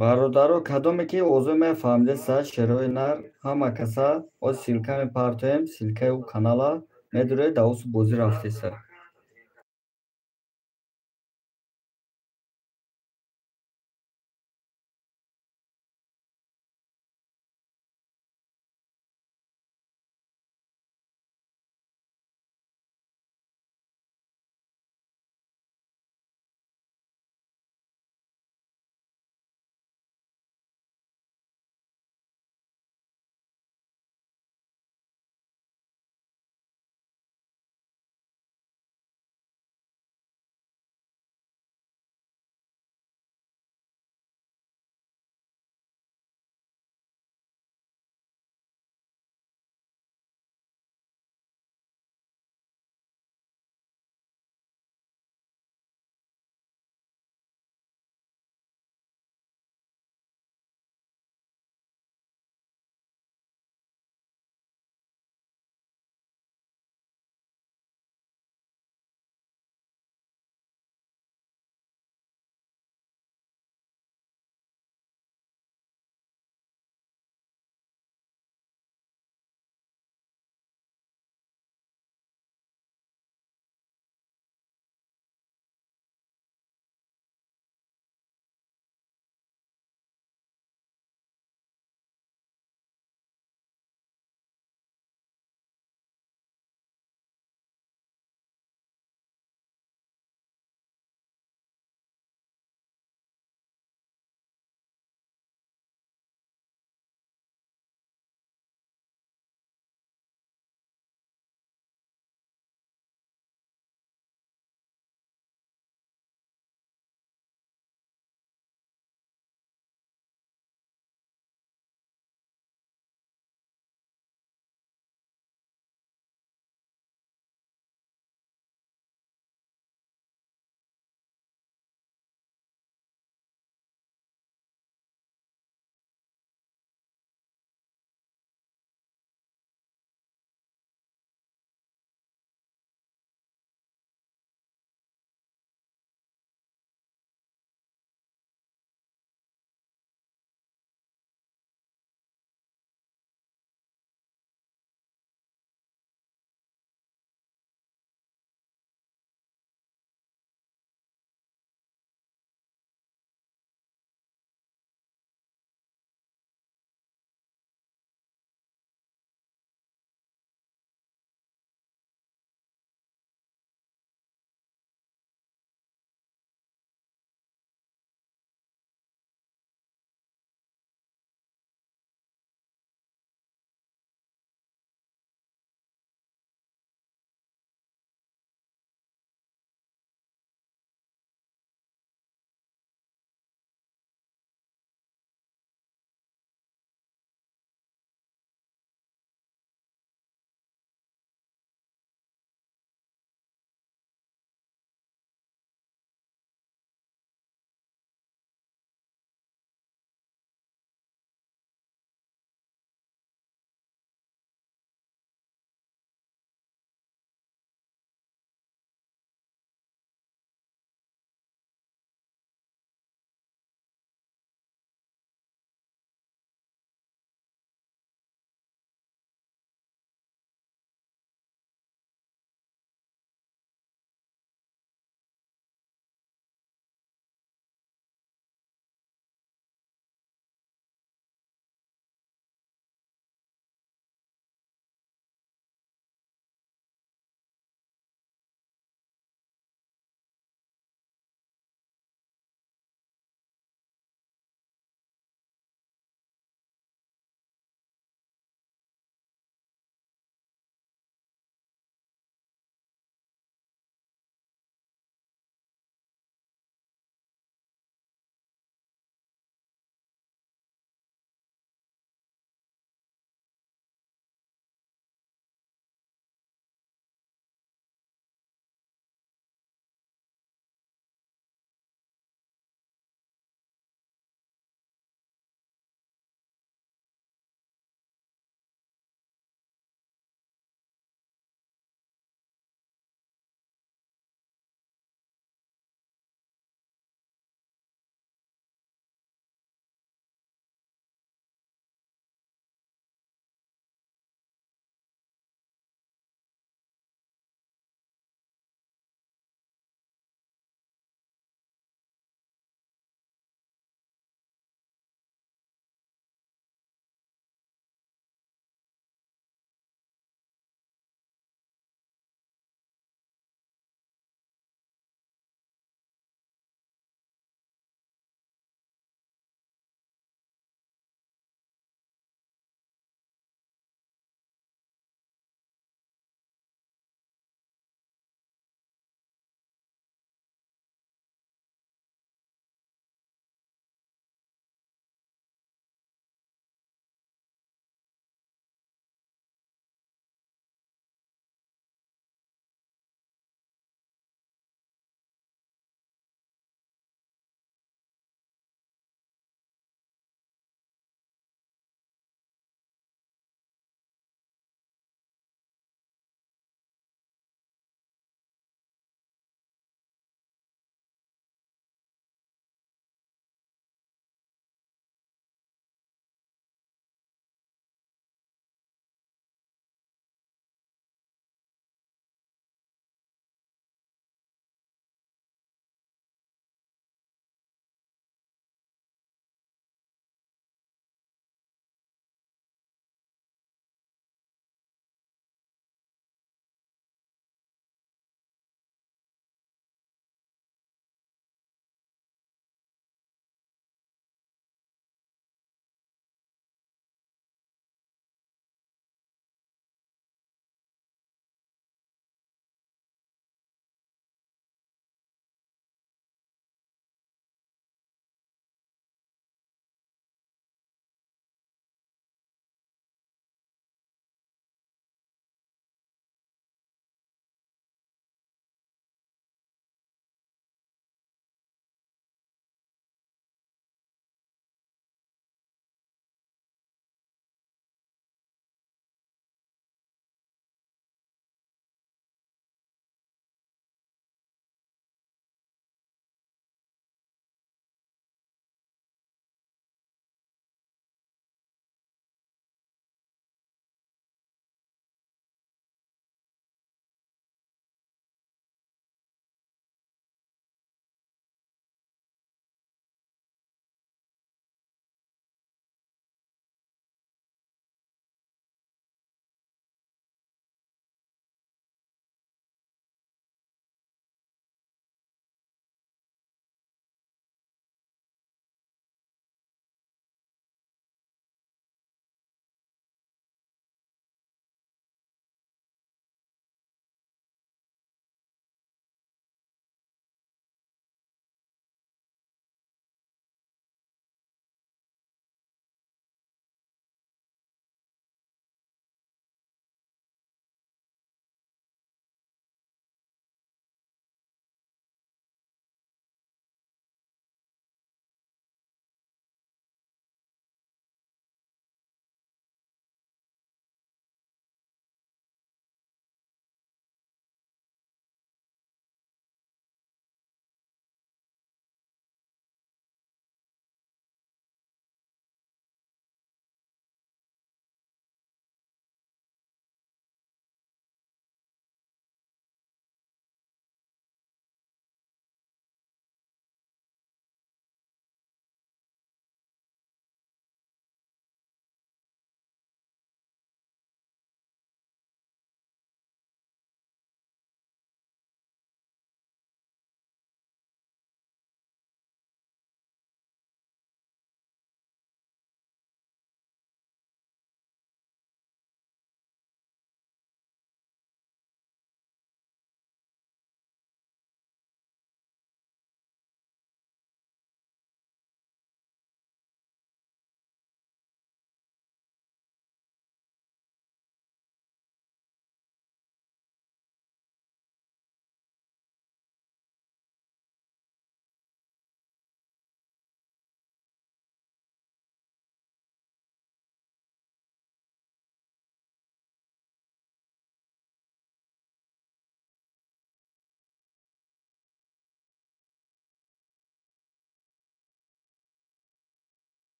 Бародаро, кадоме ки овозҳои мая фаҳмидеста, шерои нар, ҳама каса оз ссылка мепартоем, ссылкаи ӯ канала медуред, давусу бозӣ рафтеса.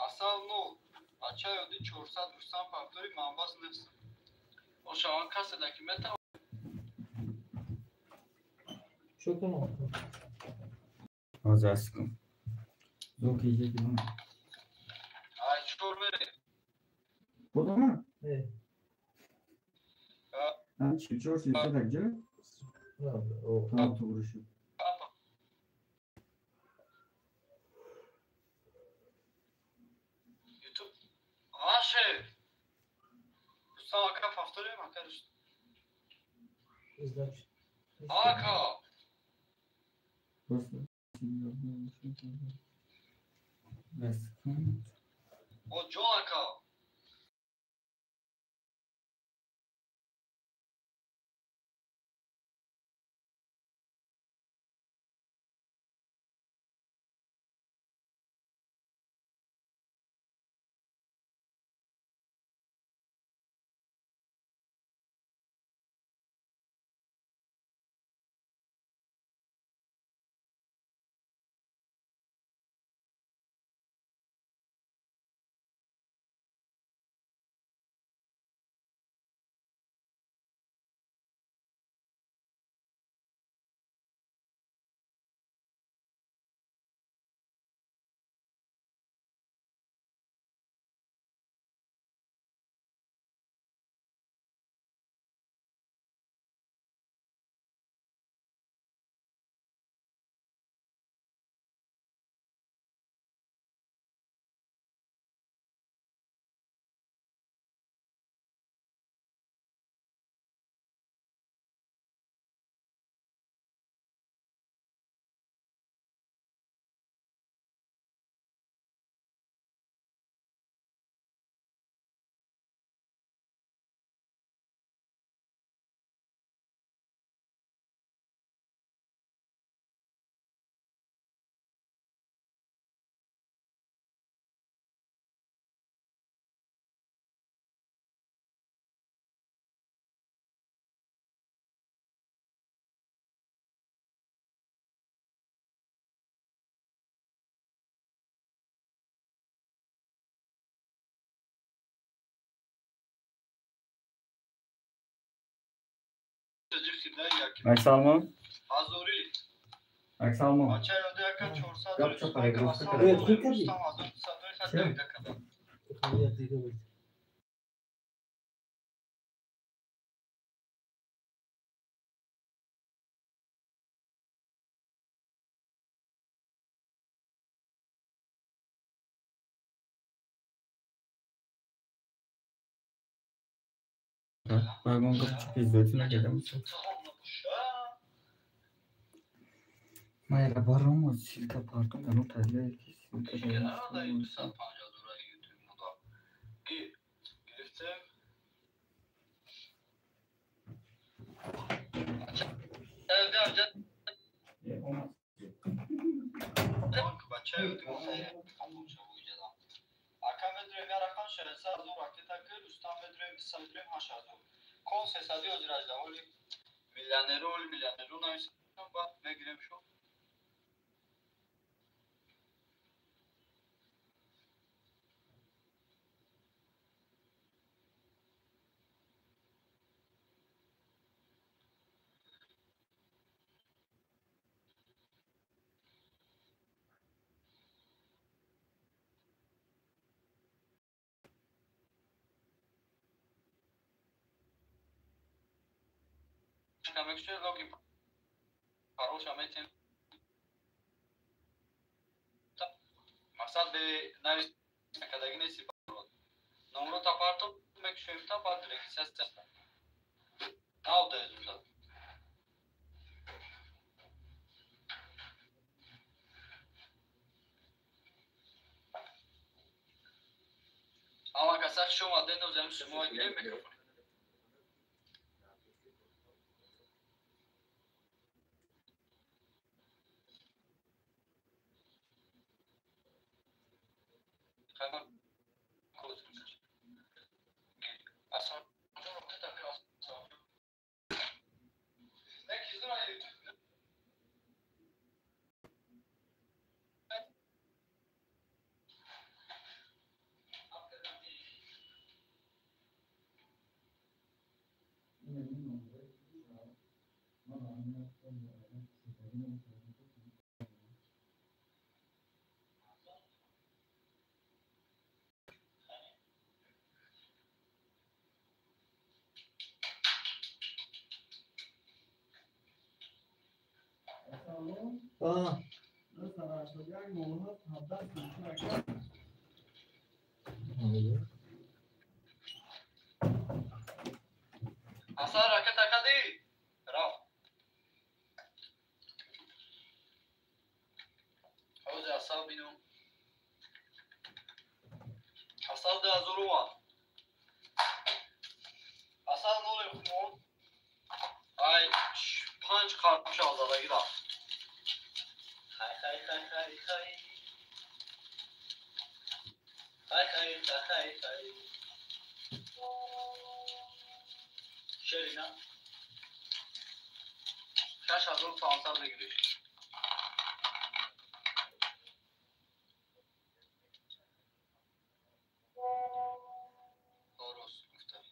Асал 0, бачаи оддӣ 400 Рустам Пафтори манбас нест. Ошаван касе даки метавон. Чё кунам? Ҳозир аст кун. Звук иҷа кунам. Ай чор мере. Кудома? Э. А, 44 43 так ҷа? На, о. Ҳа, туғри шуд. YouTube. Аше. Рустам ака Пафторим ака Рустам. Значит. Ака. Просто. Аст кун. О ҷон ака. Ак Салмон? Ҳазорӣ. Ак Салмон. Бачаи оддӣ ака 400 Гап Рустам чапа, ака гуфта асал кардам. 0, Э, Рустам 1200 хат Чё? давида кардам. Нет, дига буд. Вагон гап чапи зоти накардам. Майра баром ссылка партом дану тадлия ки ссылка Генерал дорам. 250 доллари YouTube муда. Гирифтем. Бачаи оддӣ ака медурем я рақам 600 0 ракета ки Рустам медурем 200 медурем 8000. Кон 300 ҳозир ажда оли миллионеру оли миллионеру нависам ба мегирем шо. Мекушед логин паролша метем. Мақсад бе навис накардаги неси парол. Номрота парто мекушем та баъд регистрация. Нав да результат. Ама каса хуш омадед, нозам шумо гирем микрофон. Хайма код. Ассалом. Не кизура YouTube. Асал ракета кади рафт. Ҳозир асал бинум. Асал 2000 омад. Асал ноли хумон. Ай панҷ қарпуша задагӣ рафт. Хай хай хай хай хай. Хай хай хай хай. Шерина. 6500 бигириш. Дуруст гуфтам.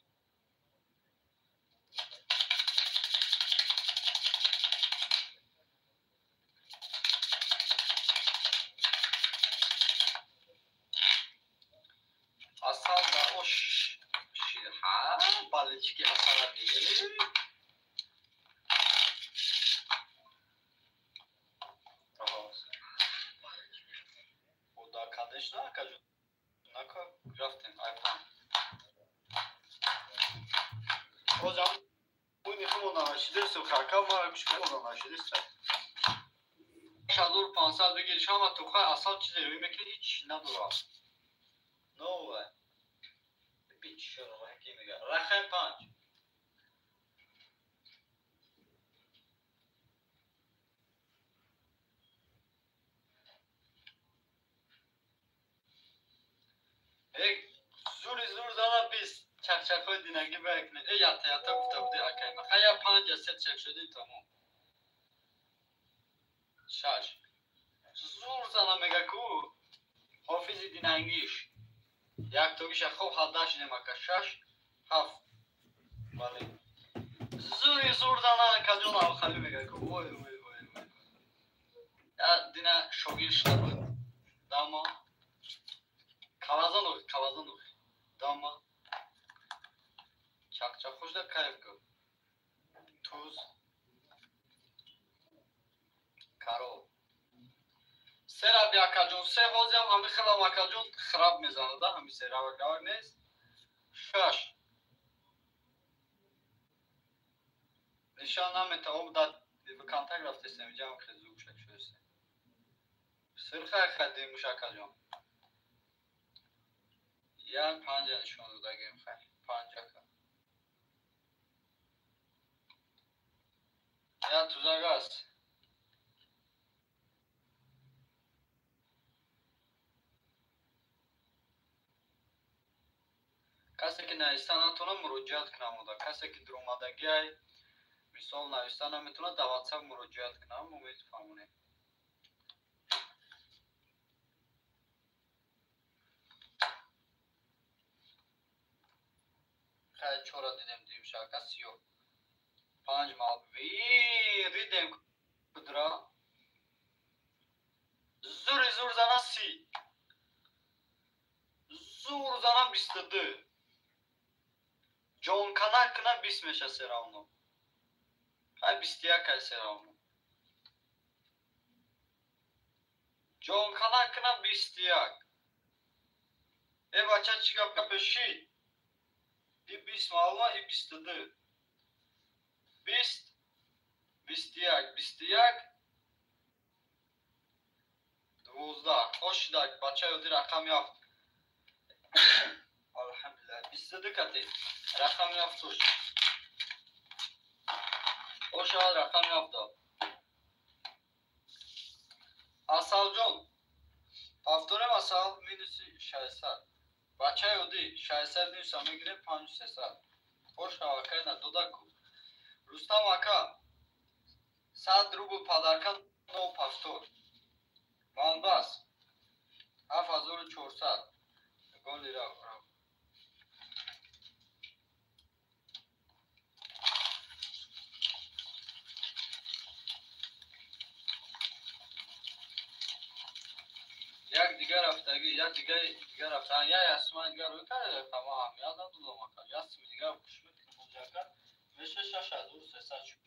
Асал да ош ҳа балички асала бигирӣ. Да, конечно, акаҷон. Нака рафтем айпан. Ҳозир буни хумона нашидесу хака ма гӯш кунона нашидеса. 6500 бигириш ҳама тухай асал чизе рӯй мекунӣ ҳеч надорад. Нове. Бичора ки мега. Рақам панҷ. Зури зур зана бист чақчақҳои динагӣ бикунед. Э ята ята гуфта буди акайма. Хая панҷа се чак шуди тамом. Шаш. Зур зана мега ку ҳофизи динангиш. Яктогиша хоб ҳадда шудем ака. Шаш ҳафт. Бале. Зури зур зана акаҷон авхали мега ку. Ой ой ой ой. Я дина шогир шуда буд. Дамо. Калазан охи, калазан охи. Дама. Чақчақ хушда кайф кун. Туз. Карол. Се раби акаҷон, се ҳозиам ҳами хелам акаҷон хираб мезанада, ҳами се равак равак нест. Шаш. Нишон намета, об да контакт рафтесем, ҷам хел зук шак шудесе. Сирхай хай демуш акаҷон. Як панҷа нишон додагем хай. Панҷака. Я тузак аст. Касе ки нависта натавонад муроҷиат кунам ода. Касе ки дуромадагиай мисол нависта наметавонад дар ватсап муроҷиат кунам, мо мефаҳмонем. Хай чора дидем димшака сиёҳ. Панҷ мал ридем кудра. Зури зур зана 30. Зур зана 22. Ҷонкана кна 20 меша всё равно. Хай 21 ай всё равно. Ҷонкана кна 21. Э бача чӣ гап пешид? И 20 маълума, и 22. 20, 21, 21, 12. Ошидак, бачаи оддӣ рақами ҳафт. Алҳамдулилла, 22 кати. Рақами ҳафт ош. Ошавад рақами ҳафт дод. Асалҷон, повторим асал минуси 600. Бачаи оддӣ 600 минуса мегирем 5300. Ошава акай надодаку. Рустам ака, 100 рубл подарка нов повтор. Манбас 7400. Голи рав рав. Як дигар рафтагӣ, як дигар рафта, я ясман дигар рӯй карда, ма аҳамият надодам ака. Ясми дигар кушмед ки меша 6300 шуд.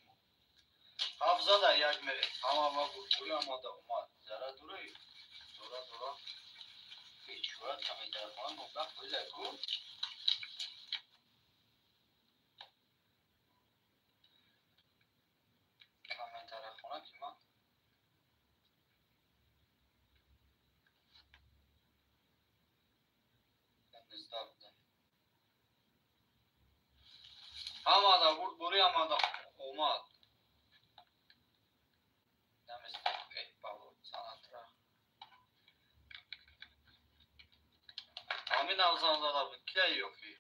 Ҳафт зада як мере. Ҳама ва бурбури омада омад. Зара дури. Дора дора. Бечора комментархона маблағ пуле ку. Комментархона ки ман ҳамада бурдборӣ ҳамада омад. Ҳамин авзан зада буд. Кия ёфӣ?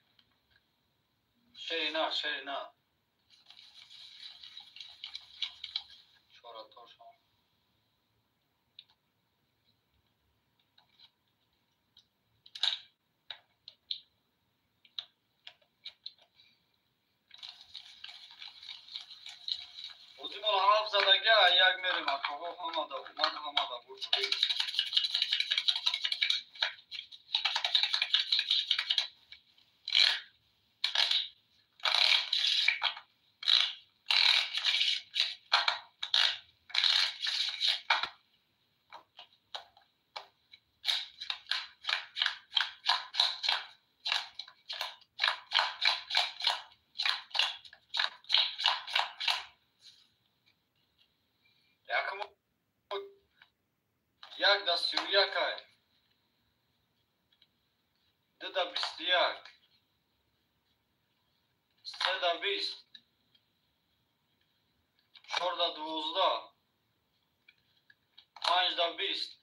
Шерина, шерина. Чоратошон. Бозимон ҳафт задага як мерем акоҳо ҳамада омад, ҳамада бурдборӣ. Як да 31, ду да 21, се да 20, чор да 12, панҷ да 20,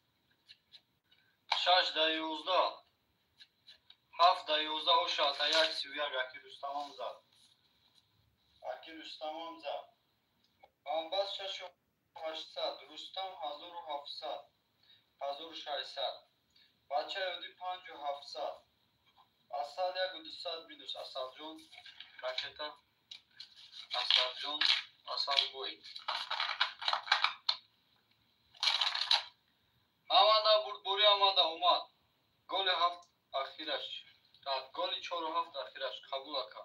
шаш да 11, ҳафт да 11. Ошата як 31 аки Рустамам зад. Аки Рустамам зад. Бамбас 6800, Рустам 1700. 1600. Бачаи оддӣ 5700. Асал 1200 минус. Асалҷон ракета. Асалҷон Асалбой. Ҳамада бурдборӣ ҳамада омад. Голи ҳафт ахираш. Голи чору ҳафт ахираш. Қабул ака.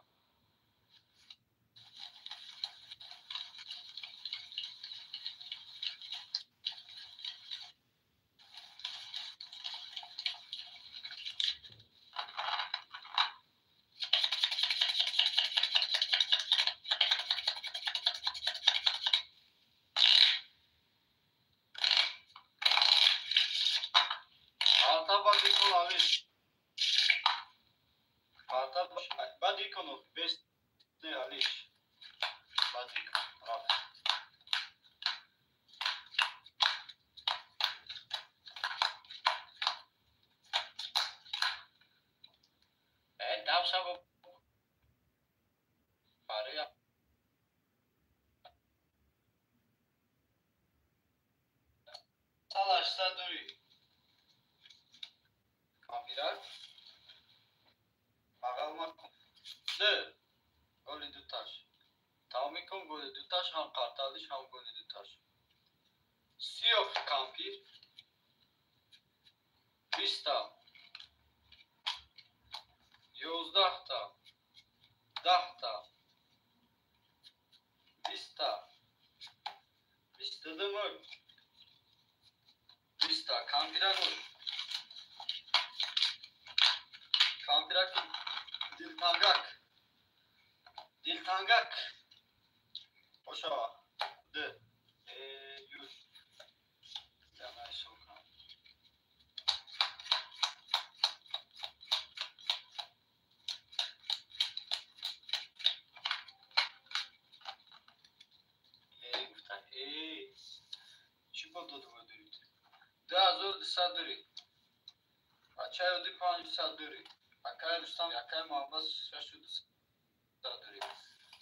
Дилтангак. Ошава. Д. Ю. Чӣ бо додво дорид? 2200 дорид. Бачаи оддӣ 500 дорид. Акаи Рустам, акаи Муҳаббат 6200 дорид.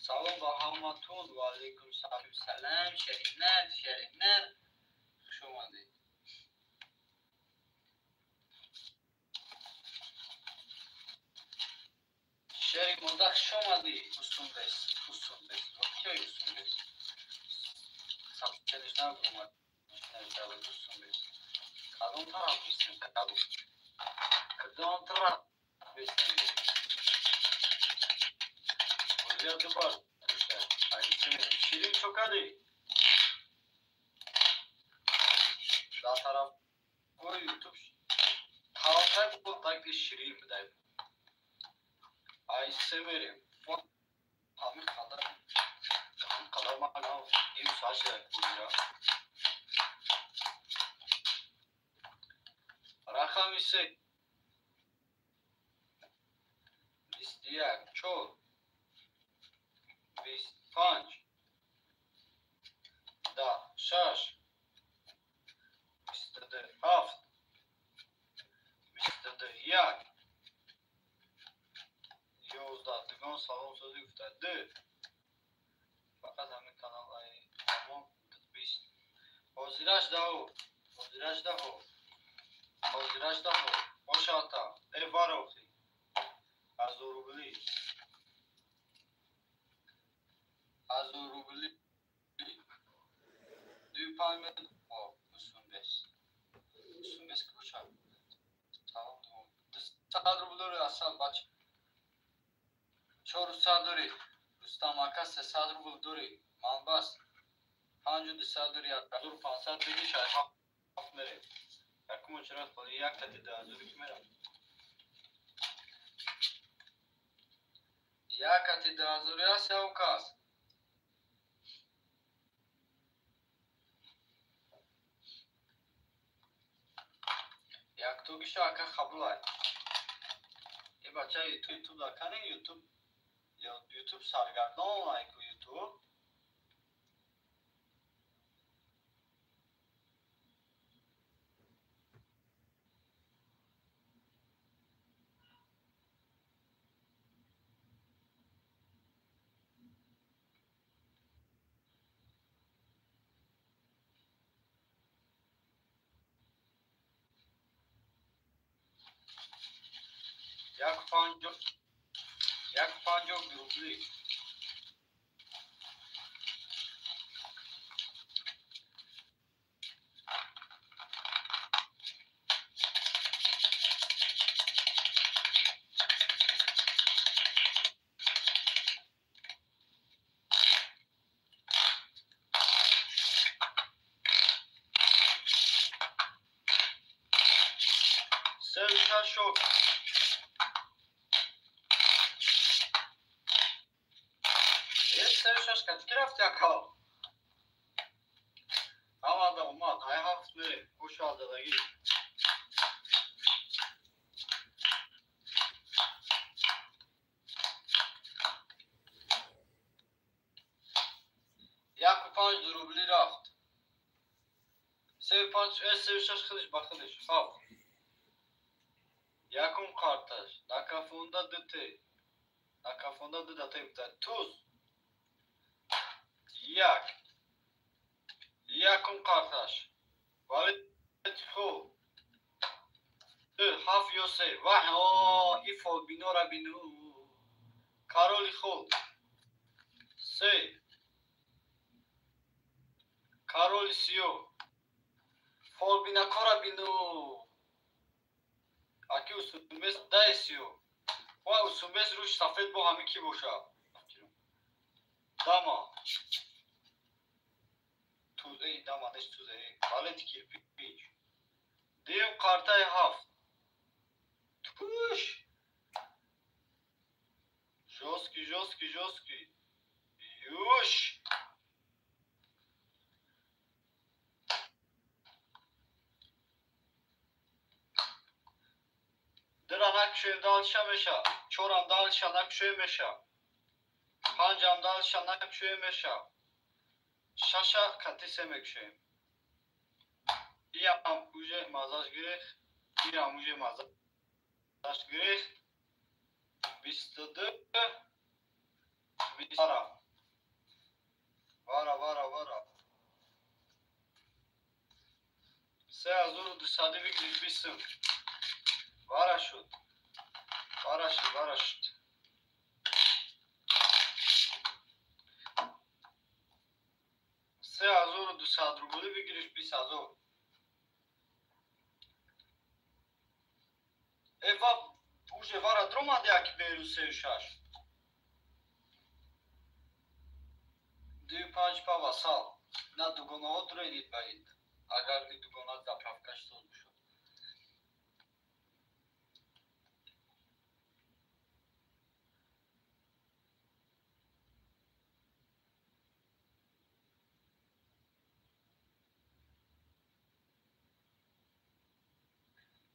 Салом ба ҳаматон ва алайкум салам. Шеринар, шеринар. Хуш омадед. Шери мода хуш омадӣ. Усунбес, усунбес. Воқеа усунбес. Сабчаниш набуромад. Усунбес. Кадом тараф бистем? Кадом тараф бистем? Бозия ду бар дошта. Ширин чо кардӣ? Дар тарафҳои Ютуб таваккал буд, так ширин будай. Ай се мерем. Ҳамин қадар ҳамин қадар ман ним соат шуда бозира. Рақами се 21 4 25 10 6 22 7 22 1 11. Дугон салом созӣ гуфта 2. Фақат ҳамин канал ай тамом 20. Ҳозираш даҳо. Ҳозираш даҳо. Ҳозираш даҳо. Бошата. Э варохи. 1000 рубли. 1000 рубли. 2 5 о 25. 25 ки бошад? Салом дугон. 200 рубл дори асал бача. 400 дорӣ. Рустам ака 300 рубл дорӣ. Манбас 5200 дорӣ. 1500 бигӣ шай ҳафт мерем. Якум очерат холи як кати 2000 ки мерам. Як кати 2000 аст яв кас. Яктогиша ака қабулай. Э бача Ютуб да кани Ютуб Ютуб саргардон айку Ютуб. Як панҷоҳ рубли. Се шок. Шаш кати рафти ака? Омада омад. Ай ҳафт мерем. Хуш задагӣ. Яку панҷ рубли рафт. Се панҷ, се шаш худиш ба худиш. Ҳафт. Якум карташ. Накафонда ду те. Накафонда ду дата гуфта. Туз. Як. Якум карташ. Вале хуб. Ду, ҳафт ё се. Ваҳ, о, и фолбинора бину. Кароли хуб. Се. Кароли сиё. Фолбинакора бину. Аки усумбес дай сиё. Ва усумбес рӯш сафед бо ҳамин ки боша. Дама. Тузеи дама нест тузеи. Валети кирпич. Дуюм картаи ҳафт. Туш. Жёсткий, жёсткий, жёсткий. Юш. Дира накушоем далша меша. Чорам далша накушоем меша. Панҷам далша накушоем меша. Шаша кати се мекушоем. Иам уже мазаш гирифт. Иам уже мазаш гирифт. 22 вара. Вара, вара, вара. 3200 бигирифт бистум. Вара шуд. Вара шуд, вара шуд. 3200 рубли бигириш 20000. Эва уже вара дромади аки беру сею шаш. Дую панҷ пав асал. На дугонаҳо дуренид ба ид. Агар ки дугона заправкаш соз бошад.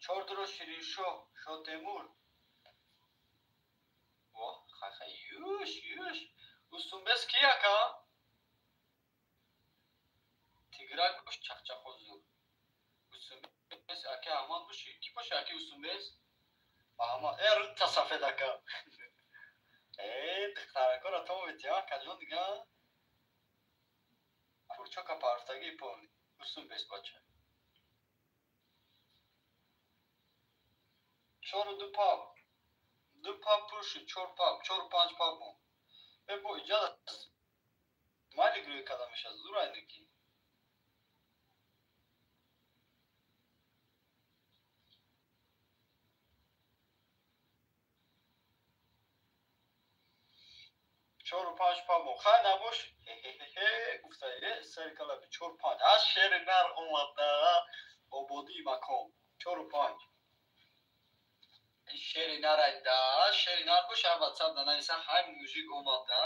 Чордуро Шириншоҳ Шотемур. Воҳ, хаха, юш, юш. Усумбес ки ака? Тиграк бош чахчахо зур. Усумбес ака Аҳмад боши? Ки боши аки Усумбес? Аҳмад. Э, рӯта сафед ака. Э, духтаракора то мети, ака ҷон дига. Курчока парфтаги полни. Усумбес бача. Чору ду пав. Ду пав пур шуд, чор пав, чору панҷ пав монд. Э, бо иҷаза смайлик рӯй карда мешавад, зур айнаки. Чору панҷ пав монд. Хай набош, хе-хе-хе, гуфта, э, сари калаби чор панҷ. Аз шери нар омада, ободии макон. Чору панҷ. Шери нар айда, шери нар боша, ватсап да нависа, ҳай мужик омада.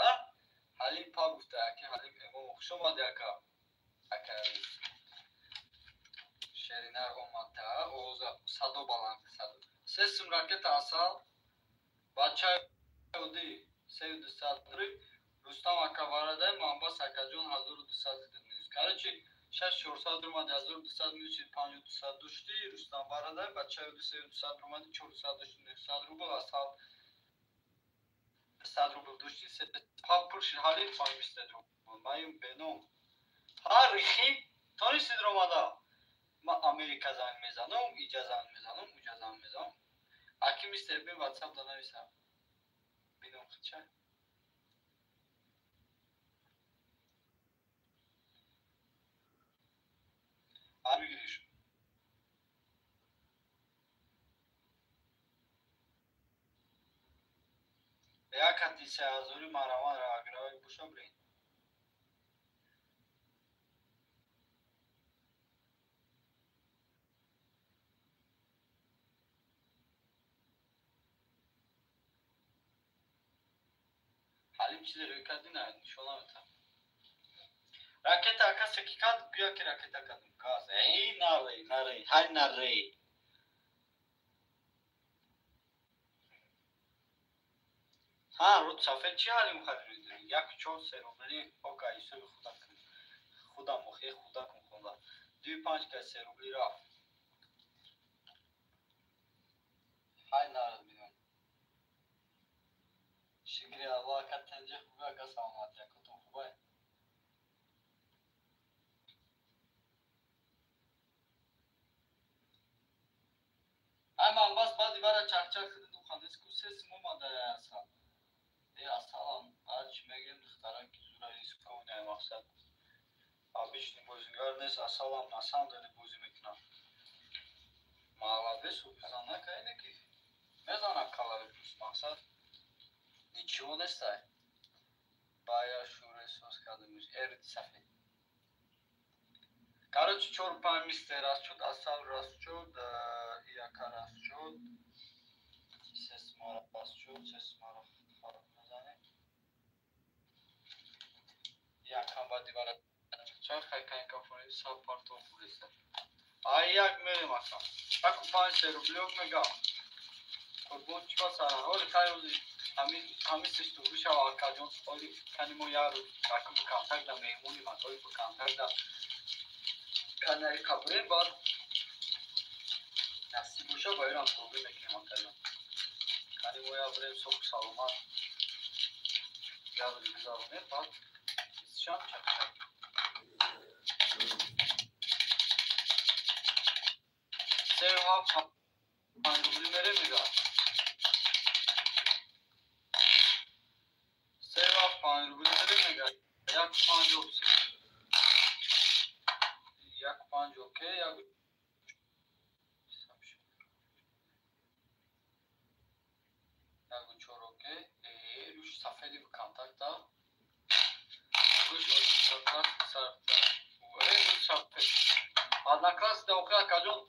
Ҳалим па гуфта, аки Ҳалим эмом, хуш омади ака. Ака шери нар омада, овоза садо баланд, садо. Се сум ракета асал, бачаи оди сею дусад рубл, Рустам ака варадай, Манбас акаҷон ҳазору дусад минус. Короче, шаш чорсад румади, ҳазору дусад минус панҷу дусад дошти, Рустам варадай, бачаи оди сею дусад румади, чорсад дошти, нӯҳсад рубл, асал сад рубл дошти, се пап пур шид, ҳалим панҷ бистад рубл. Маим беном. Ҳар рихи тонистид ромада. Ма Америка занг мезанам, иҷа занг мезанам, уҷа занг мезанам. Аки мистер бин ватсап да нависам. Бинам хича. Бигириш. Як ҳадди сеҳазори мараван агравай боша бирен. Ҳалим чизе рӯй кардӣ на нишон наметам. Ракета ака секи кард, гӯя ки ракета кардем. Газ. Эй, нарей, нарей, ҳай нарей. Ҳа, рӯд сафед чӣ ҳалим хади рӯй дорӣ? Як чор се рубли, ока, ҳисоби худам кун. Худам охе, худа кун хонда. Дуи панҷ кай се рубли рафт. Ҳай нарад бинам. Шукри Аллоҳ, ака тенҷа хубе, ака саломатӣ, акатон хубай. Ай манбас баъди бара чахчах худандес ку се сум омада асал. Э асалам ҳарчи мегирем духтарак ки зура рисковный мақсад. Обычный бозингар нест, асалам на самом деле бозӣ мекунам. Молодец, занак айне ки мезанад калави плюс мақсад. Ничего нестай. Бая шуре соз кардамиш. Эрди сафед. Короче, чор панҷ мистер раст шуд, асал раст шуд, яка раст шуд, сесма раст шуд, сесмаро фарқ мезанем. Якам баъди бара чах хайкайка фори саб партов буреста. Ай як мерем ака. Аку панҷ се рублёк мега. Қурбон чӣ басара? Оли хай ози ҳамин сештугру шава акаҷон. Оли кани мо як рӯз аку ба контакт да меҳмони ман, оли ба контакт да канаи қабрем баъд насиб боша ба ирам тобӣ мекунем акаҷон. Кани мо як бирем соху саломат як рӯз гузаронем баъд шам чак-чак. Сею ҳафт панҷ рубли мерем мега. Сею ҳафт панҷ рубли мерем мега. Як панҷ се. Як панҷ окей, як Сафеди контакта. Гӯш одноклассник сарфта. Сафед. Одноклассник да охир акаҷон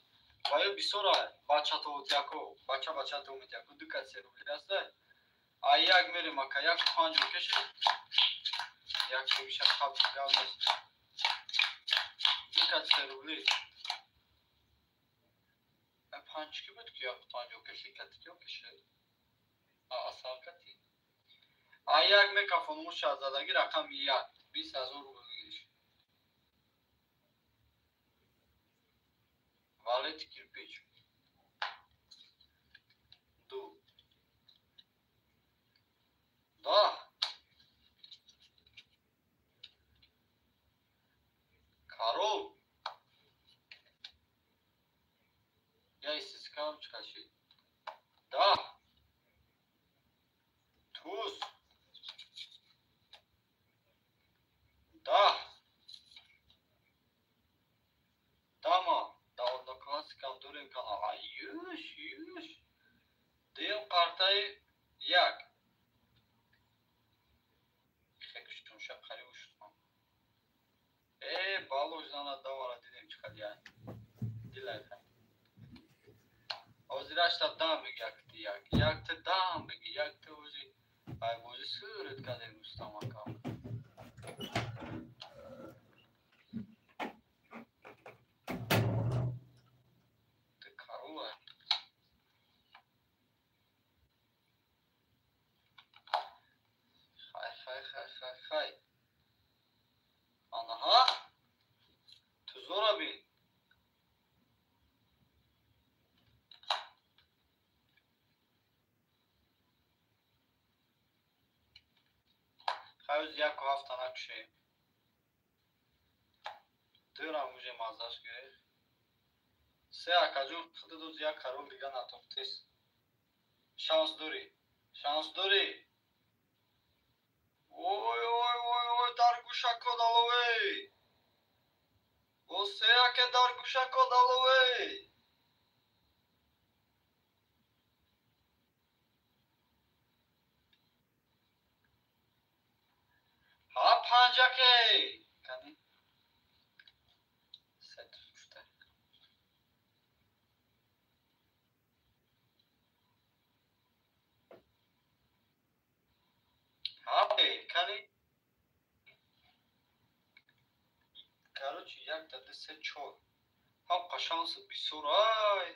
ва ё бисёра бачато яко, бача бачато метяко ду кат се рубли аста. А як мерем ака, як панҷо кеши. Як шогиша хаб гав нест. Ду кат се рубли. Панҷ ки буд ки як панҷо кеши, кати ки кеши. А асал кати. А як мекафонму шаҳзадаги рақами як, 20 000 рубл гириш. Валет кирпич. Ду. Да. Корол. Я истискам чикаши. Да. Туз. Да. Дама. Да одноклассникам дорем канал. А юш, юш. Дуюм картаи як. Хекшунша қариб шудам. Э, балош зана давара дидем чӣ қадр я. Дилай хай. Ҳозирашта дам биги якти як. Якти дам биги, якти ози. Ай бози сурат кадем Рустам ака. Ты корова. Хай, хай, хай, хай, хай. Анаҳа. Тузора бин. Хай яку ҳафта накушем. Дурам уже маззаш гирифт. Се акаҷон худудуз як корол дига натохтис. Шанс дорӣ. Шанс дорӣ. Ой, ой, ой, ой, дар гӯшако даловей. О, се аке дар гӯшако даловей. Ҳа панҷаке. Кани? Се шута. Ҳа, кани? Короче, якта, ду, се, чор. Ҳамқа шанси бисёр ай.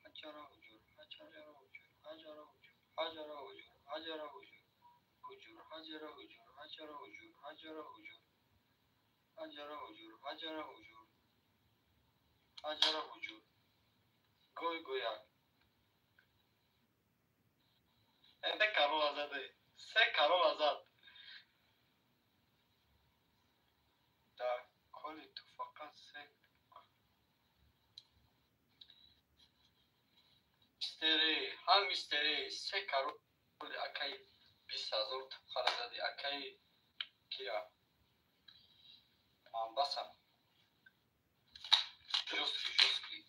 Ҳаҷара ҳуҷур, ҳаҷара ҳуҷур, ҳаҷара ҳуҷур, ҳаҷара ҳуҷур, ҳаҷара ҳуҷур, ҳуҷур, ҳаҷара ҳуҷур, ҳаҷара ҳуҷур, ҳаҷара ҳуҷур, ҳаҷара ҳуҷур, ҳаҷара ҳуҷур, ҳаҷара ҳуҷур. Гой гояк. Се корол азаде. Се корол азад. Да коли ту фақат се мистере, ҳа мистере, се корол акаи 20 000 тубхара зади акаи кира. Мамбаса. Жёсткий, жёсткий.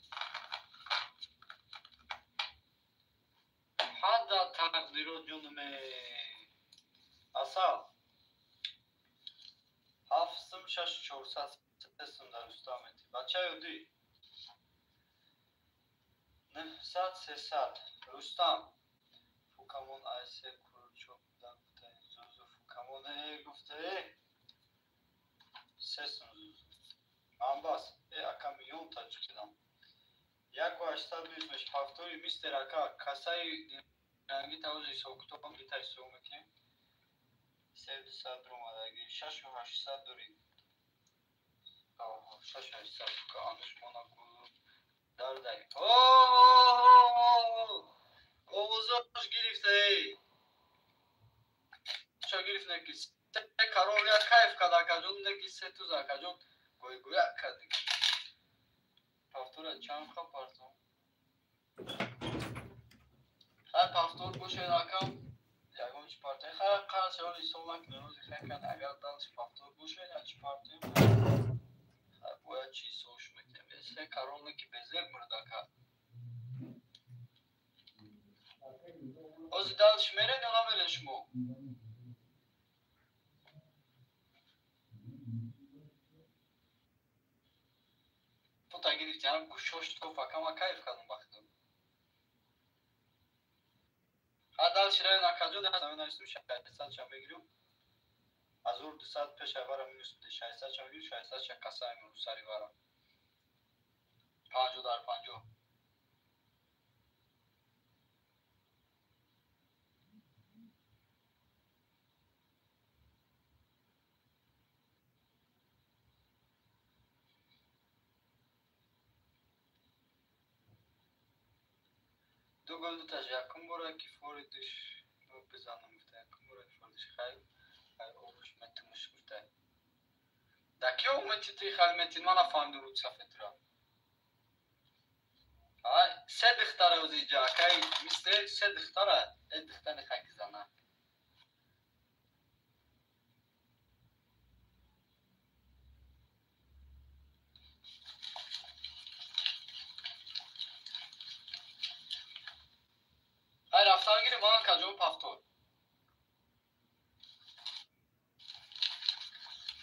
Ҳада тақдиро ҷонуме. Асал. Ҳафт сум шаш чорсад се сум дар Рустам метӣ. Бачаи оддӣ. Нӯҳсад сесад. Рустам. Фукамон ай се курчоқ дан гуфта зузу фукамон э гуфта э. Се сум зузу. Амбас. Э ака миллион таҷикидам. Яку ҳаштсад бист меш ҳафтори мистер ака касаи ранги тавози ҳисобкитоб гита ҳисоб мекунем. Седусад омадаги шашу ҳаштсад дорӣ. Шашу ҳаштсад фука ануш монакулу дардай. Овозош гирифта эй. Ча гирифт неки се корол як кайф кард акаҷон неки се туз акаҷон гӯйгӯяк кард. Повтора чанд ха партом? Хай повтор бошед акам. Ягон чи партия. Хай қарз ҳол ҳисоб накунем. Рози хай кан агар дальше повтор бошед, я чи партия. Хай бояд чи ҳисобш мекунем. Се корол неки безеб мурд ака. Ҳозир дальше мерен ё намерен шумо? Фото гирифтиам, гӯшош тоф ака, ма кайф кардам бахтам. Ха дальше равен акаҷон, навистум 600 ша мегирем. 1200 пеша вара минус биде, 600 ша мегирем, 600 ша каса мемонам сари вара. 50 дар 50. Ду гол дуташ якум бора ки форидиш бизанам гуфта, якум бора ки форидиш хайр ай обуш метимуш гуфта. Да ки об мети ти хал мети, ман нафаҳмидам руд сафедра. Ай се духтара ози ҷа акай мистер се духтара, э духтани хаки зана. Ай рафтан гирим ман каҷо пафтор.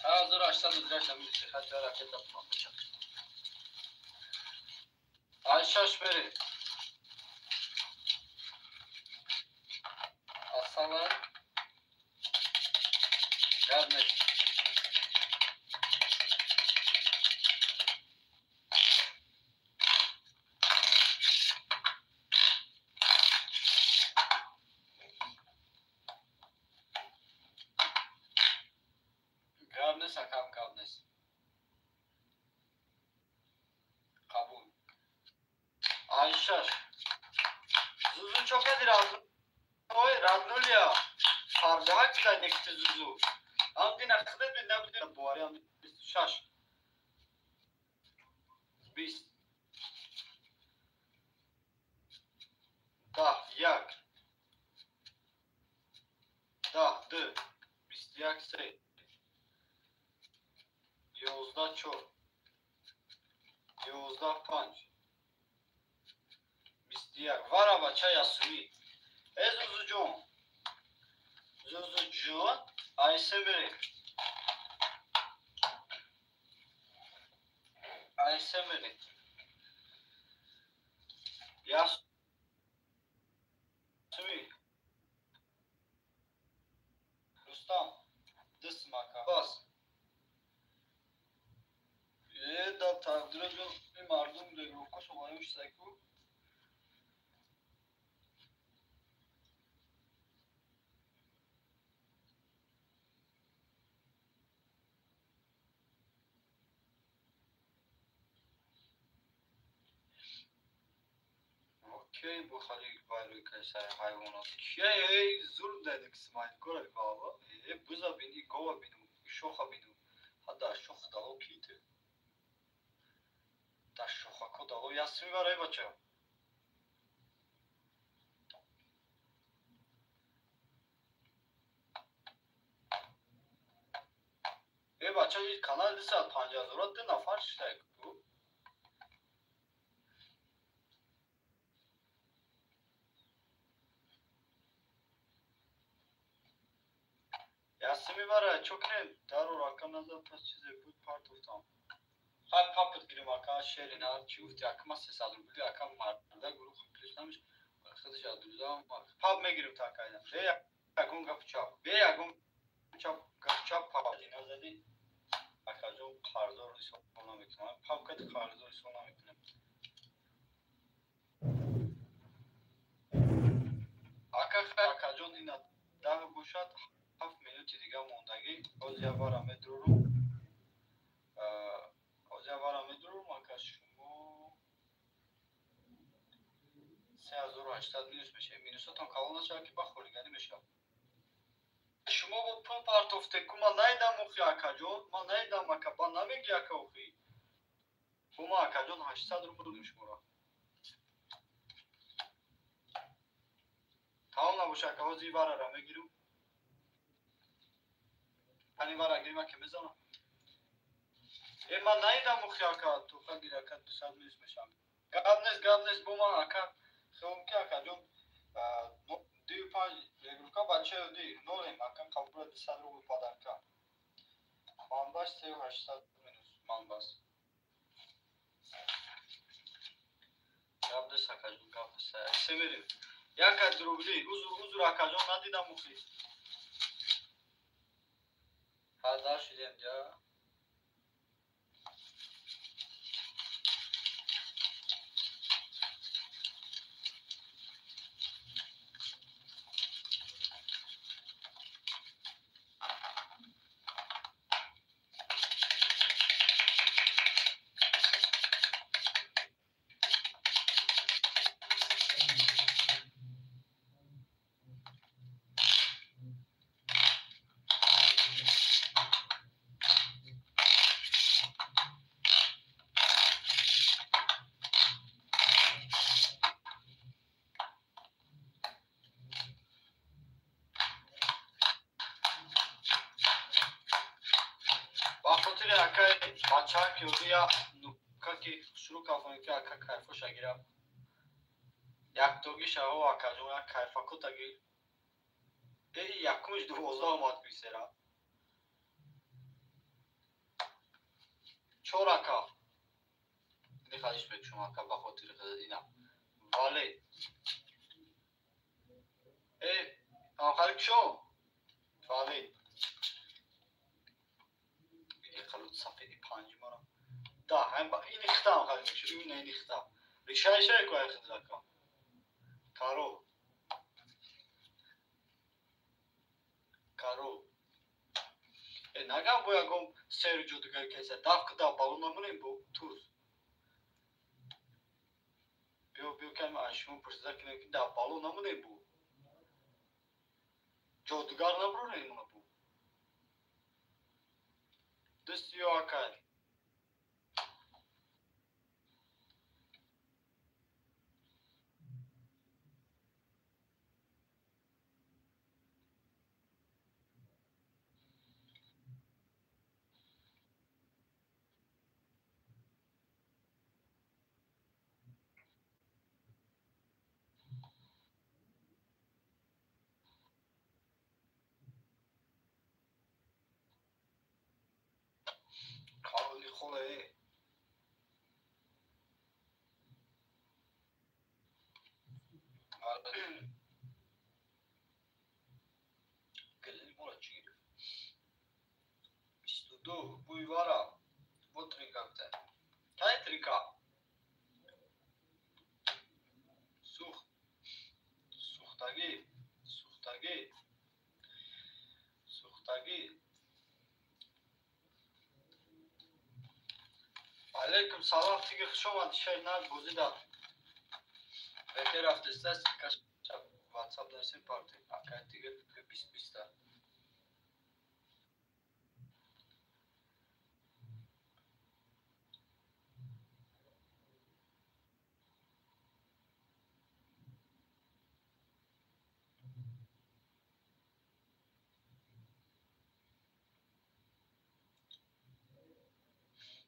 1800 минус хати ракета памча. Ай шаш бери. Асала. Гарнет. Гавнес акам гавнес. Қабул. Ай шаш. Зузу чо кади ой раднуля. Фарзаҳак бидай некти зузу. Ам дина хидат бин набуди бовари ам 26. 20. 10 1. 10 2. 21 3. 11 4. 11 5. 21. Вара бача ясуми. Э Зузуҷон. Зузуҷон, айсе мерем. Айсе мерем. Ясуми. Рустам. Дисмака. Бас. Е да тақдиро мардум регрупкашо ваюш сайку. Окей, бу хали вайрӯи кайсаи ҳайвонот. Кия зулм дадик смайлкора баба. Э буза бини, гова бину, шоха бину. Ҳадда шох дало ките. Да шохако дало ясми барай бача. Э бача, канал 250 ҳазора ду нафар шидай ку. Ясми барай, чо кунем? Дару ракам назад пас чизе буд партофтам. Хай папат гирим ака шерин ҳар чӣ гуфти ака ма 300 рубли ака марда гурӯҳ плюс намеш худаш адузам пап мегирим та ака айна. Бе ягон гап чап. Бе ягон чап гап чап пап дина зади акаҷон қарздор ҳисоб намекунам. Пап кати қарздор ҳисоб намекунам. Ака хай акаҷон ина 10 бошад 7 минути дига мондагӣ. Боз як бара медурум. Боз як бара медурум ака шумо 3800 минус мешавад. Минусотон калон нашавад ки ба холиганӣ мешавад. Шумо бо пул партофте ку ман наидам охи акаҷон, ман наидам ака, ба намеги ака охи. Бо ман акаҷон 800 рубл додем шуморо. Тамом набоша ака, ҳозир варара мегирам. Ани вара гирим ака мезанам. Э ман наидам охи ака, тоха гир ака 200 минус мешавам. Гап нест, гап нест, бо ман ака хелом ки акаҷон 2-5 регрупка бачаё ди нолем акан қабула 200 рубл подарка. Манбаш 3800 минус манбас. Гап нест акаҷон, гап нест. Се мерем. Як аз рубли. Узр, узр акаҷон, надидам ухи. Ҳазар шудем ҷа. Бачаҳа ки я нука ки шурӯъ кардем ки ака кайфоша гира. Яктогиша о акаҷон як кайфакота гир. Э якумиш 12 омад бисера. Чор ака. Дихалиш мекушам ака ба хотири ина. Вале. Э амхали кушо? Вале. Қалут сафеди панҷ мара. Да, ҳам ин ихтам хали мекушам. Ин ин ихтам. Решаи шай ко ай хидрака. Каро. Каро. Э нагам бо ягон сери ҷодугар кеса. Даф кида балон намонем бо туз. Биё биё кам аз шумо пурсида кинем ки да балон намонем бо. Ҷодугар набронем мона бо. Дӯстиё акай. Кароли холе. Гелели мора чӣ гирифт? 22 буй вара. Бо тринка гуфта. Кай тринка? Сухт. Сухтагӣ. Сухтагӣ. Сухтагӣ. Алейкум салом, тиги хуш омадӣ шер нар бозида. Бехер рафтеста каш WhatsApp дарсем парте. Акай тиги 20 та.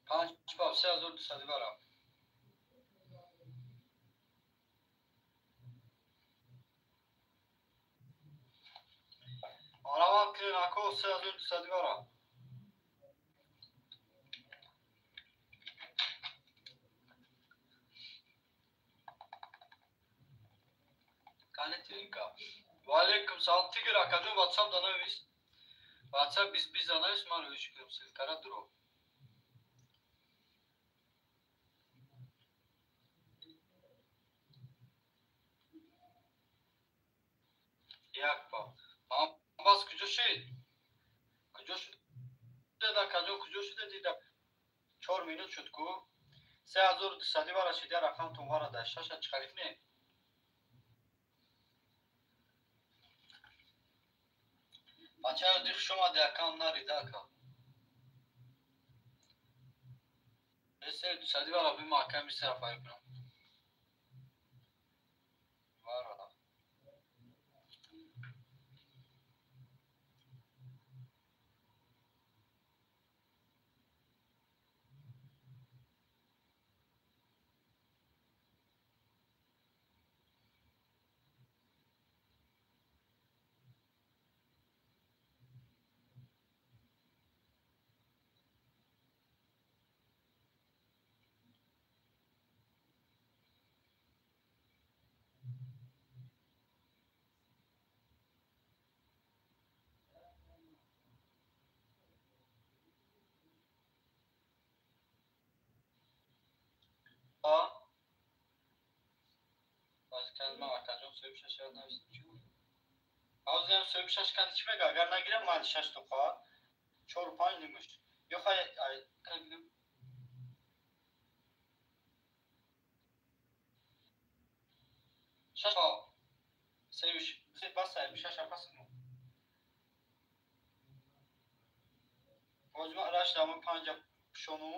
Панҷ баб 3200 вара. Араван кирен ако 3200 вара. Кане тиринка. Ва алейкум салом тигр акаҷон WhatsApp да навис. WhatsApp 20 да навис ман рӯиш кунам ссылкара дуро. Як ба. Манбас куҷо шид? Куҷо шуд? Акаҷон куҷо шуда дида? 4 минут шуд ку. 3200 вара шид, я рақамтон вара да шаша чӣ не? Бачаё ди хуш омади акам нарида ака. 3200 вара бима акам бисера файр кунам. Вара. Баз кан ман акаҷон соҳиби шаш ёд навистам чӣ гуфт? Ҳозирам соҳиби шаш кани чӣ мега? Агар нагирам ман шаш тоқа чору панҷ нимуш. Ё хай кан гирам. Шаш сеюш бас шаш пас ҳозир ман раштам панҷа пӯшону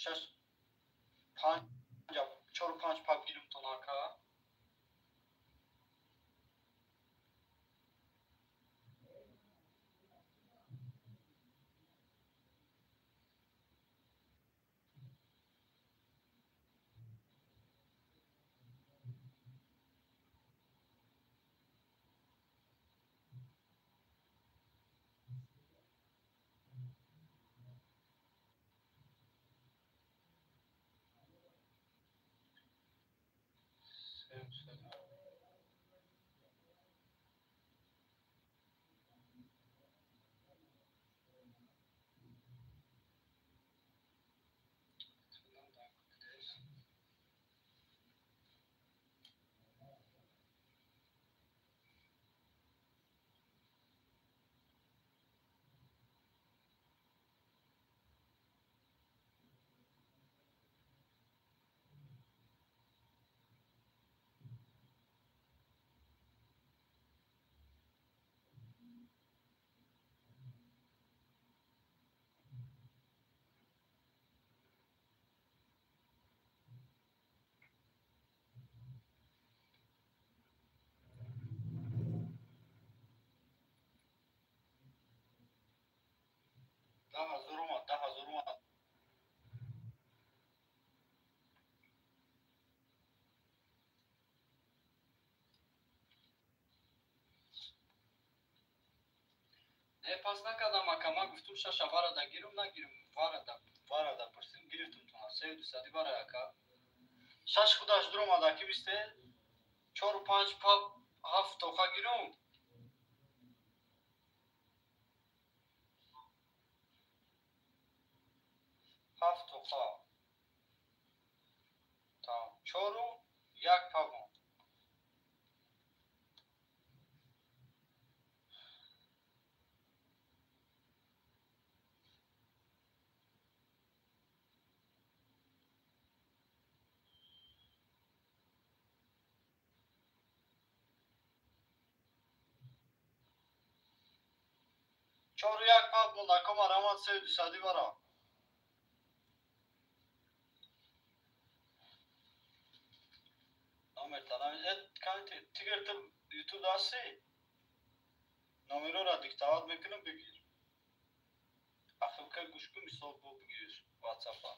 шаш панҷа чору панҷ пап гирим тонака. 10 000 омад, 10 000 омад. Не, пас накардам, ака, ман гуфтум шаша варада гирум, нагирум, варада, варада пурсидим, гирифтум тона, сею дусади вара ака. Шаш худаш дуромад, аки бисте, чору панҷ пап ҳафт тоқа гирум. Ҳафт тоқа. Тамом. Чору як пабон. Чору як паб монд, ака, марамад сею дусади вара. Номер тигр ту ютуб ҳастӣ? Номерора диктовать мекунам, бигир. Ахилка гӯш кун, мисол бо бигир ватсапа.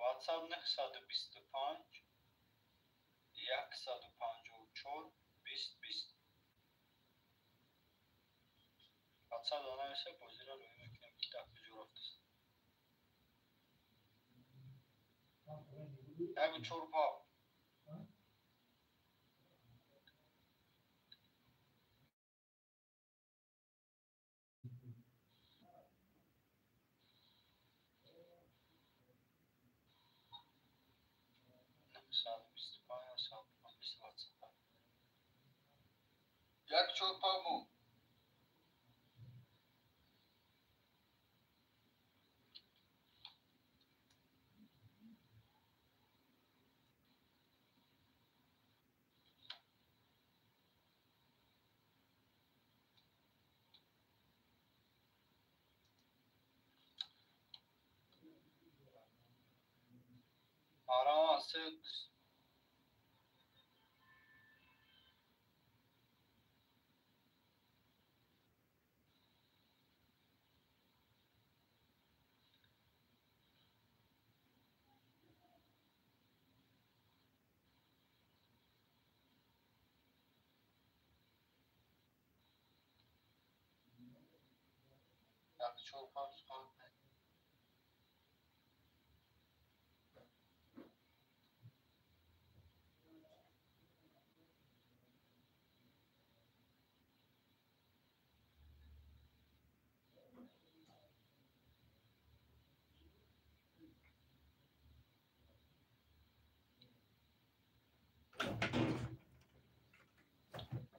Ватсап 925 154 20 20. Ватсап донависа бозира рӯй мекунем ки дар куҷо рафтаст. Яку чор пап. 925 125 ватсапа. Як чор пап монд. Марамад се як чор панҷ сухан.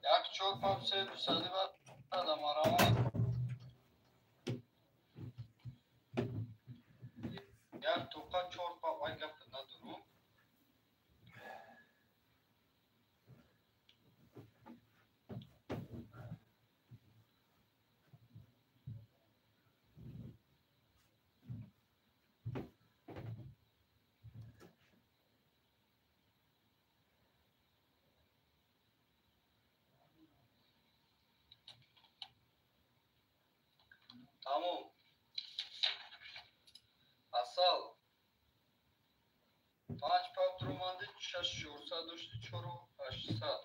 Як чор пап се дусади бада марамат. Як тоқа чор пап ай гап надорум. Тамом. Асал. Панҷ пап дуроманди, шаш чорсад дошти, чору ҳаштсад.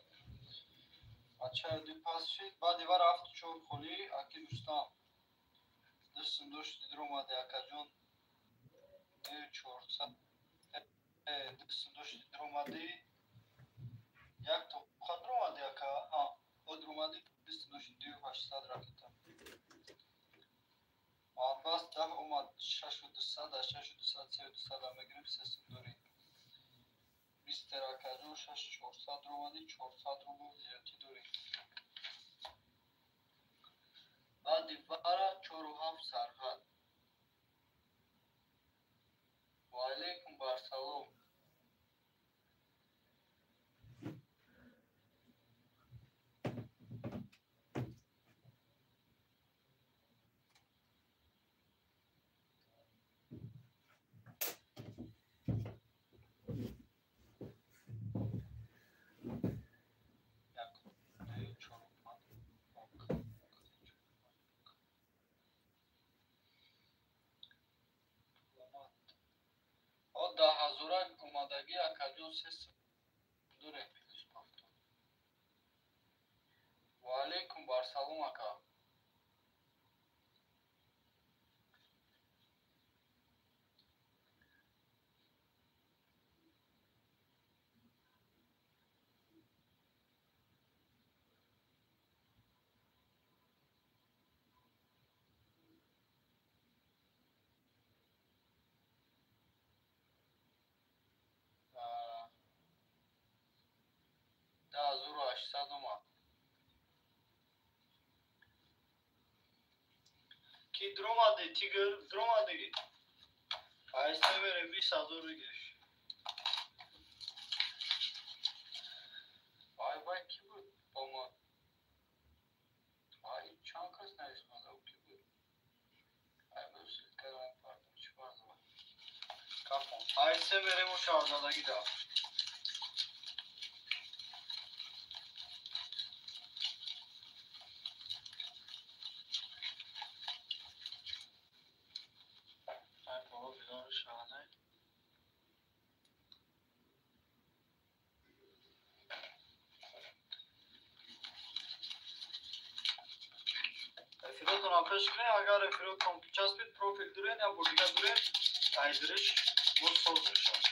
Ачади пас шид, баъди вар ҳафту чор холӣ, аки Рустам. Дустум дошти дуромади, акаҷон. Ду чорсад. Дустум дошти дуромади. Як тоқа дуромади, ака. О дуромади, дустум дошти ду ҳаштсад ракета. Албас даҳ омад шашу дусад, аз шашу дусад сею дусада мегирем, сесум дорӣ. Мистер акаҷон шаш чорсад ромадӣ, 400 рубл зиёдтӣ дорӣ. Баъди вара чору ҳафт сарҳад. Ва алайкум барсалом. Даҳ ҳазорак омадагӣ, акаҷон, се дуре плюс пафтод. Ва алайкум барсалом, ака. 1800 омад. Ки дуромадӣ, тигр дуромадӣ? Айста мерем, 20 000 бигириш. Вай вай, ки буд бо мо? Ай, чанд кас нависмада, ки буд? Ай, ссылкаро мепардам, чӣ бардорам? Кафон. Айста мерем, у шаҳзодагӣ да. Ай бобо, бидон шаҳна. Эфиротон пеш кунед, агар эфиротон часпид, профил дурен, я бор дига дурен, айдириш боз соз мешавад.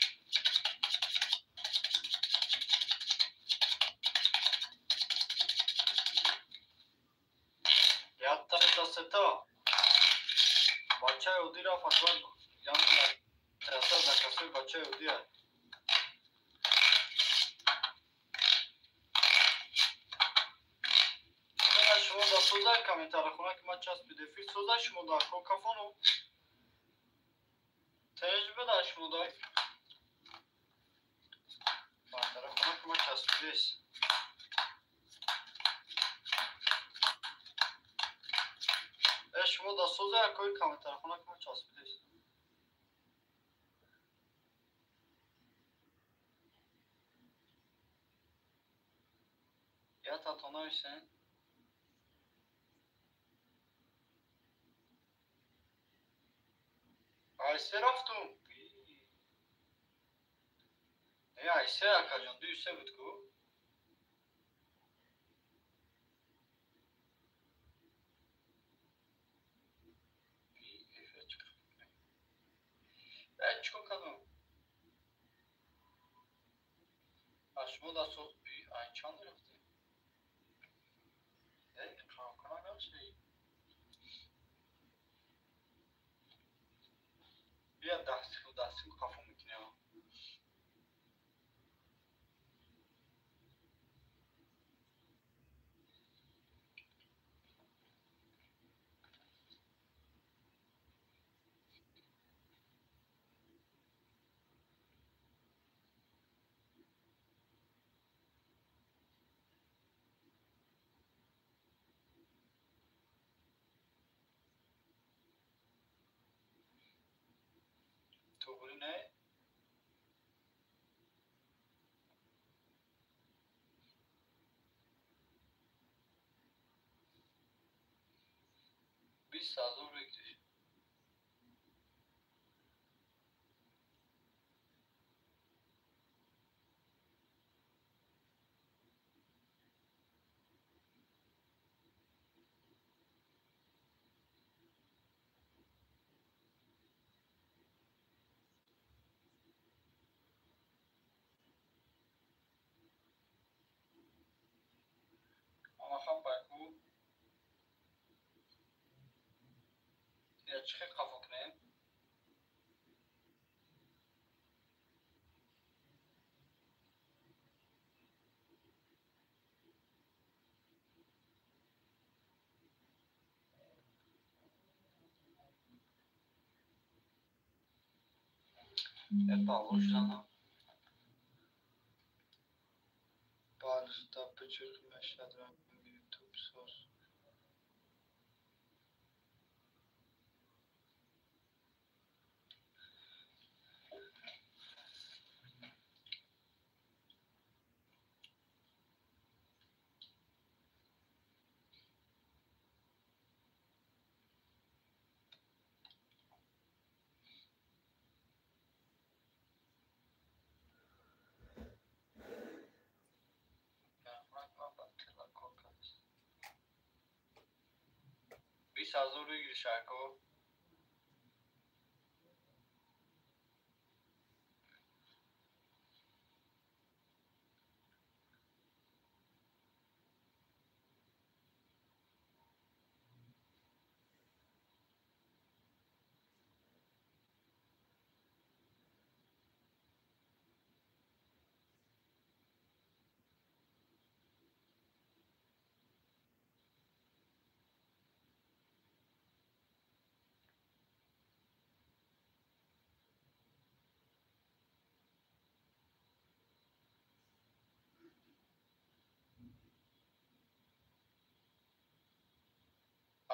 Якта сета сета. Бачаи оддӣ рафт акбар яъне траса за касои бачаи оддия. Шумо да созай комментарияхона ки ман часпид эфир созай шумо да кокафону тенҷ буда шумо да комментарияхона ки ман часпидес. Шумо да созай акои комментарияхона ки ман часпидес. Ятато нависен. Айсе рафтум. Не, айсе акаҷон, ду се буд ку. Чикор кардам? Аз шумо да соз ай чанд рафтем? Кана гашти. Бия дастхил дастхил қафо мекунем. Не? 20 000 выигрыш. Ама хапайку. Я чӣ хел қафо кунем? Я балош занам. Балста пичирх мешад ранги ютуб соз. 20 000 выигрыш, ако.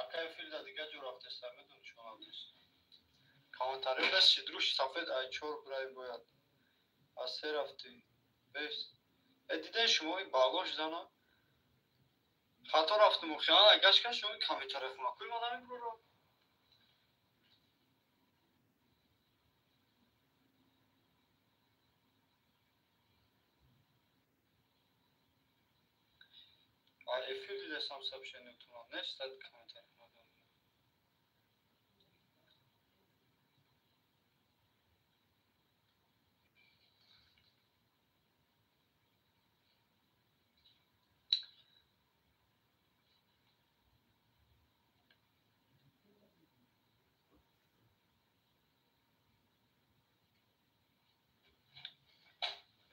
Ака, эфирда дига ҷо рафтеста, медони чӣ рафтест. Комментариё нест, друш сафед ай чор брай бояд. Аз се рафтӣ. Бес. Э, диден шумо ин балош зана? Хато рафтум, хиёна гашка шумо комментариё хона. Куй ман намебурам. Ай эфир дидесам сообщениятона. Нест комментариё.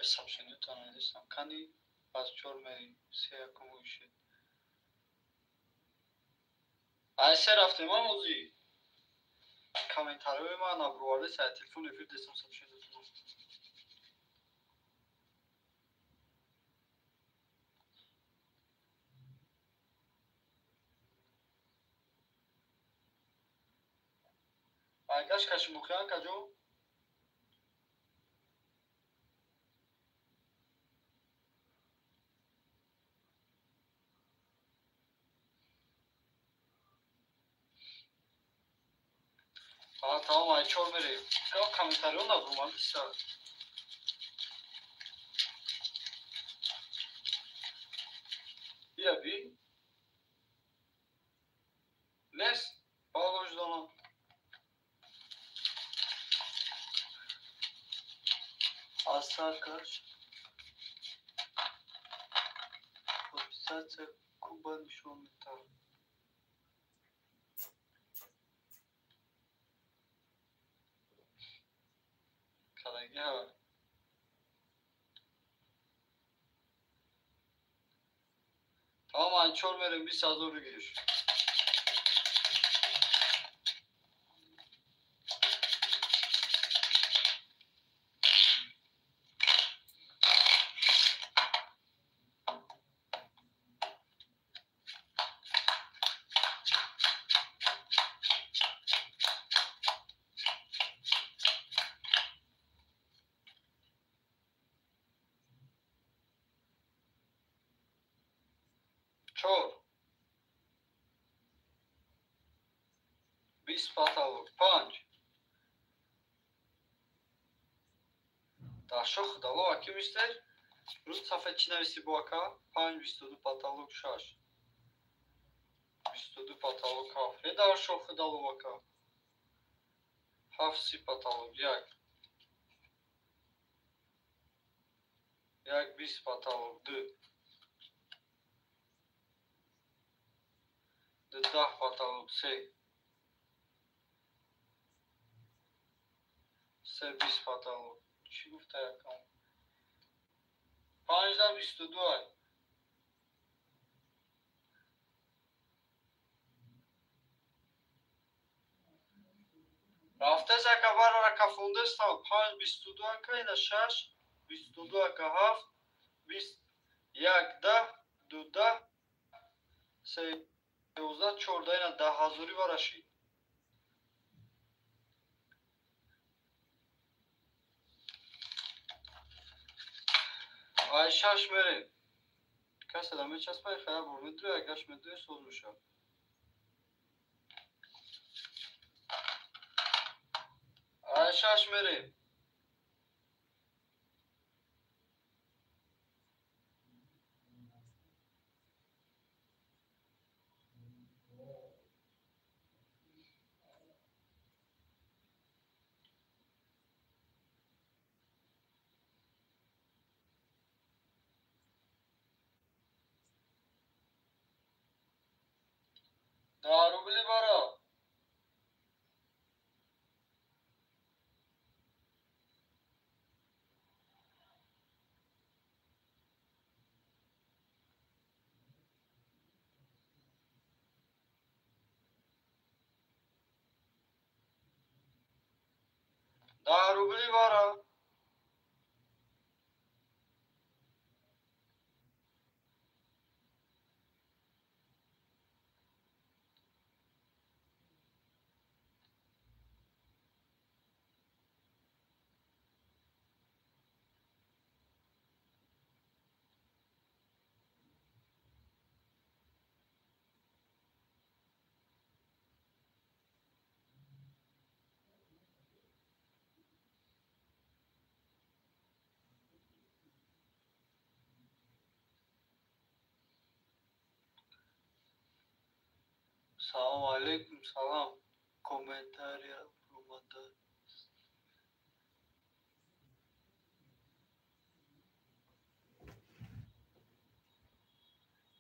Сообщениятона дидесам. Кани аз чор мери се якум вышед. Ай се рафтем омӯзӣ. Комментариҳои ман набурварда сай телефон эфир дестам сообщениятона. Ай гаш кашимухян каҷо? А, тамом, ай чор мерем. Комментариҳо набурман биса. Бия би. Нест. Балош донам. Асар каш. Подписаться Куба нишон метавад. Калаги. Тамом, ай чор мерем, 20 000 выигрыш. 20 потолок 5. Дар шох дало аки мистер. Рӯз сафед чӣ нависи бо ака? 5 22 потолок 6. 22 потолок 7. Э дар шох дало ака. 7 30 потолок 1. 1 20 потолок 2. 2 10 потолок 3. 3 20 потолок. Чӣ гуфта якам? 5 22. Рафтес ака барара кафондеста 5 22 ака ина 6 22 ака 7 20 1 10 2 10 3 11 14 ина 10 ҳазори барашид. Ай 6 мерем. Касе да мечаспай хая бор медуи, агаш медуи соз мешавад. Ай 6 мерем. Да рубли бара. Да рубли бара. Салом алейкум, салом. Комментария промода.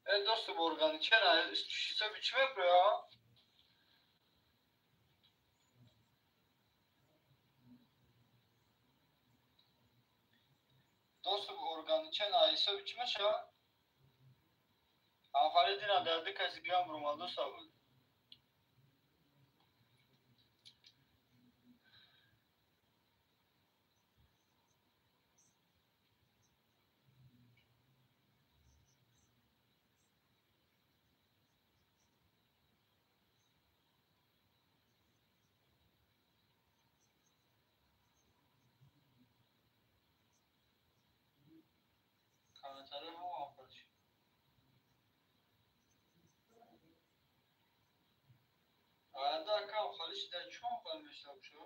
Э, доступ органи чера, ҳисоби чӣ меброя? Доступ органи чена, ҳисоби чӣ мешава? Ҳамхали дина дар ду каси гирам ромадоса буд. Комментарий ҳам короче. Оянда акам холиш дар чон хол мешавад шо?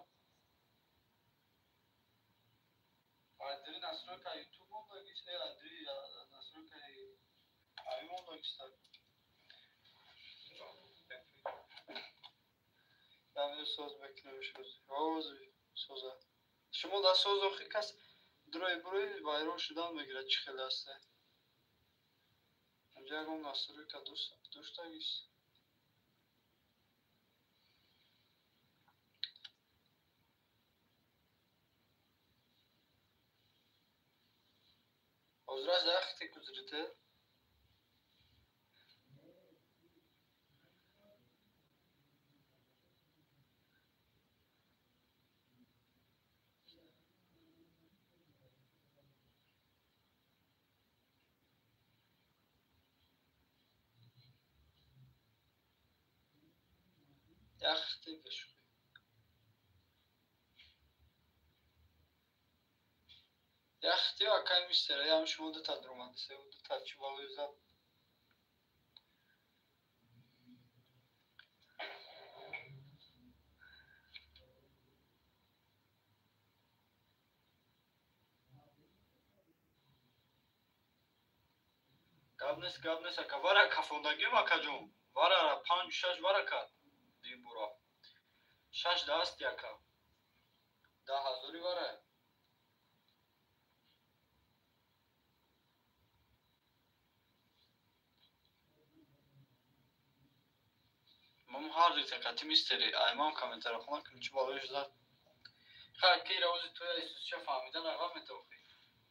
Адри настройка YouTube мондагис, э адри настройка ай мондагис так. Дамир соз мекунем шоз. Роз соза. Шумо да соз охи кас дрои брои вайрон шудан мегирад чӣ хеле аста. Инҷа ягон настройка доштагис. Ҳозираш дахте кузрите? Яхте бешухӣ. Яхте акай мистера, ям шумо дута дуромадисе, дута чӣ балои зад. Гап нест, гап нест, ака. Вара кафондагим, акаҷон. Вара панҷу шаш вара кард. Дибура. Шаш даасти, ака. 10 ҳазори вара. Мам ҳар рӯз акати мистери аймам комментаро хона кунем, чӣ балоиш зад. Хай, ки равози тоя Исусча фаҳмида нағав метохӣ.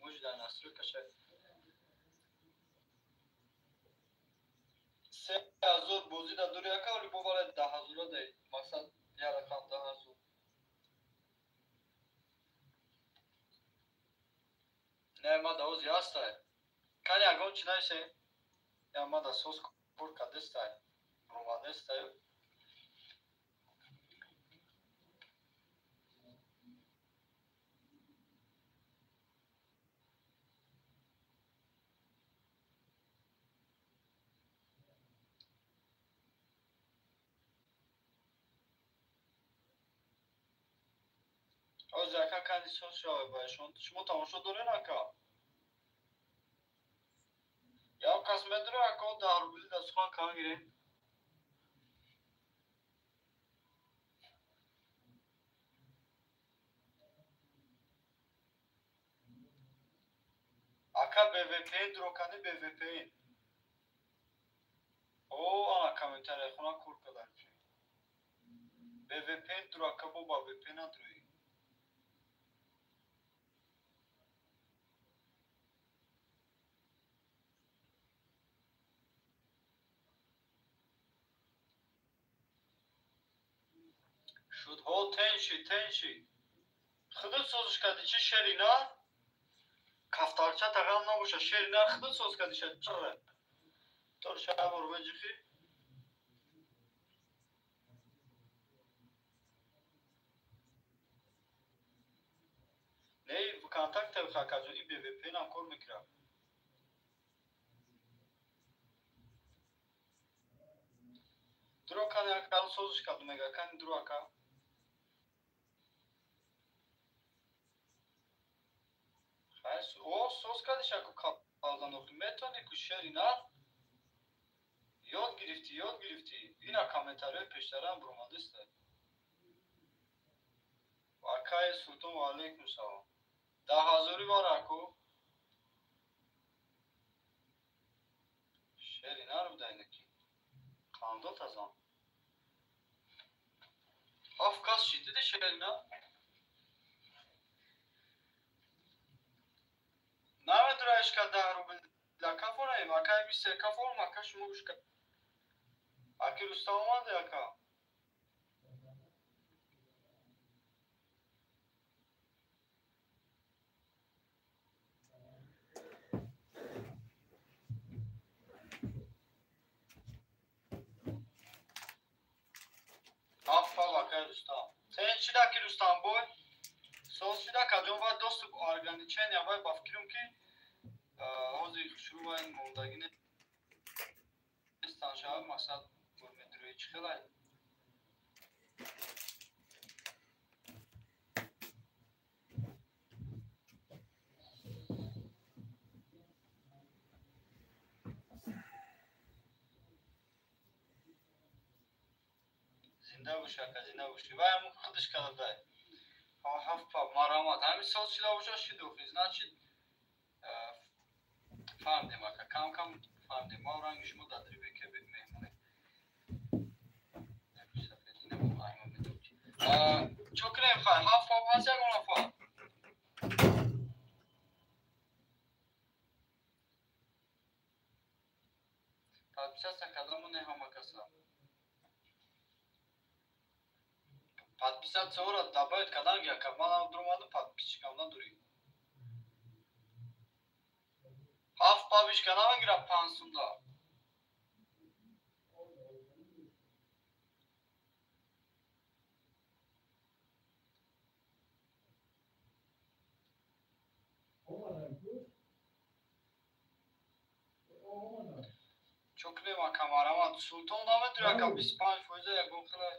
Муҷ дар настройка шай. 3000 бозӣ да дури, ака, вали бо вара 10 ҳазора дай. Мақсад як рақам 10 ҳазор. Не, ма да ози ҳастай. Кани ягон чӣ нависе? Я ма да соз кор кардестай. Ромадестай. Ози ака кани соз шавад ба шумо тамошо дорен, ака? Як кас медуре, ака, 10 рубли да сухан кан гирем. Ака, б VPN дурокани б VPN. О, ана комментария хона кор кадан. Б VPN дур, ака, бо ба VPN надуроӣ. Шуд, ҳо, тенши, тенши. Худут созиш кардӣ чӣ шери нар? Кафтарча тағал набоша, шери нар худут соз кардӣ ша чире. Тор шабор веҷихи. Не, ВКонтакте акаҷон, и б VPN ам кор мекунад. Дуро кани, ака, созиш карду мега, кани дуро, ака. О, соз кардиш, аку калзан охи метавонӣ ку шери нар? Ёд гирифтӣ, ёд гирифтӣ. Ина комментариҳои пештараам буромадиста. Акаи Султон, ва алайкум салом. 10 ҳазорӣ вара, аку. Шери нар буда инаки. Қандот азон. Ҳафт кас шид, диди шери нар? Намедураиш ка 10 рубл да кафораем, акаи мистер кафорум, ака шумо гӯш ка. Аки Рустам омаде, ака. Аффал, акаи Рустам. Сен чӣ даки Рустам бой? Соз шида каҷон вай доступ ограничения вай ба фикрам ки ҳозир шурӯъ вай мондагӣ нестан шавад мақсад медурӯи чӣ хелай. Зинда боши, ака, зинда боши. Вай ҳамун худаш карда. Ҳафт па марамат. Ҳамин соз шида боша шидохи. Значит, фаҳмидем, ака, кам кам фаҳмидем. Ма ранги шумо дар дрибеке меҳмоне. Чо кунем, хай? Ҳафт пап ҳаст ягон нафар? Подписаться кардаму не ҳама каса. Подписаться ора добавить кардан ги, ака. Манам дуромадам, подписчикам надорӣ. Ҳафт пабишка намегирад 5 сумда. Чо кунем, ака, марамат. Султон намедури, ака, 25 фоиза ягон хелай.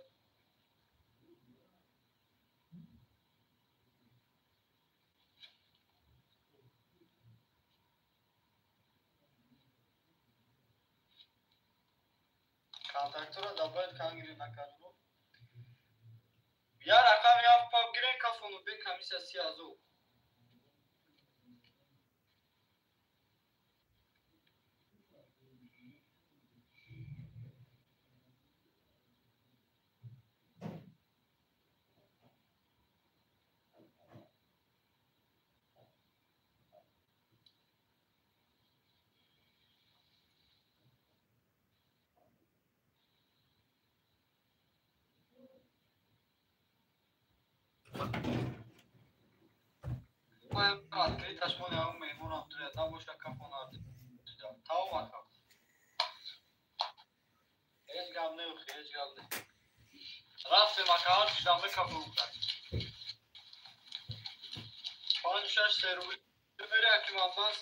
Контактора добавить кангири накарду. Я рақами ҳафт пап гирен кафону бе комиссия 30,000. Открыташ моне ам меҳмонам туя набоша кафон ардида. Тамом ака. Ҳеҷ гап не, ҳеҷ гап не. Рафтем ака, ҳар чизам мекафон кард. 5 6 3 рубл мере аким Аббас.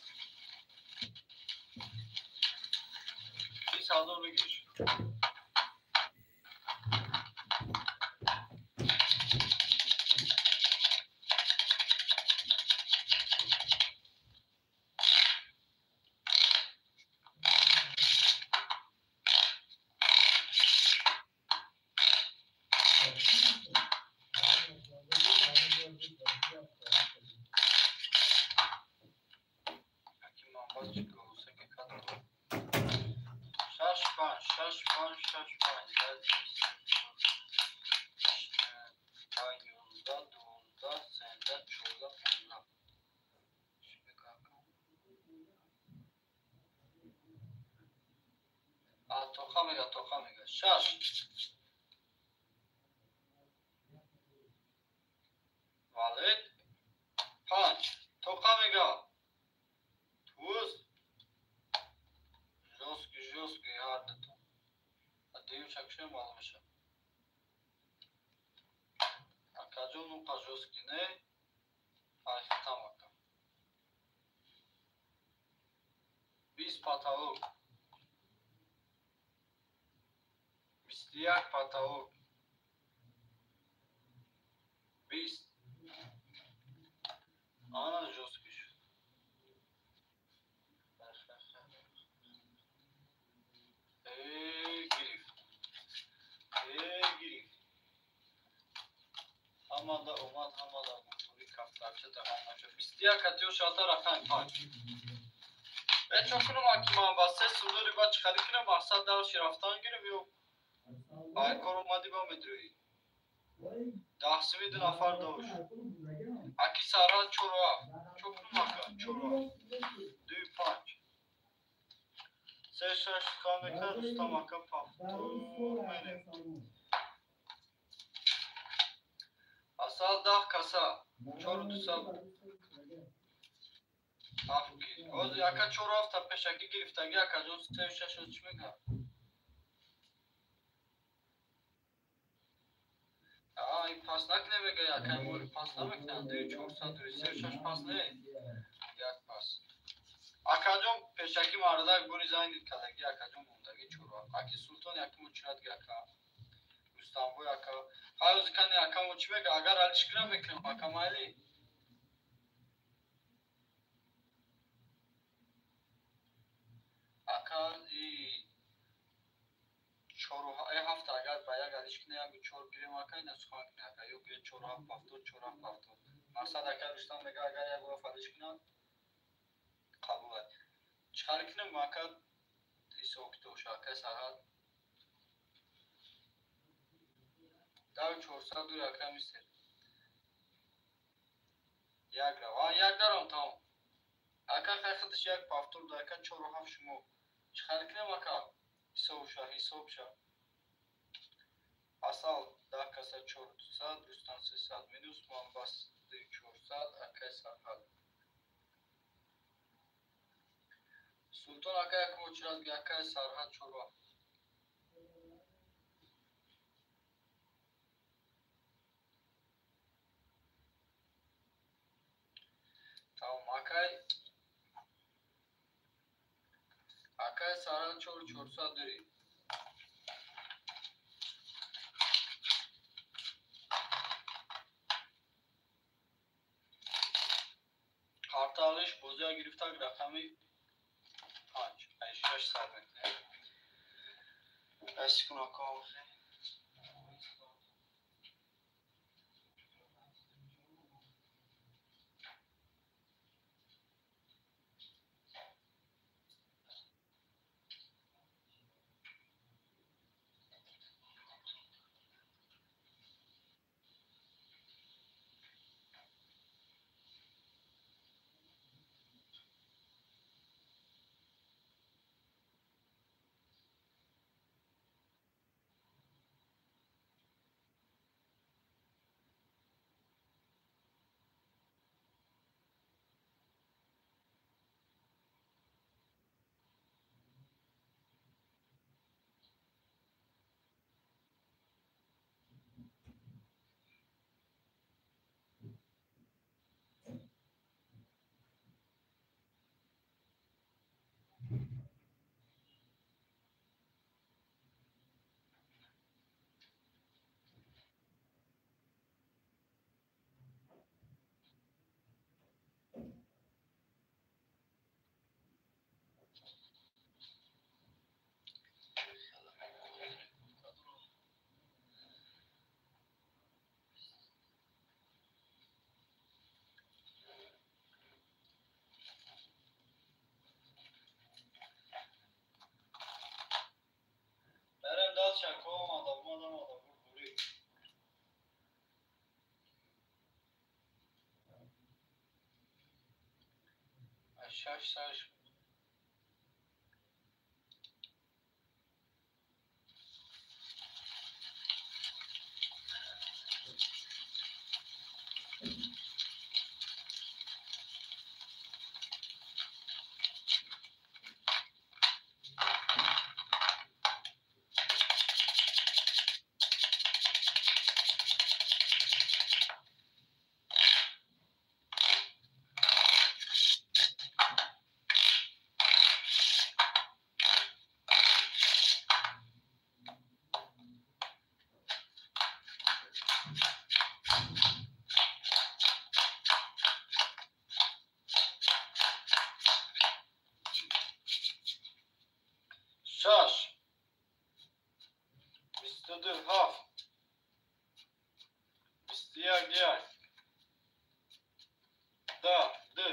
20,000 выигрыш. Тоқа мега. 6. Валид. 5. Тоқа мега. Туз. Жёсткий, жёсткий, ҳар дуто. Дуюм шакшем маълум мешавад. Акаҷон уқа жёсткий не. Айхтам ака. 20 потолок. 21 потолок. 20. Ана жёсткий шуд. Гирифт. Гирифт. Ҳамада омад, ҳамада гуфтури кафтарча тамом шуд. 21 катиё шата рақам 5. Чо кунам аки ман ба се сумдори ба чӣ хари кунам мақсад дарши рафтан гирим ё ай кор омадӣ ба медрӯӣ. 10 сими ду нафар дошт. Аки сарҳад 4 7. Чо кунам ака? 4 7. 2 5. 3 6 кам мекунад Рустам ака пафтур мерем. Асал 10 каса. 4 200 7 гир. Ҳозир ака 4 7 та пешакӣ гирифтагӣ акаҷон 3 6 чӣ мегӯяд? Ай пас накне мега якай мори пас намекунад. 2 400 2 3 6 пас не. Як пас. Акаҷон пешакӣ мардак бури занг кадаги акаҷон мондаги 4 7. Аки Султон якимо чирад ака. Рустамбой ака. Ҳай ози кани акамо чӣ мега? Агар алиш кунам мекунам ака майли. Ака и 4 7 агар ба як алиш кунем як 4 гирем ака ина сухан кунем ака ё гире 4 7 70 4 7 70. Мақсад ака Рустам мега агар як ваф алиш кунам қабул аст. Чӣ хари кунем ака ҳисоб китобша ака сарҳад 10 402 ака мисер. Як рав. Як даром тамом. Ака хай худаш як пафтур да ака 4 7 шумо. Чӣ хари кунем ака? Ҳисобша, ҳисобша. Асал 10 каса 4 200, Рустам 300 минус Манбас 2 400 акай сарҳад. Султон ака якмо чирад акай сарҳад 4 7. Тамом акай акай сарҳад 4 400 дорӣ. Қарталиш бозия гирифтак рақами 5 6 сар мекунем. Ешкун. Шаш шаш. Шаш, 22 ҳафт, 21 як, 10 ду,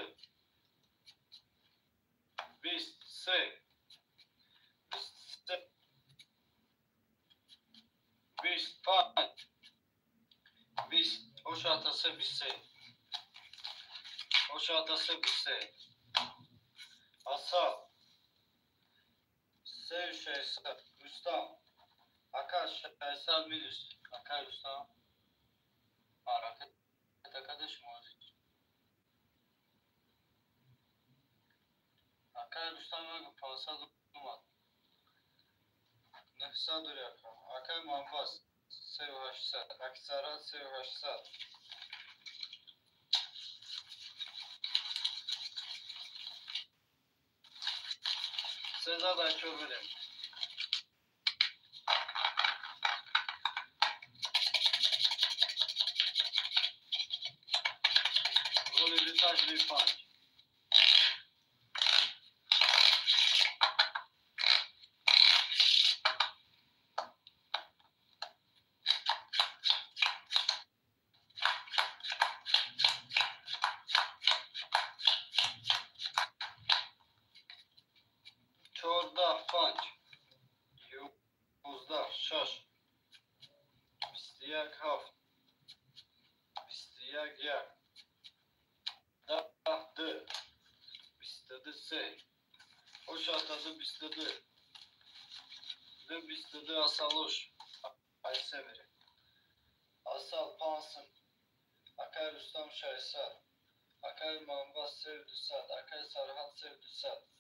23, 23, 25, 20, 83, 23, 83, 23, Асал. Се 600 Рустам. Ака 600 минус. Ака Рустам. Ҳаракат акада шумо. Ака Рустам мегу 500 омад. 900 дори ака. Ака Муҳаббат 3800. Аксарат 3800. Сездаҳ чор мерем. Голи дуташ дуи панҷ. 14 панҷ, 11 шаш, 21 ҳафт, 21 як, 10 ду, 22 се, 82 22, ду 22 асалуш, айсе мерем. Асал 500, акай Рустам 600, акай Муҳаббат 3200, акай Сарҳад 3200.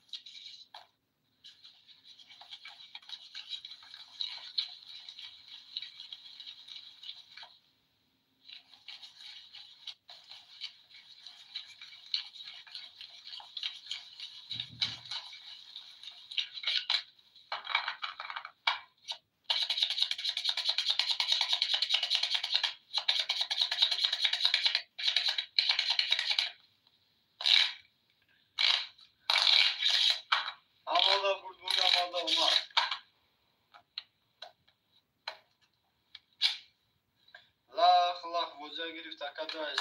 бозия гирифт ака 2-3.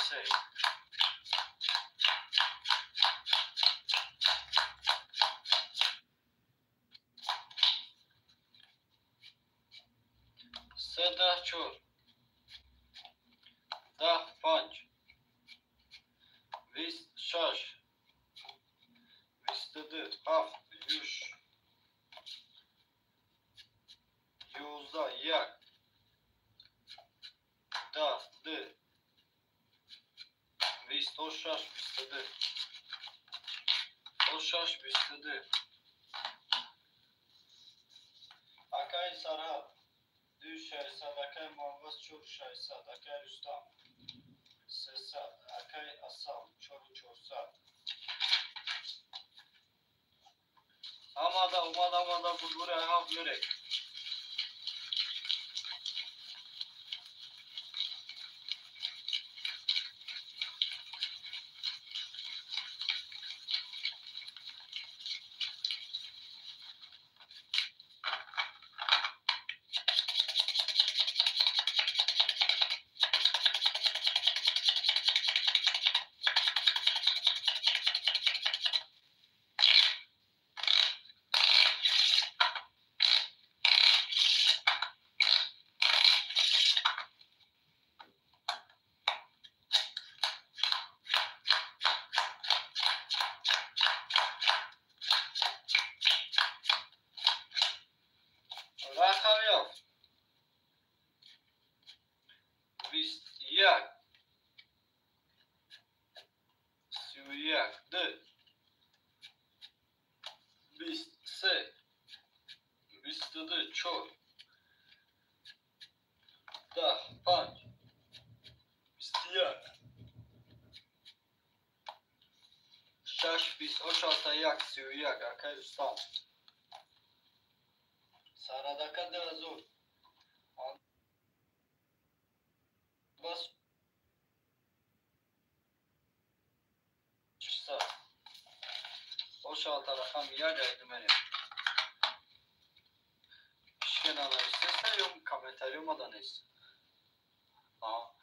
Се 10 4. 10 5. 20 6. 22 7 3. 11 1. 10 2. 26 22. 26 22. Акай Сарҳад 2600, акай Муҳаммад 4600, акай Рустам 300, акай Асал 4400. Амада омада омада бурбури ҳафт мерек. Рақами ёфт 21 31 2 23 22 4 10 5 21 6 28 1 31 акай Рустам. Сарадака 2000. Бас 600. Ошалта рақам як айдумерем. Ишке нанависеста ё комментари омада нест?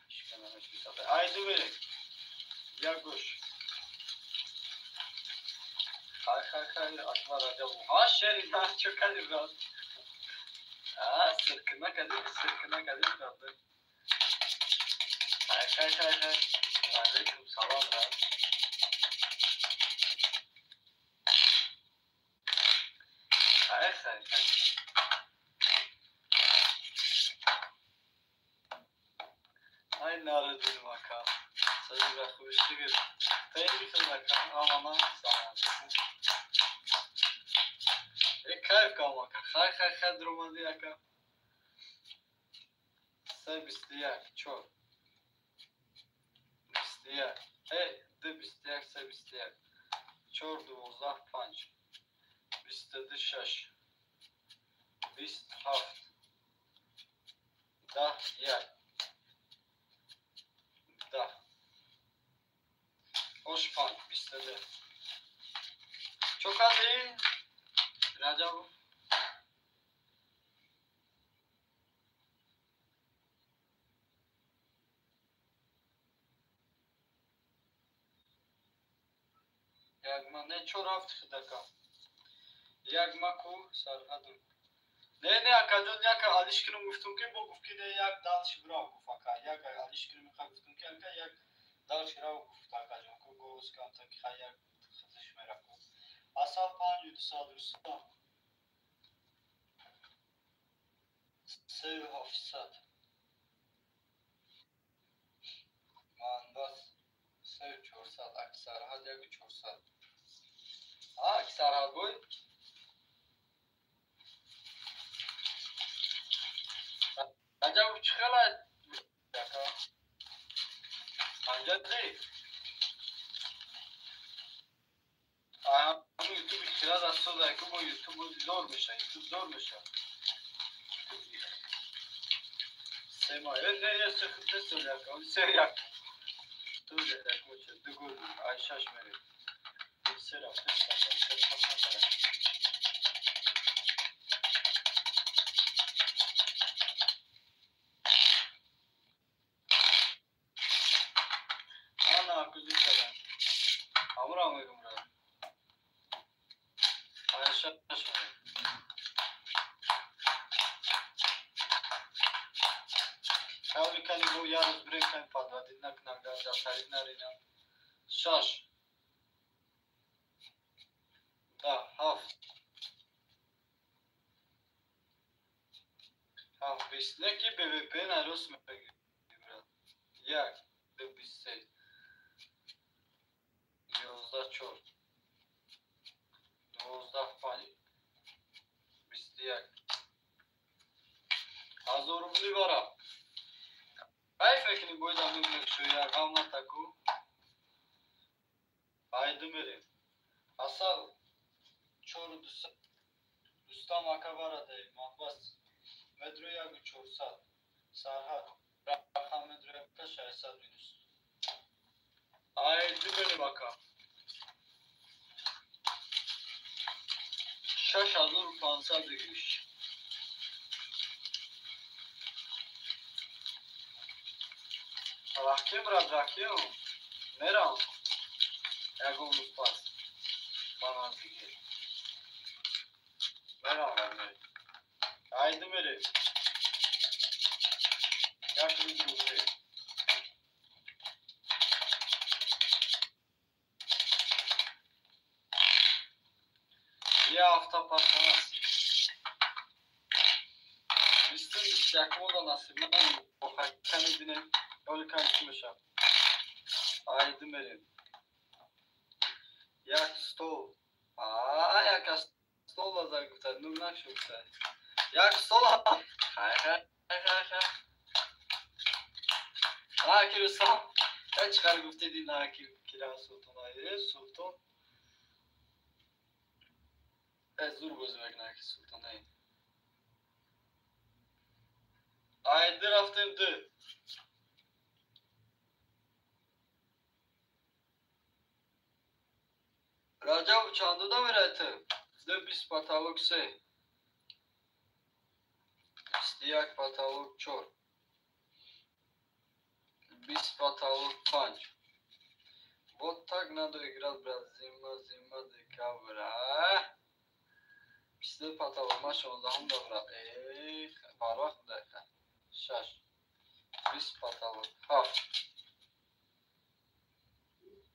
Ишке нанависеста. Айдумерем. Як гӯш. Хай хай хай Акбар Раҷабов. Ҳа шери на чо кади брат? Сиркина кадим, сиркина кадим брат. Хай хай хай хай. Алейкум салом брат. Хай хай хай. Ай нарадин ака. Сажи хуш шигир. Хеле хел ака. Амана салом. Кайф кам ака. Хай хай хай дромади ака. 3 21 4 21 2 21 3 21 4 12 5 22 6 27 10 1 10 8 5 22. Чо кардӣ Раҷабов? Як ма не чор ҳафт хидака. Як ма ку Сарҳадум. Не не акаҷон як алиш кунум гуфтум ки бо гуфт ки не як дал шибрав гуфт ака. Як алиш кунум ха гуфтум ки ака як дал ширав гуфт акаҷон ку гоз камта ки ха як хизиш мера ку. Асал 5 200 Рустам. 3 700. Манбас 3 400 ак Сарҳад 1 400. Ак Сарҳад бой. Раҷабов чӣ хела ака? Панҷади? Ҳамун ютуби хирад аз сода ку бо ютуб зор меша, ютуб зор меша. Се ма, не, не, се се се яка, се як. Ту як моче, ду гол, ай шаш мере. Се рафт, се се. Амура мегум ра. Панҷ шаш. Кавли кани бо ярус брем кани подводить накунам, газа тарид наринам. Шаш. Да, ҳафт. Ҳафт бист. Не ки БВП нарус мегирад. Як, ду, бист се. 11 чор. 12 панҷ. 21. 1000 рубли бара. Кайф мекунӣ боида мекушоя, ғам натаку. Айду мерем. Асал чору дусад. Рустам ака барадаи Манбас. Метро яку чорсад. Сарҳад. Рақам метро яка шашсад минус. Айду мерем ака. 6500 бигириш. Рахкем брат, рахкем. Мерам. Ягон рӯз пас. Ба наздикӣ. Мерам мерем. Айду мерем. Як рӯз рӯзе. Я ҳафта пас насиб. Бистум бисту якумода насиб. Ман охакка мебинем. Оли кани чӣ мешавад. Айду мерем. Як стол. А, як стол лазар гуфта, нур накшо гуфта. Як стол. Хай, хай, хай, хай. На, ки Рустам. Я чӣ хел гуфтеди на ки кира султон. Э, султон. Э, зур бозӣ мекунад ки султон. Э. Айду рафтем ду. Раҷаб чандуда меравед ту? Ду бист потолок се. 21 потолок чор. 20 потолок панҷ. Вот так надо играть, брат. Зима, зима, декабрь. А? 22 потолок. Ма шонздаҳум да, брат. Эх, барвақт буда. Шаш. 20 потолок. Ҳафт.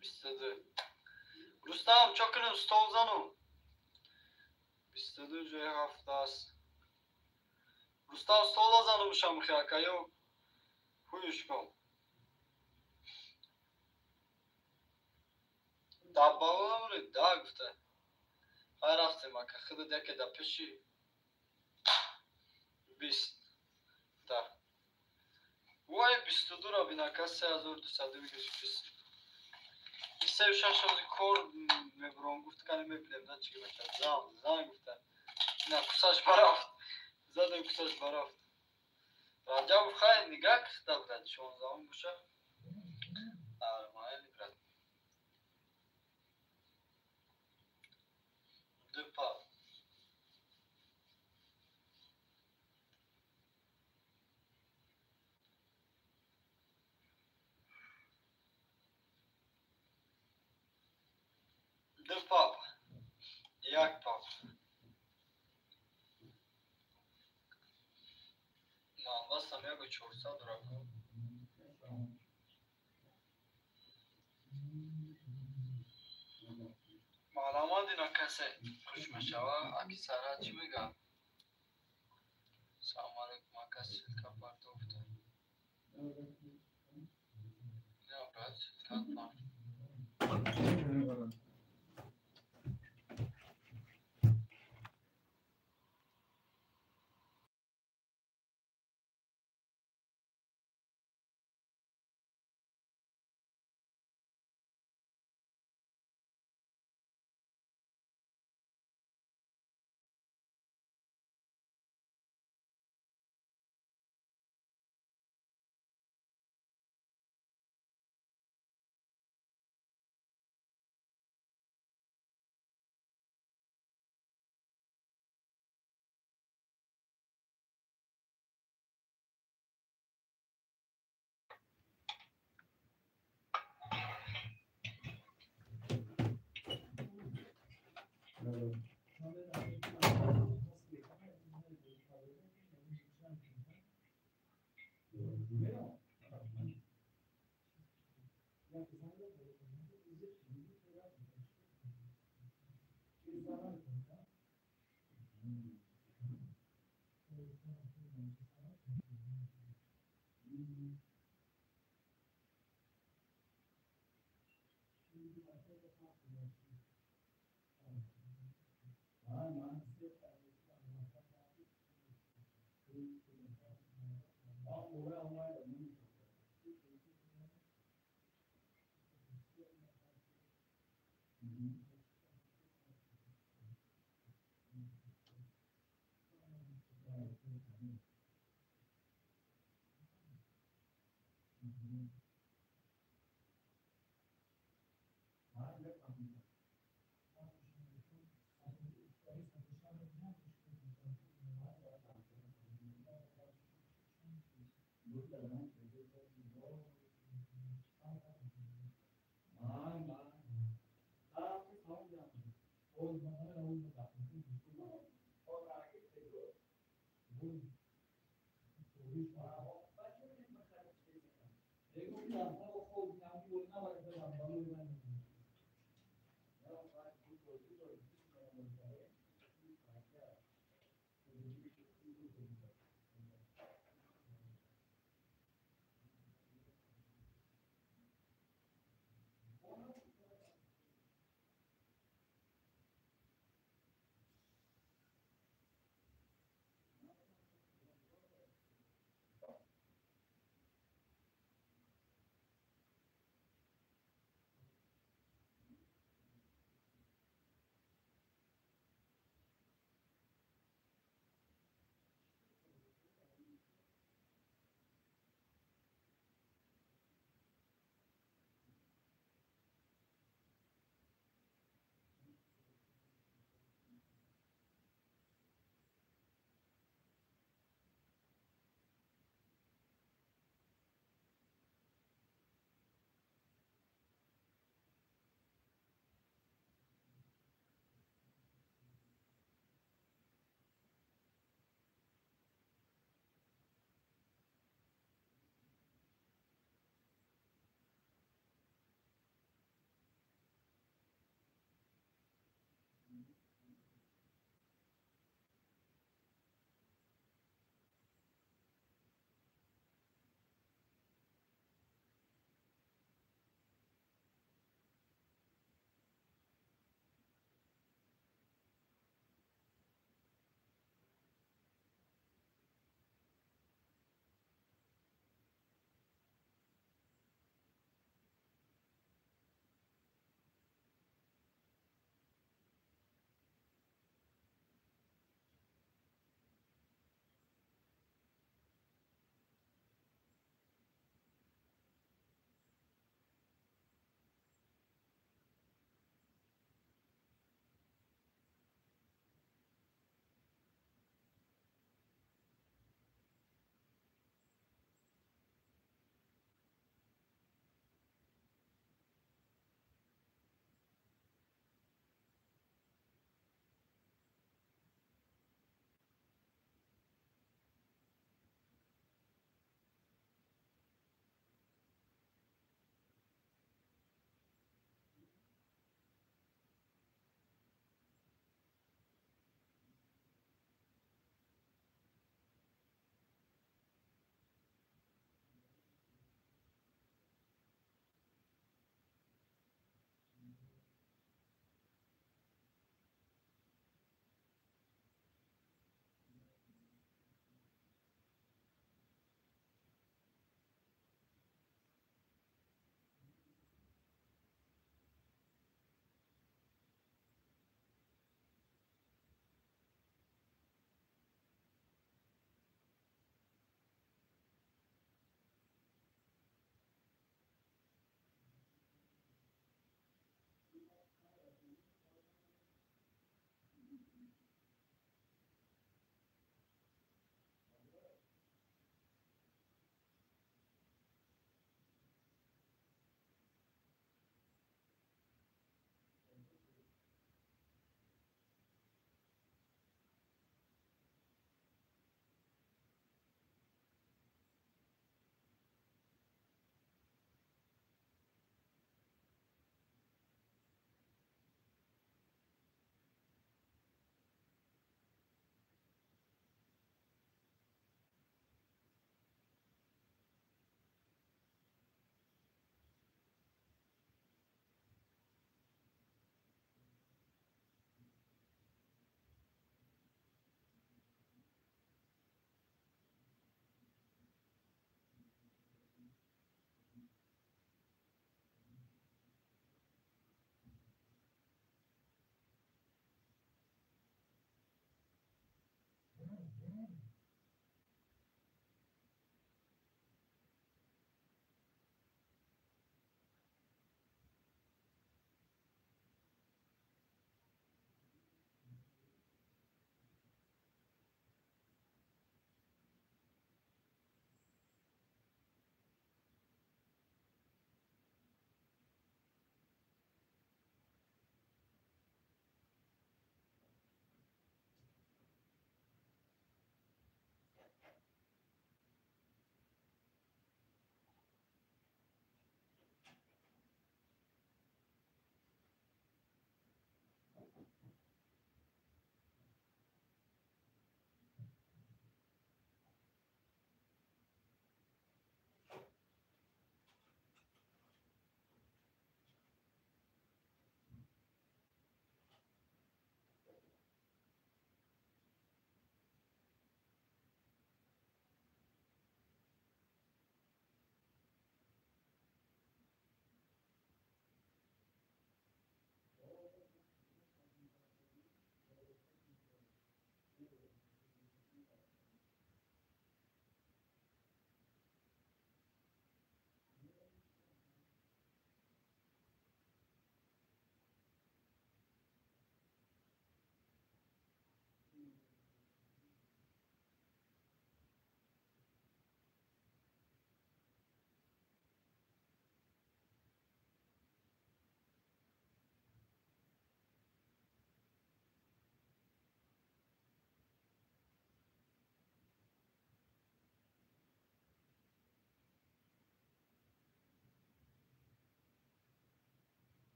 22. Рустам, чо кунем? Стол занум. 22 ҷои ҳафт аст. Рустам, стола занум шамхи ака ё ҳуюш кун. Даббало намонед? Да гуфта. Хай рафтем ака. Худат яке да пеши. 20. Да. Вай 22-ро бин ака 3200 бигир бист. Сею шаш рӯзи кор мебурам гуфт кани мебинем да чӣ мешавад. Зан, зан гуфта. На кусаш барафт. Задем кусаш барафт. Раҷабов хай нигаҳ кихта брат, шонздаҳум боша. Нормально брат. Ду па. Ду пап. Як пап. Манбасам яку чорсад раку. Маълумот ина касе хуш мешава. Аки Сара чӣ мега? Салому алейкум ака, ссылка партофта. Не, брат, ссылка партофта.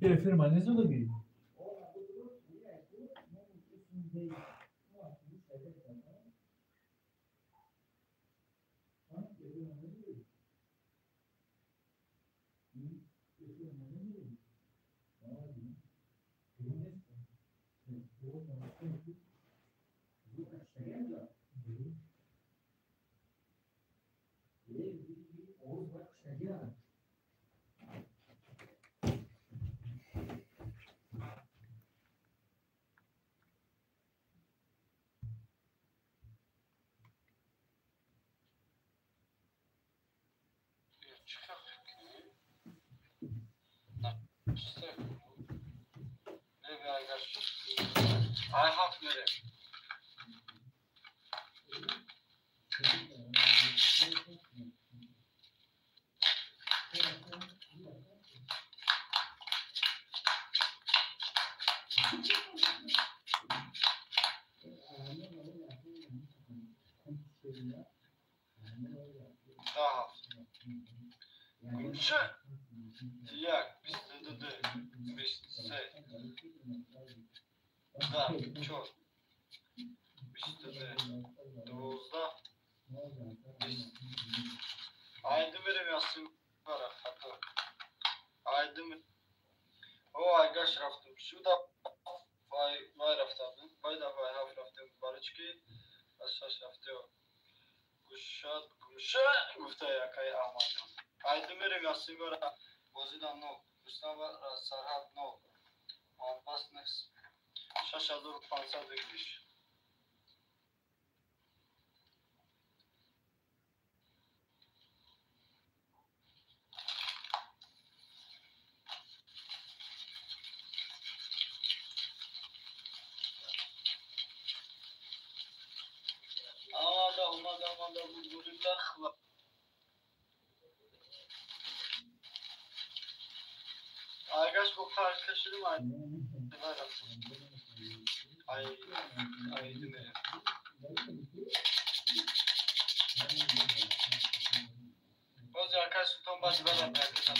Firma ne zoda? I have mere. Як, бист ду, бист се, даҳ, чор, бисту ду, 12, 20. Айду мерем ясин бара хато. Айду о айгаш рафтум. Шуда вай вай рафтам. Вай да вай ҳафт рафтем барочки аз шаш рафтем. Гушад гуша гуфта якай Аҳмадҷон. Айду мерем ясин бара бозида но. Рустам Сарҳад но. Аббас некс 6500 выигрыш. Омада, омада, омада, бурдулиллах. Аргаш бо қар кашидим, ай ай ай димерем. Боз якай султон баъди баъд якашам.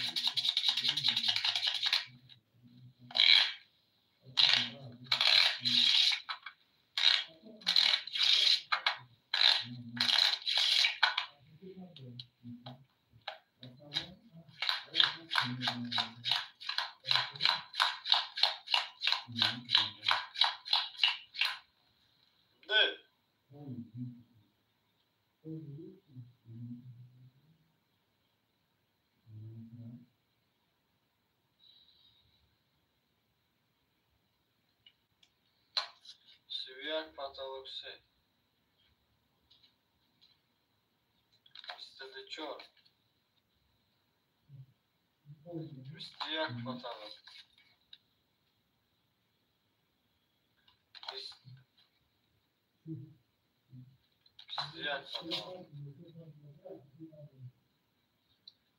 Як потолок се. 24. 21 потолок. 21 потолок.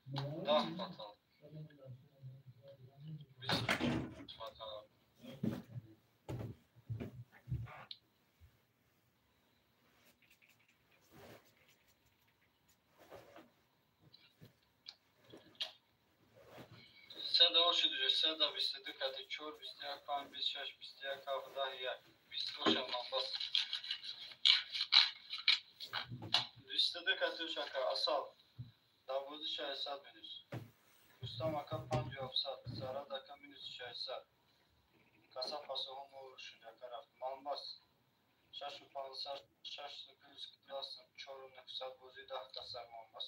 10 потолок. 20 потолок. Седа 22 кати 4, 21 5, 26, 21 7, 1, 28 манбас. 22 кати 3 ака асал. Давози 600 минус. Рустам ака 57, Сарад ака минус 600. Каса пасоҳо мо шуд ака рафт. Манбас 6 500, 6 плюс классом 4 900 бози 10 каса манбас.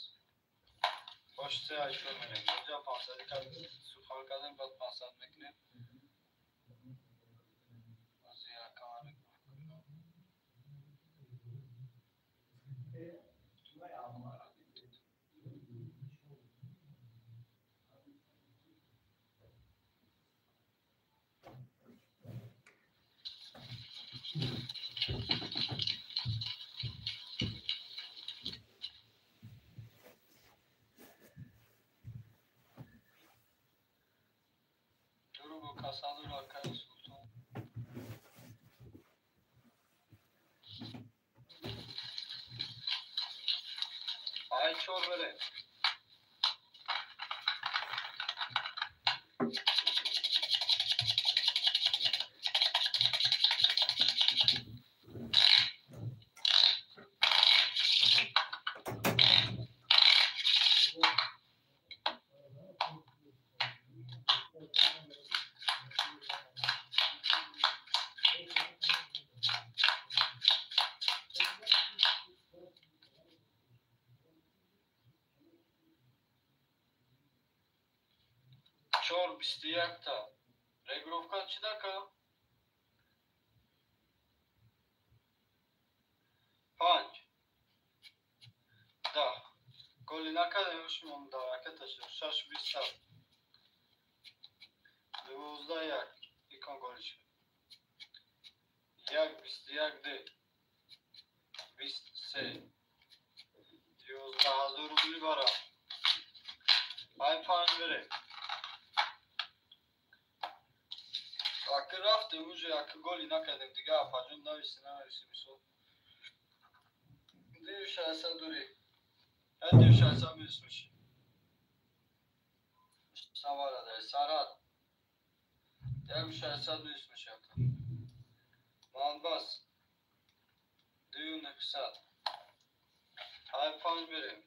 Бош се айшор мерем. Инҷа 500 кад сухан кардем, баъд 500 мекунем. Аз якам Касадур акай султон. Ай чор бере. Чор бисту якта. Регровка чӣ дака? 5 10. Голи накардем, шумон дар ракета шуд. 6 27. 12 1. Икон голи шуд. 1 21 д. 23. 11,000 рубли бара. Ай 5 бере. Аки рафтем уже, аки голи накардем, дига апаҷон нависи, нанависи мисол. Дию 600 дури. Дию 600 минус меши. Савара дар Сарат. 1600 минус меши ака. Манбас. Дию 900. Ай 5 берем.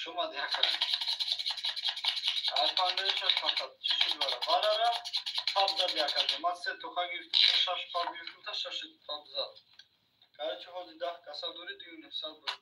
Шума дяка. Ай панҷ панҷсад чӣ шуд бара? Барара паб зад яка. Ман се тоха гирифтам, шаш паб гирифтам, та шаш паб зад. Короче, ҳози 10 каса дори, 2,900 буд.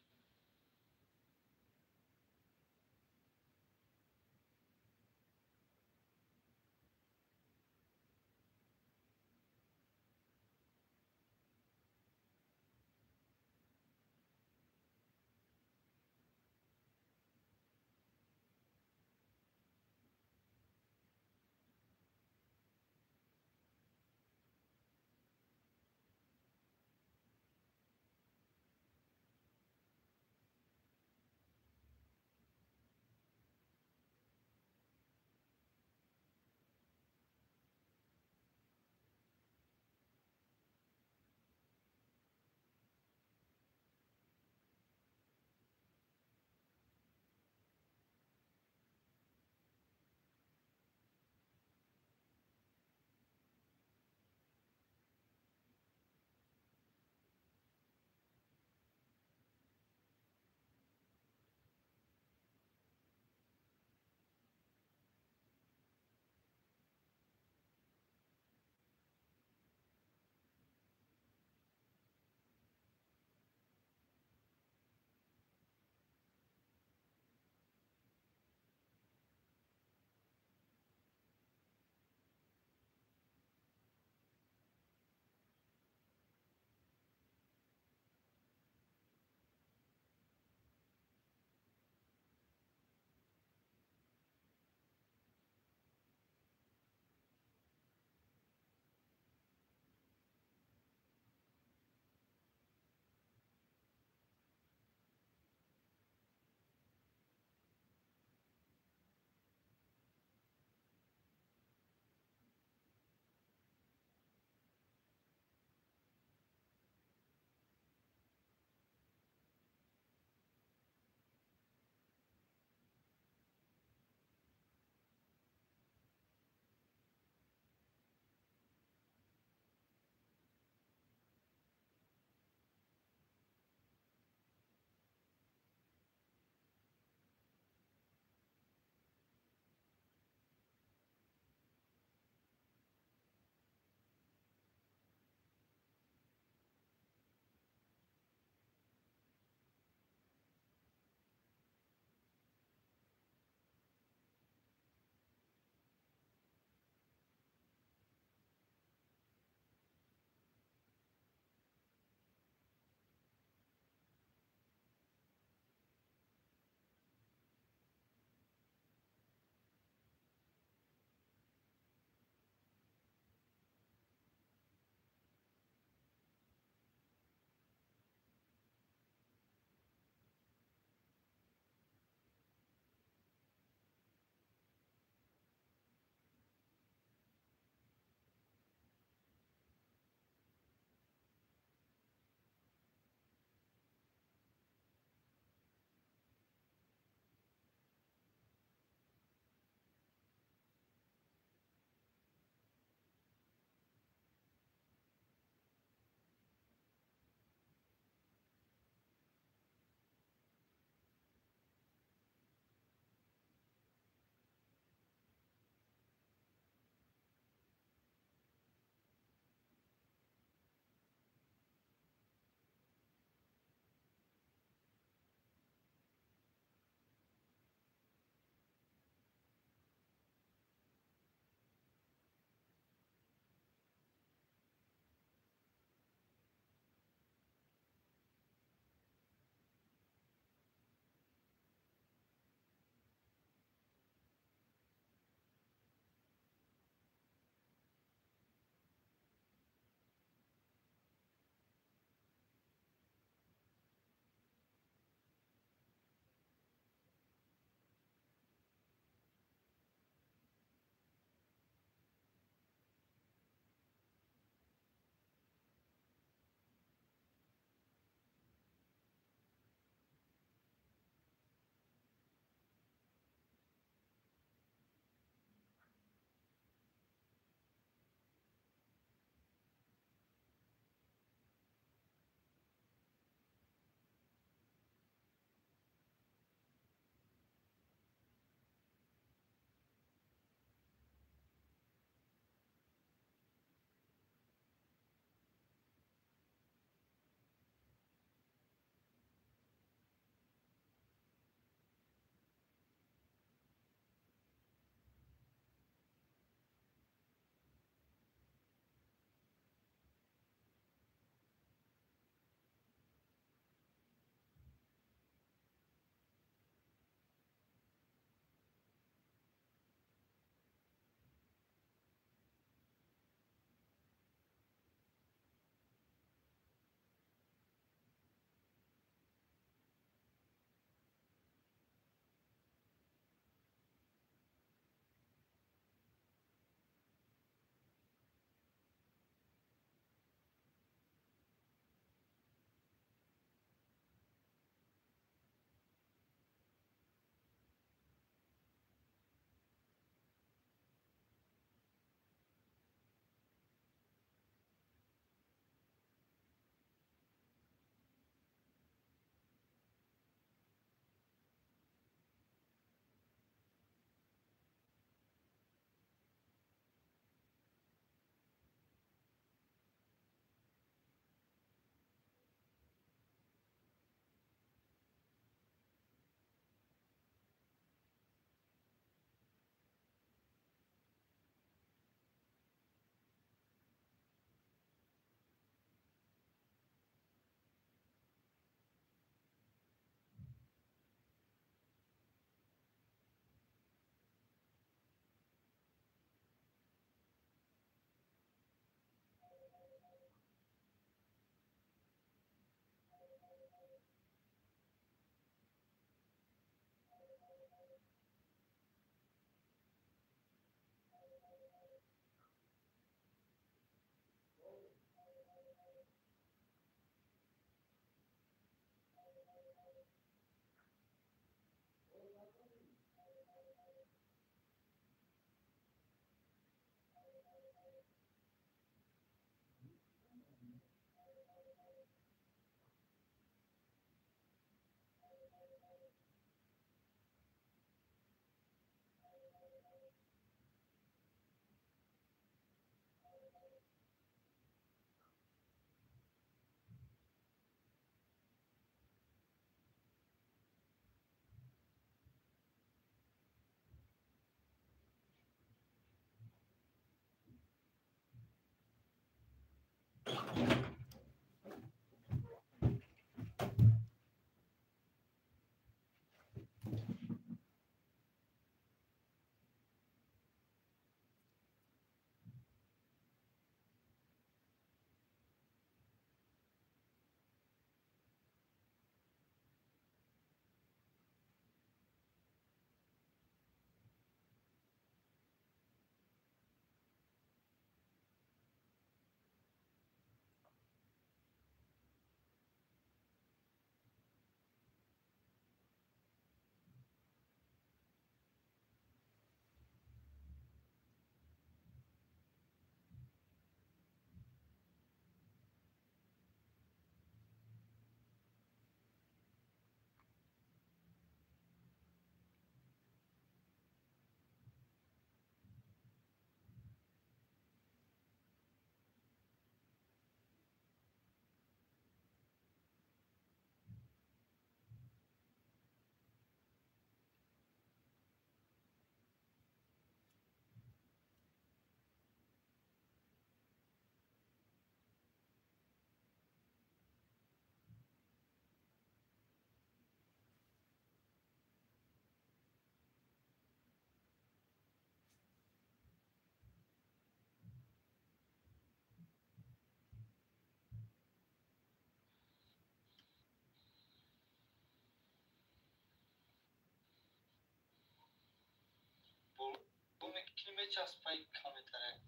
Мечаспай комментария.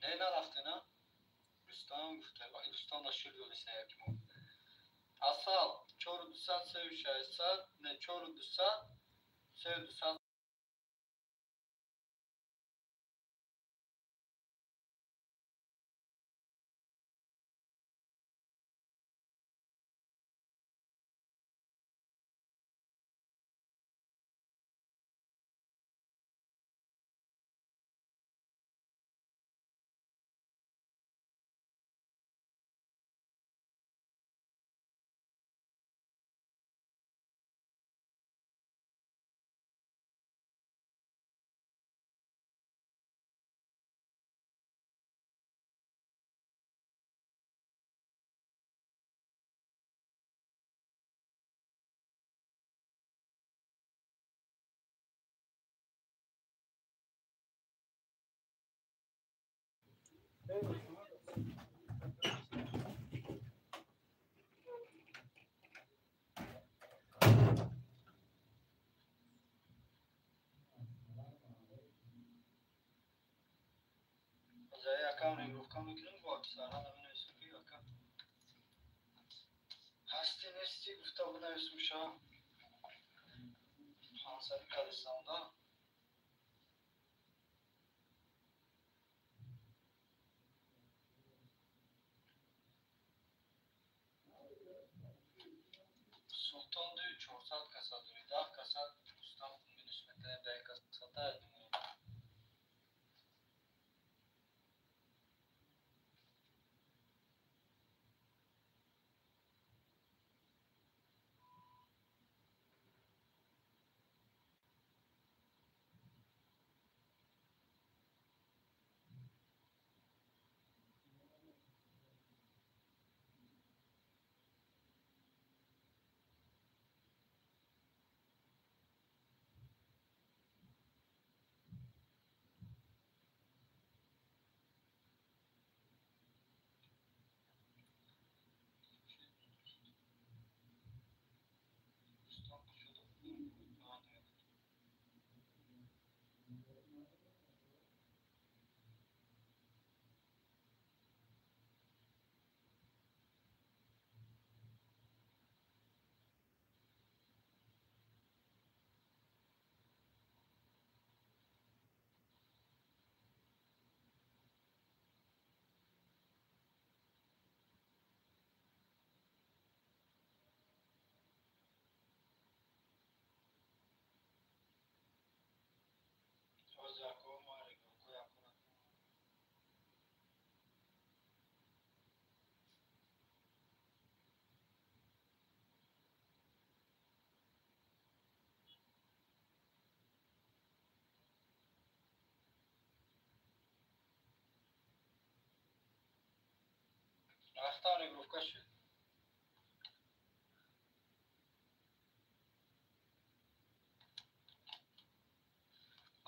Не нарафте, на? Рустам гуфта, Рустам да шур додиса яки мо. Асал 4200 3600, не 4200 3200. Ҳасти нести гуфта бинависм ша 500 кадистанда. Султон ду 400 каса дори, 10 каса Рустам минус метавонем 10 касата думаю. Рафтан регровка шуд.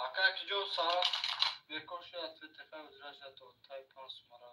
Ака киҷо саҳар бекор шуд, ответака узража то тай 5 сумара.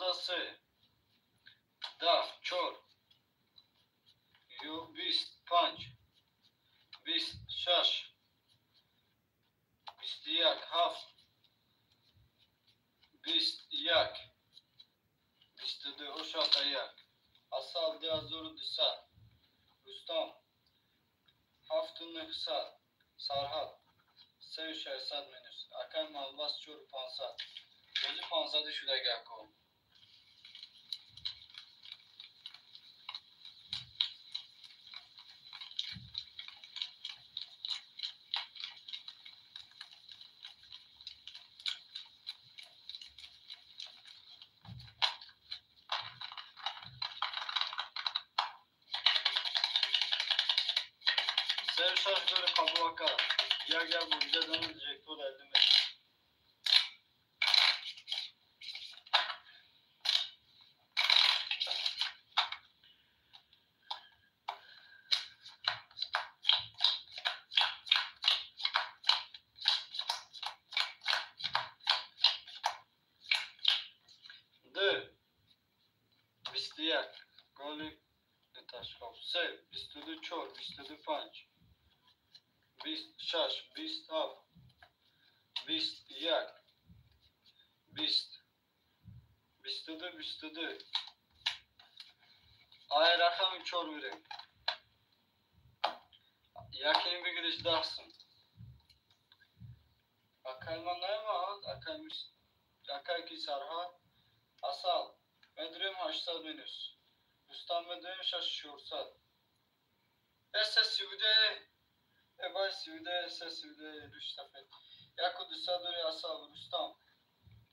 Се, 10, 4, 25, 26, 21, 7, 21, 22, 81, Асал 2200, Рустам 7900, Сарҳад 3600 минус, Акай Малбас 4500, бози 500 шудаги ако. шаш голи қабул ака. Як як муъҷиза занад, джекпот айдим мешавад. Ду 21 голи дуташхоб. Се 22 чор 22 панҷ 26 27 21 20 22 22. Ай рақами чор бирем. Якем бигириш 10 сум. Акай ман наёмад, акай ки Сарҳад. Асал медурем 800 минус. Рустам медурем 6400. Эса сивде эбай сивде эса сивде рӯшсафед. 1200 дори Асал Рустам.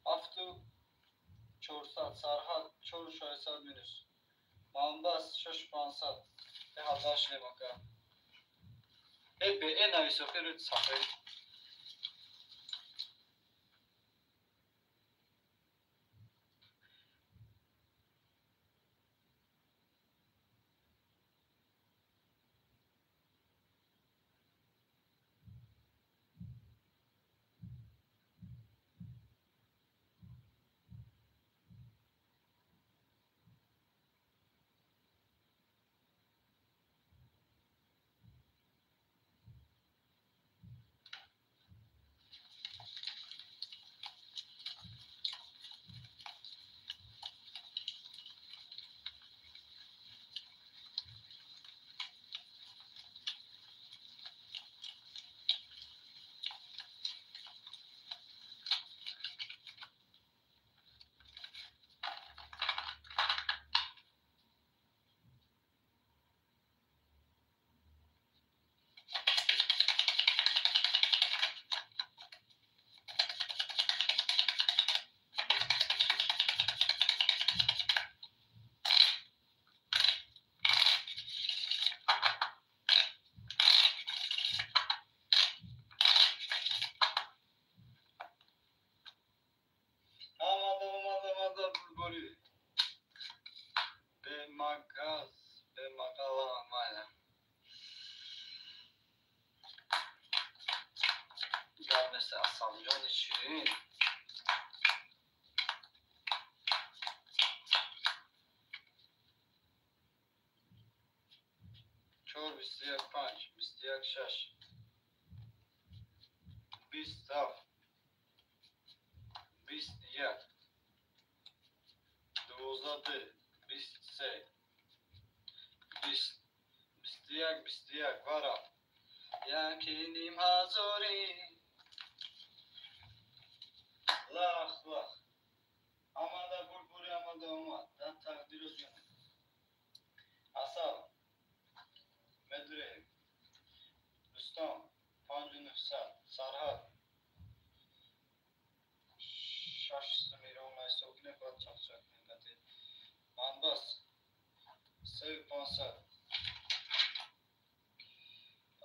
7400 Сарҳад 4600 минус. Манбас 6500. Э ҳабдаш немака. Э бе э навис охир сафед. Бемагаз, бемагала майна. Гап нест, Асалҷони ширин. Чор 21 панҷ 21 шаш 20 7 21 12 ду 23 20 21 21 вара яки ним ҳазорӣ. Лах лах омада булбули омада омад дар тақдиру ҷон. Асал медурем Рустам 5900 Сарҳад 6 сумиро ҳисоб кунем, баъд чақчақ кунем. Манбас 3500.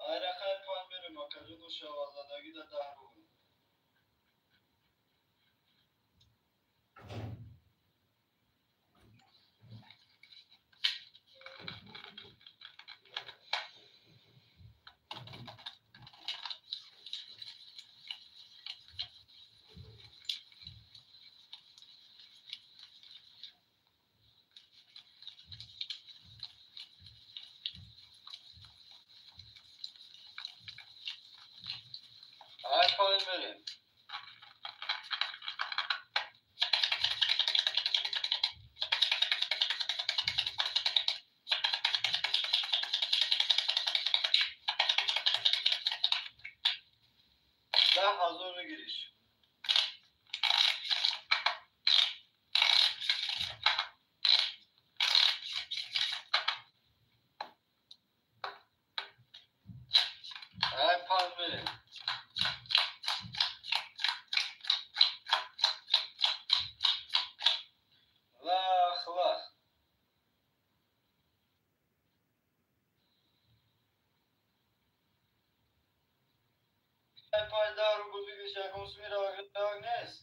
Ай рақами панҷ мерем, акаҷону шавазадагӣ да 10 рубл. Ай панҷ мерем. 10,000 бигириш. Ай панҷ мерем. Лах лах. Панҷ даҳ рубл бигириш, ягон суми равак нест.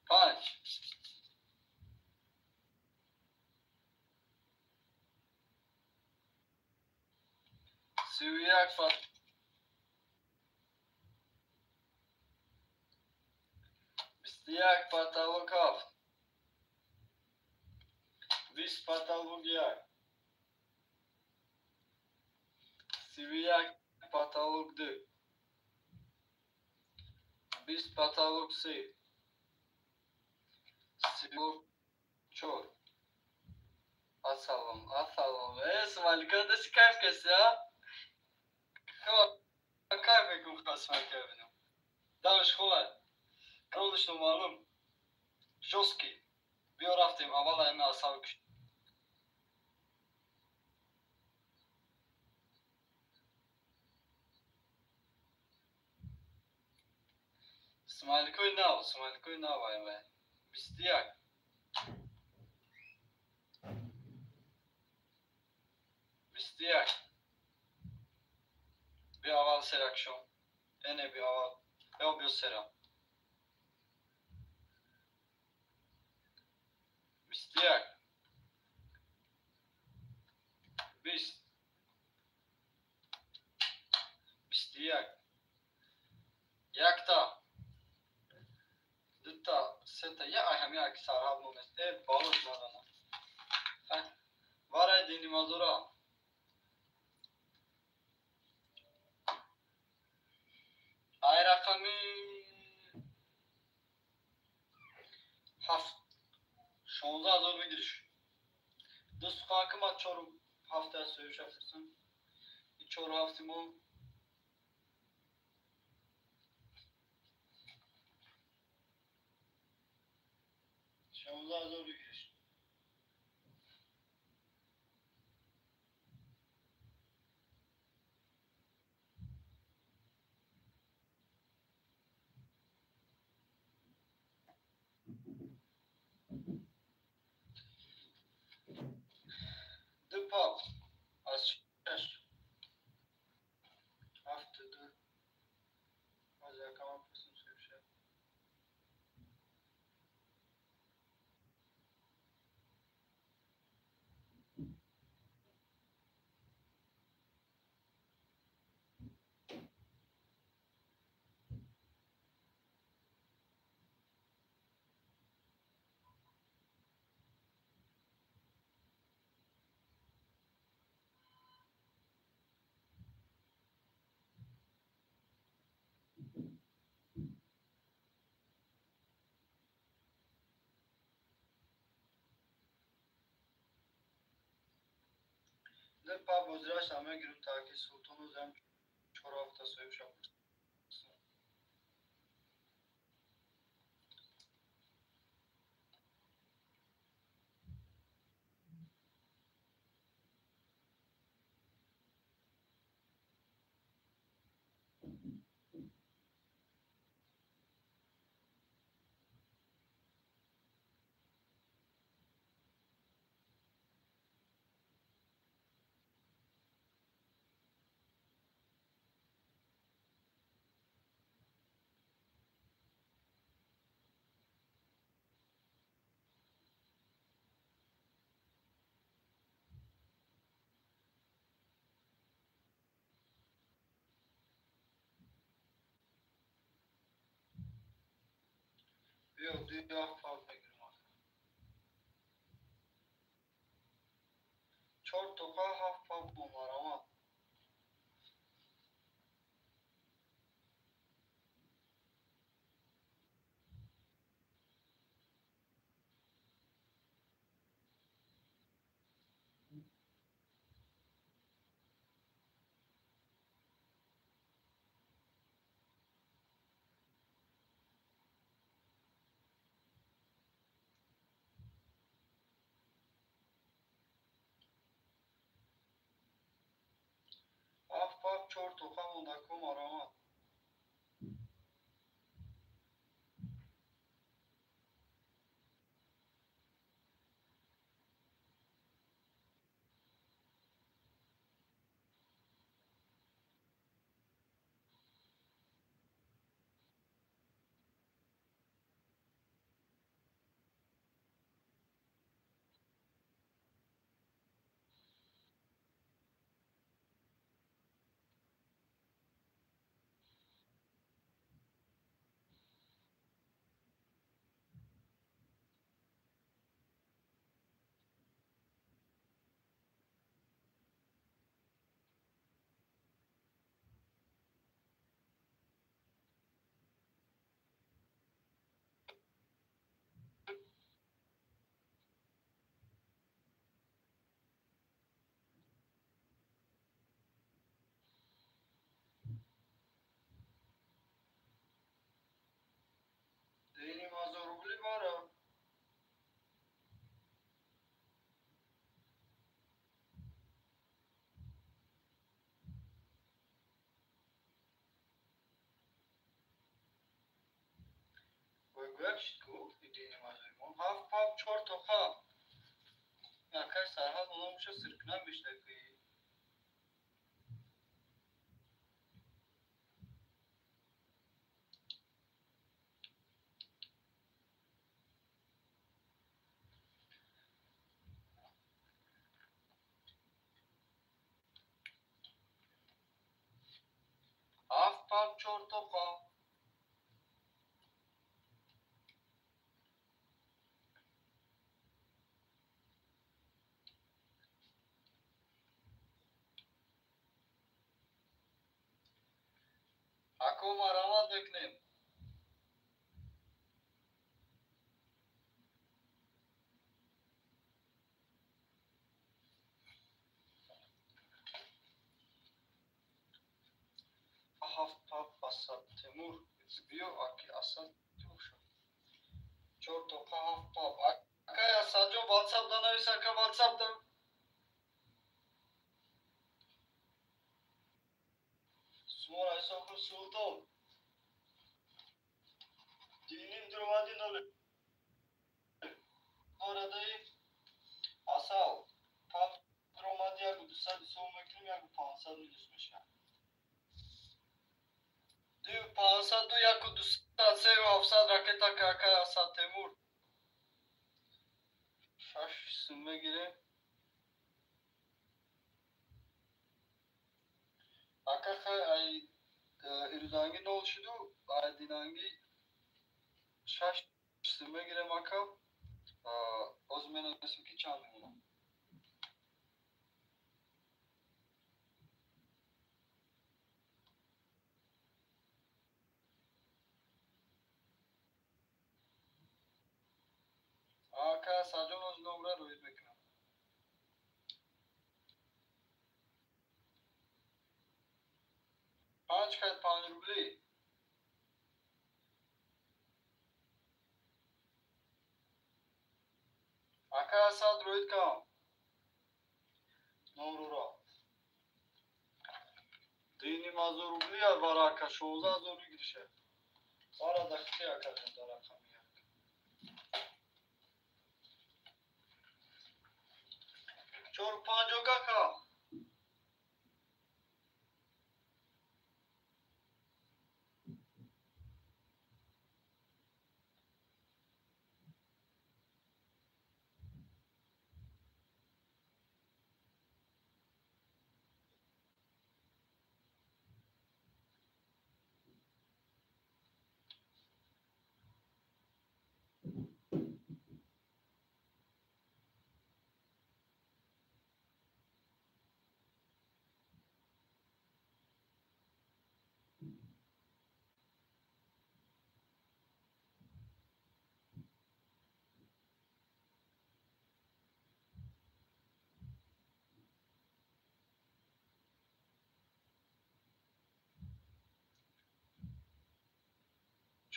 Панҷ. 31 21 потолок 7. 20 потолок 1. 31 потолок 2. 20 потолок 3. 4. Ассалом, ассалом. Смайлика, да си кайф каси, а? Кайф мекун, хасмайка бинам. Дамш хула. Кролиш номаълум. Жёсткий. Биё рафтем, аввал ами асал кушт. Смайликои нав, смайликои нав ай вай. 21. 21. Биё аввал серакшон. Эне биё аввал. Ё биё сера. 21. 20. 21. Якта. Дута, сета. Я ай ҳами як сарҳад монест. Э, балош надана. Варай дини мазура. Ай рақами 7. 16 000 бигириш. Дӯст хоҳам 4 ҳафта соҳиб шафтам. 4 ҳафти мо 16 000 бигириш. Ду пап аз 6. 7 2. Аз якама пурсим соҳиб шавад. Ду пап бозираш мегирем, таки султону зам 4 ҳафта соҳиб шавад. Биё ду ҳафт пап мегирем. 4 тоқа 7 пап бомарама. 7 пап 4 тоқа мондаку марама. рубли бара. Гӯяк шид ку идини мазоимон. Ҳафт пап чор тоқа. Якай сарҳад оломуша сиркунам бишнакӣ. Ҳафт пап чор тоқа. Ако марамат мекунем. Ҳафт пап Асад Темур биё аки Асад туша. Чор тоқа ҳафт пап. Акай Асадҷон WhatsApp да навис, ака WhatsApp да. Сумора ҳисоб кун Султон. Диним дуромади ноле. Орадаи асал. Пап дуромади яку дусад ҳисоб мекунем, яку пансад минус мешавад. Ду пансад ду яку дусад сею ҳафтсад ракета какай Асад Темур. Шаш сум мегирем. Ака хай ай ирӯзанги нол шуду, ай динанги шаш сум мегирем ака. Оз менависем ки чанд мемонад. Ака Асаҷон оз номра роид мекунам. Панҷ кайд панҷ рубли. Ака Асад роид кам. Номруро. Диним ҳазор рубли бара ака шонздаҳ ҳазор мегириша. Бара дахти ака ҷон дар рақами як. Чору панҷоҳ ака.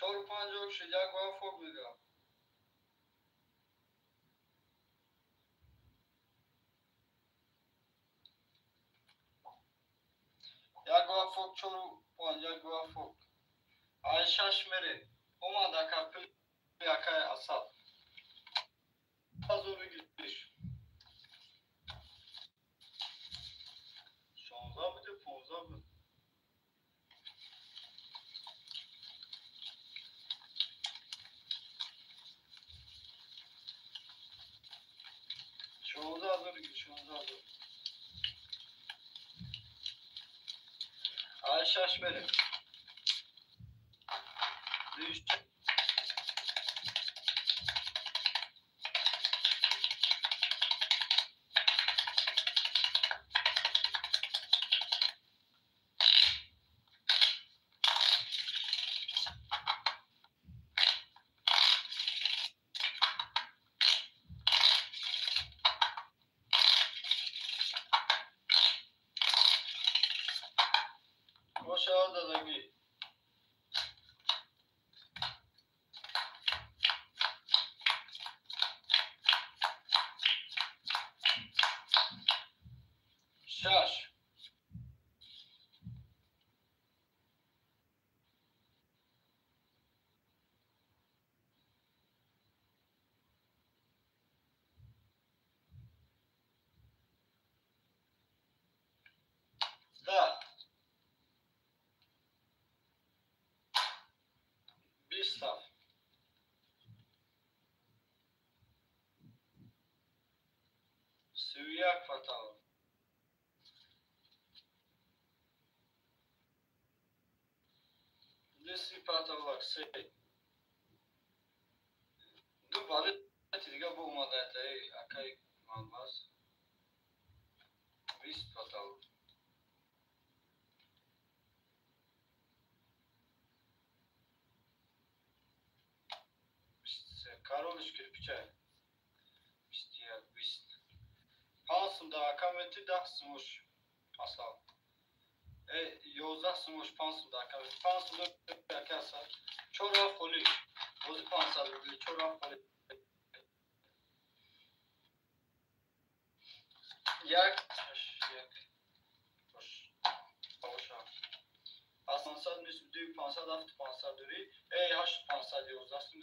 Чору панҷоҳ шуд, як ба фок мегӯям. Як ба фок чору панҷ, як ба фок. Ай шаш мере. Омад ака пули акай Асад. Ҳазор бигириш. Шонздаҳ буд ё понздаҳ буд? Шонздаҳ ҳазор бигир, шонздаҳ ҳазор. Ай шаш мере. Боша дадагӣ. Бист ҳафт. 31 потолок. Биси потолок се. Ду балети дига бо омадаята, эй, акай манбаз. 20 потолок. 23. Королиш кирпичай. 21, 20. 5 сум да ака мети, 10 сумош асал. Э, 11 сумош 5 сум да ака мети. 5 сум ака асал. Чор рафт холӣ. Бози 500 рубли, чор рафт холӣ. Як, як. Бош. Боша. Аз 500 нисб ду 500 ҳафт 500 дури. Эй, ҳашт 500 11 сум.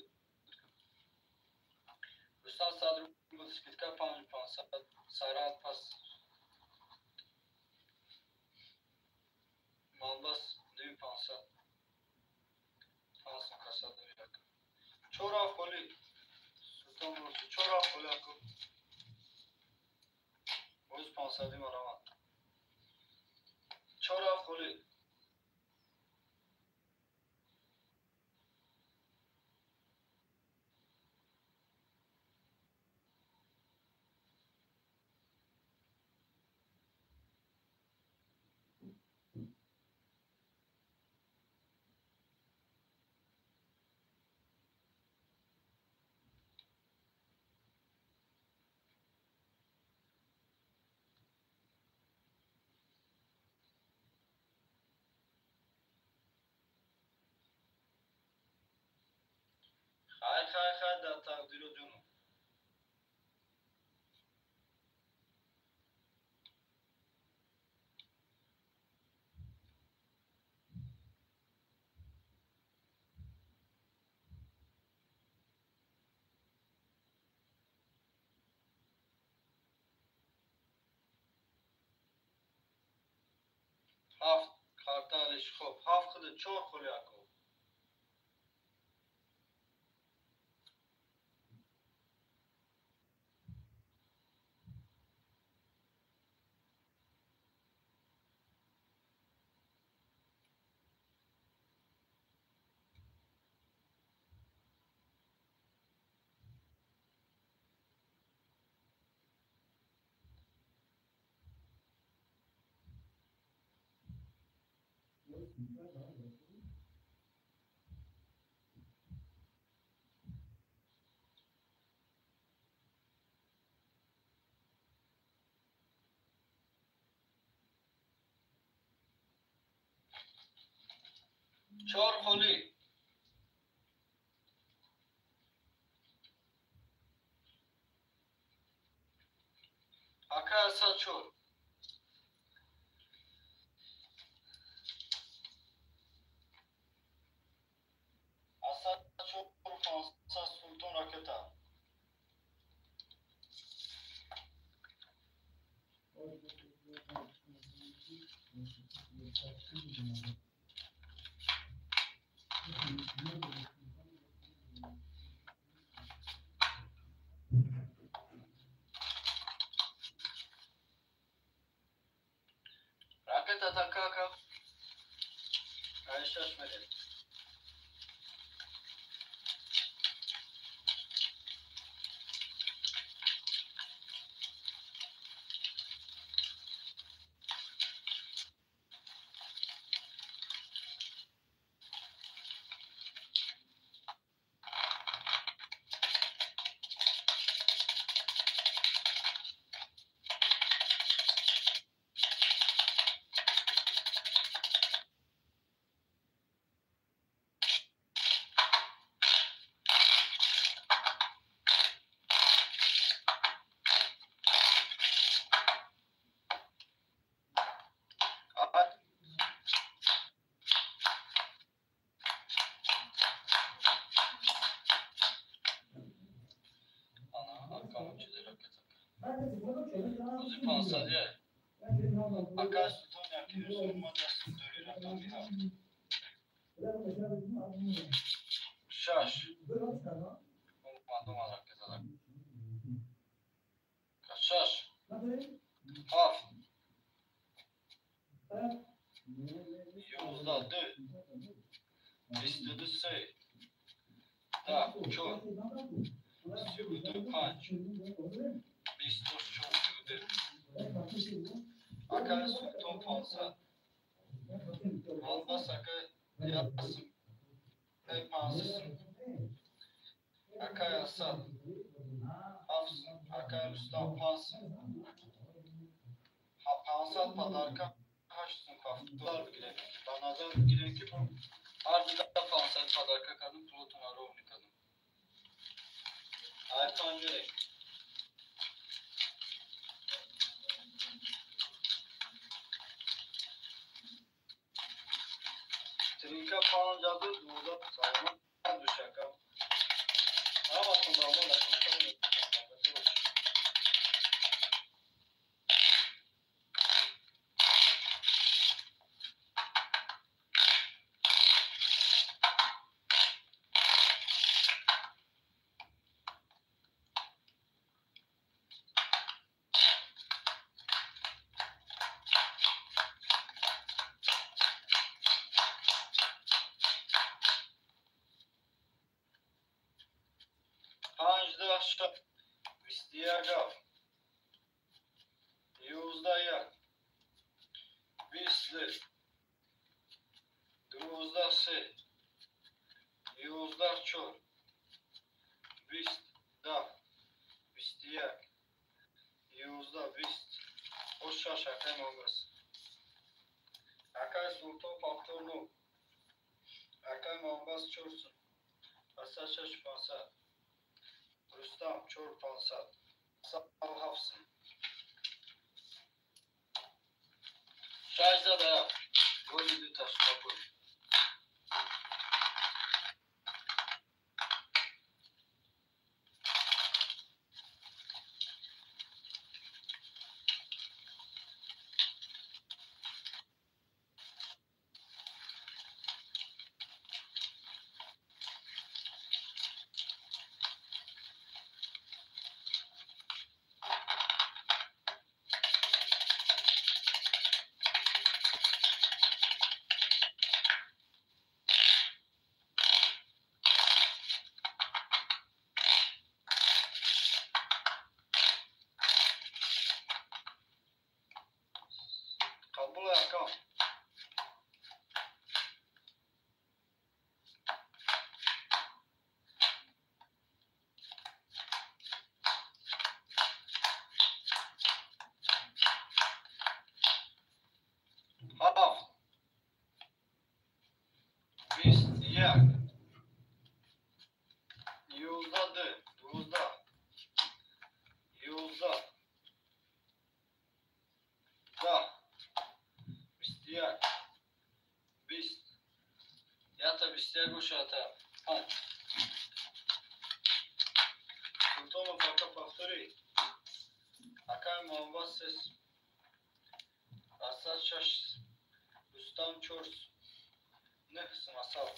Рустам 100 рубл скидка панҷ 500 сарат пас. Манбас ду 500. 5 сум каса дури як. Чор рафт холӣ. Султон Рӯси чор рафт холӣ аку. Боз 500-и мараванд. Чор рафт холӣ. Хайр, хайр, хайр, дар тақдиру ҷону. Ҳафт карта алиш хоб. Ҳафт худи чор холи аку. Чор холӣ. Ака Асад чор. Асад чор 500 Султон ракета. Ракета такака. Шаш мерем. Бози 500 е. Ака Султон яки сумма дасту дори рақами ҳафт. 6. 6. 7. 11 2. 22 3. 10 4. 32 5. 24 32. Акай Султон 500. Албас акай Ясым 500. Акай Асад 7. Акай Рустам 500. 500 подарка 8 повтор бигирем. Ба назар бигирем ки ҳар дида 500 подарка кардам, пулотонро ров мекардам. Ай панҷ. Тринка 5 ду 12 саломат душака. Ҳаматон ба мо накунтон. 5 21 11 22 12 3 11 4 20 10 21 11 20 6 акай Мамбас. Акай Султон повтор 9. Акай Мамбас 4 Асад 6 500. Рустам 4 500. 7 6 зада. Голи ду ташкабул. Қабул акам. 7 21 11 12 11 10 21 20 ята 21 гӯшата 5. Султонов ака повтори. Акай Муҳаммад 3. Асад 6. Рустам 4. 9 сум асал.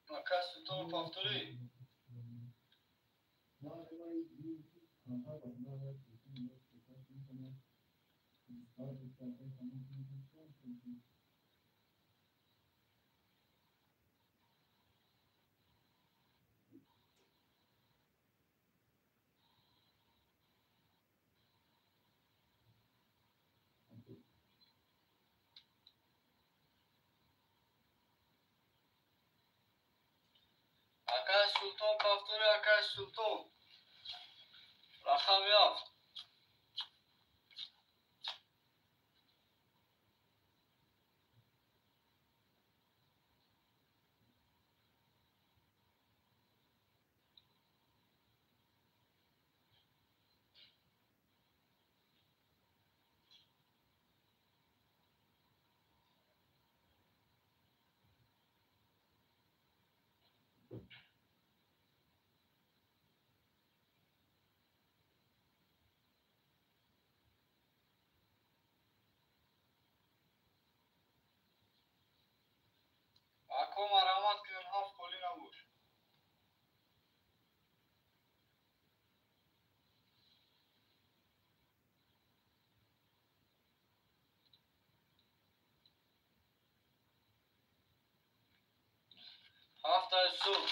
Акай Султон повтори. Акай Султон повтори. Акай Султон. Рақами 7. Ако марҳамат кунем, ҳафт холӣ набош. Ҳафтаи субҳ.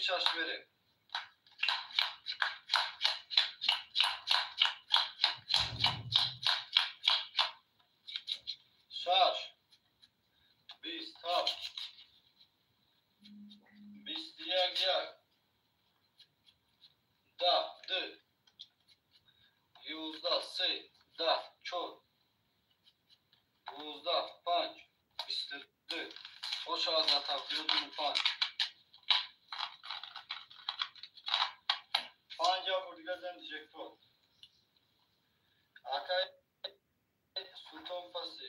Шаш мерем. Шаш, 27, 21, 1, 10, 2, 11, 3, 10, 4, 19, 5, 22, 16, 5. Панҷа бурдига зан ҷекпот. Акай Султон паси.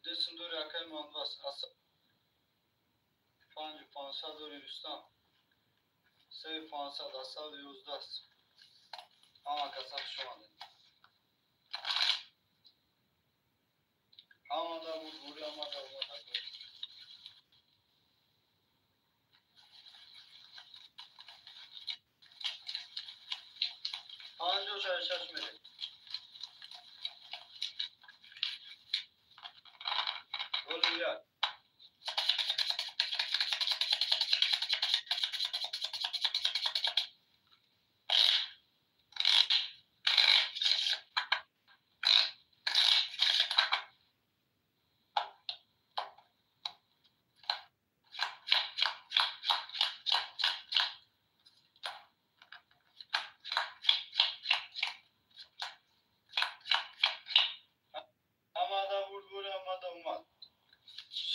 Десум дори акай Манвас. Аса панҷу пансад дори Рустам. Се пансад асал ёздаҳ. Ҳама каса хуш омадед. Ҳамада буд бури омада омада. Панҷо шаш шаш мерем. Голи як.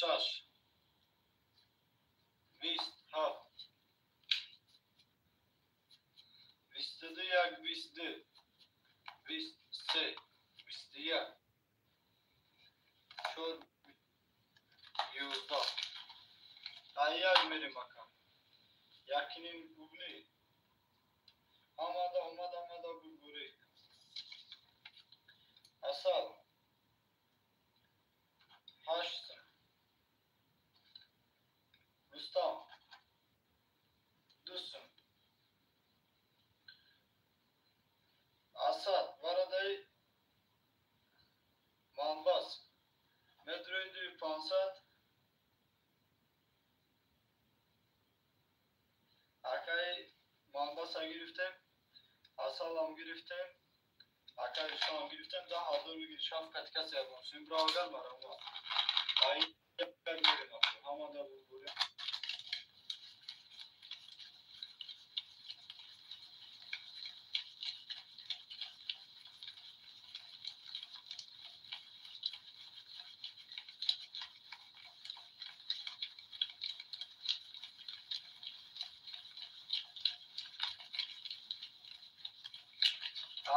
Шаш, 27, 22, 1, 22, 23, 21, 4, 11. Як мерем ака. Якиним рубли. Омада, омада, омада бурбурӣ. Асал. 8. Рустам. 2. Асад варадаи Манбас. Медрои 2500. Акаи Манбаса гирифтем. Асалам гирифтем. Акаи Рустамам гирифтем. 10 000 бигир. Шаф катикаси ягон. Сум бравагар марама. Ай мерем ака. Ҳамада бурбурӣ.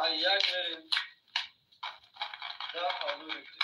Ай як мерем. 10 000 бигир.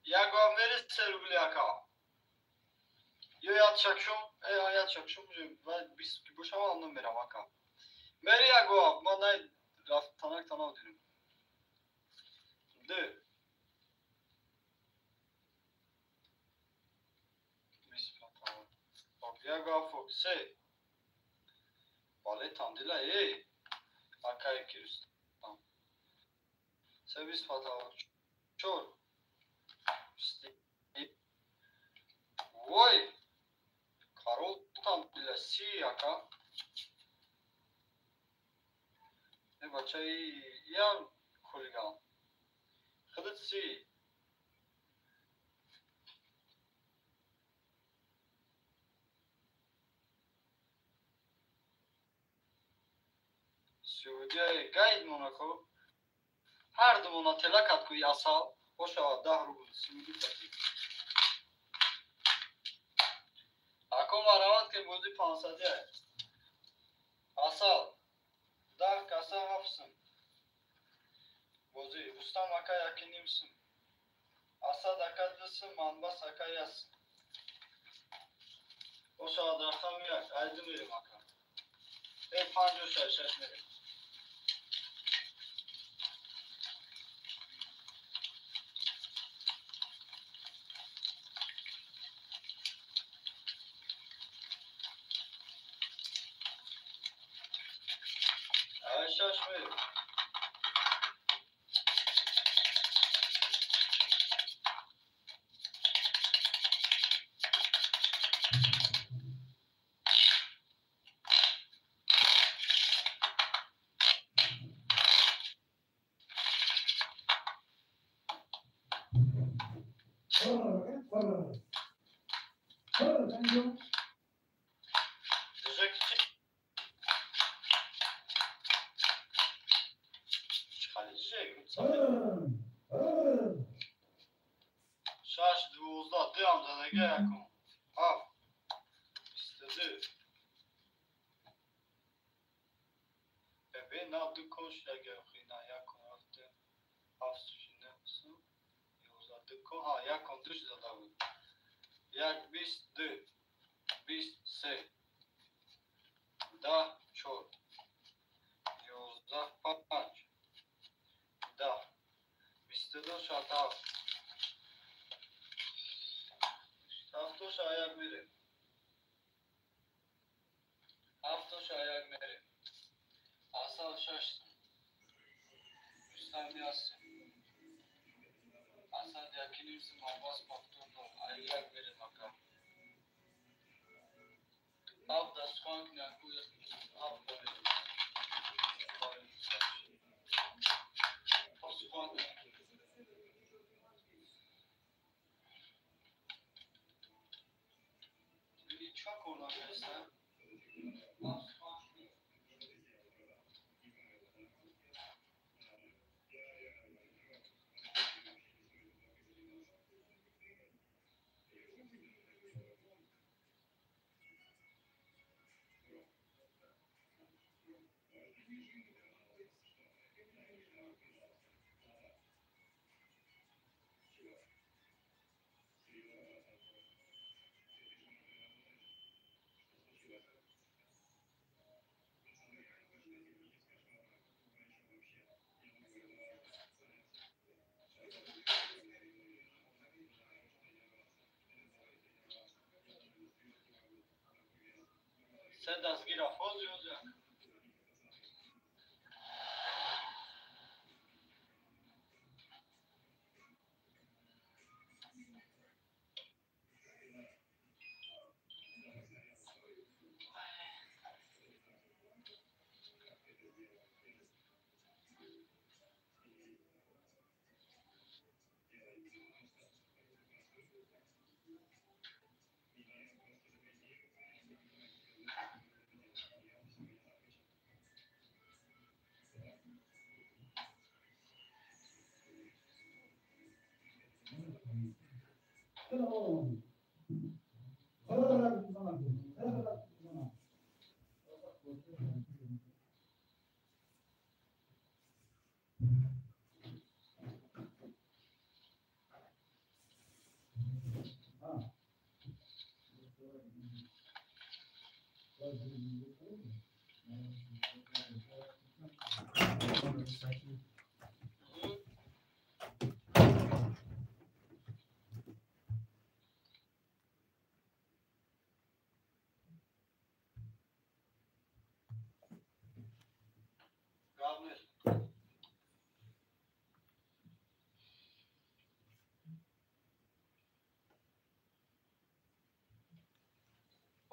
Як мерисе рубли ака. Ё ятшакшум, ятшакшум, бист бошава андом мерам ака. Мери як гов, ман най рафт танак танав дирим. Ду. Бист потолок. Хоб, як ҳафт, се. Бале, тандила, эй. Акай ки Рустам. Се бист потолок. Чор. Вой! Корол тандила, си, ака. Э, бачаи, ям хулиган. Худат си. Сиудияи гайд Монако. Ҳар думона тела кад куи асал, бошавад 10 рубл сиуди кати. Ако марават ки бози 500. Асал 10 каса 7 сум. Бози Рустам ака 1.5 сум. Асад ака 2 сум, Манбас ака 1 сум. Бошавад рақам 1, айду мерем ака. Э 5 6 мерем. Ай 6 мерем. Шаш дувоздаҳ дуам задага якум. Ҳафт. 22. Эбе на ду кон шудага охи на якум ҳафт ҳафт нӯҳ сум 11 ду кон ҳа якум ду зада буд. Як 22 23 10 4 11 5 10 22 шат ҳафт. Ҳафтоша як мерем. Ҳафтоша як мерем. Асал 6 сум. Рустам 1 сум. Асад 1.5 сум, Аббас повтор нол. Ай як мерем ака. Ҳафт дастхон кунем, ку ҳафт мерем. Сухан чӣ кор накарда? Се дастгира ҳозир ҳозир.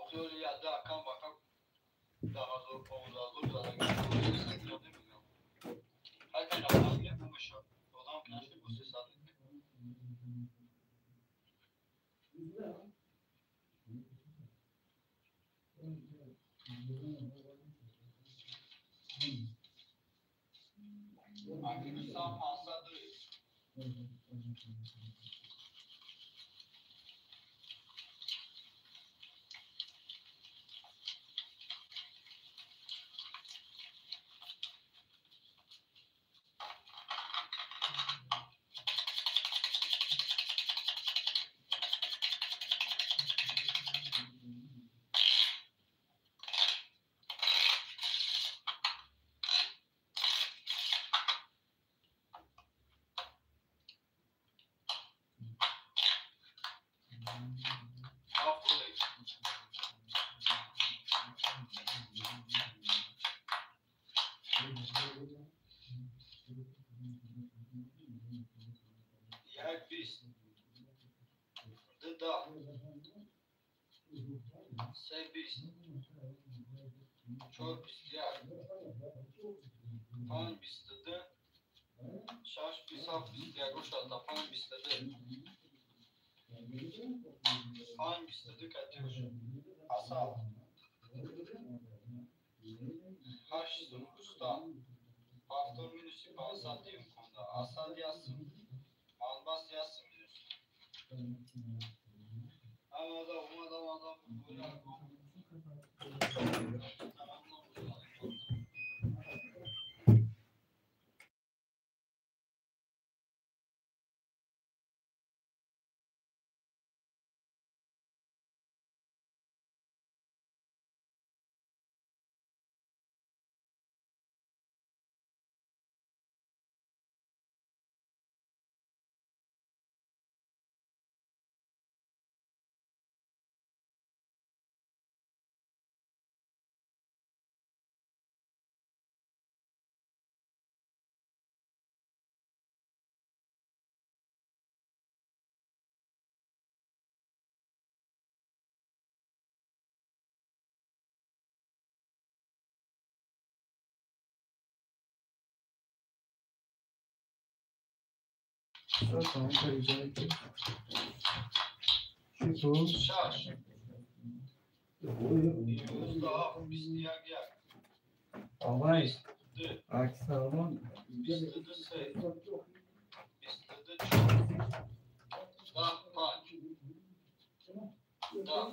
Охиёли яда акам бака 10,000 15,000 задаги намегам. Ҳар ки рафтан гирем мешавад. Одам ки нашуд бо 300 мекунем. Аки Рустам 500 дорӣ. Як бист, ду даҳ, се бист, чор бисту як, панҷ бисту ду, шаш бист ҳафт бисту як ошада панҷ бисту ду, панҷ бисту ду катюш, асал, ҳашт сум Рустам, ҳафтор минуси 500 диюм кунда, асал як сум, манбас як сум минус. Омадам, омадам, омадам, Шаш. Ёздаҳ, бисту як, як. Авай, Ду. аксарон Бисту ду, се. Бисту ду, чор. Даҳ, панҷ. Даҳ.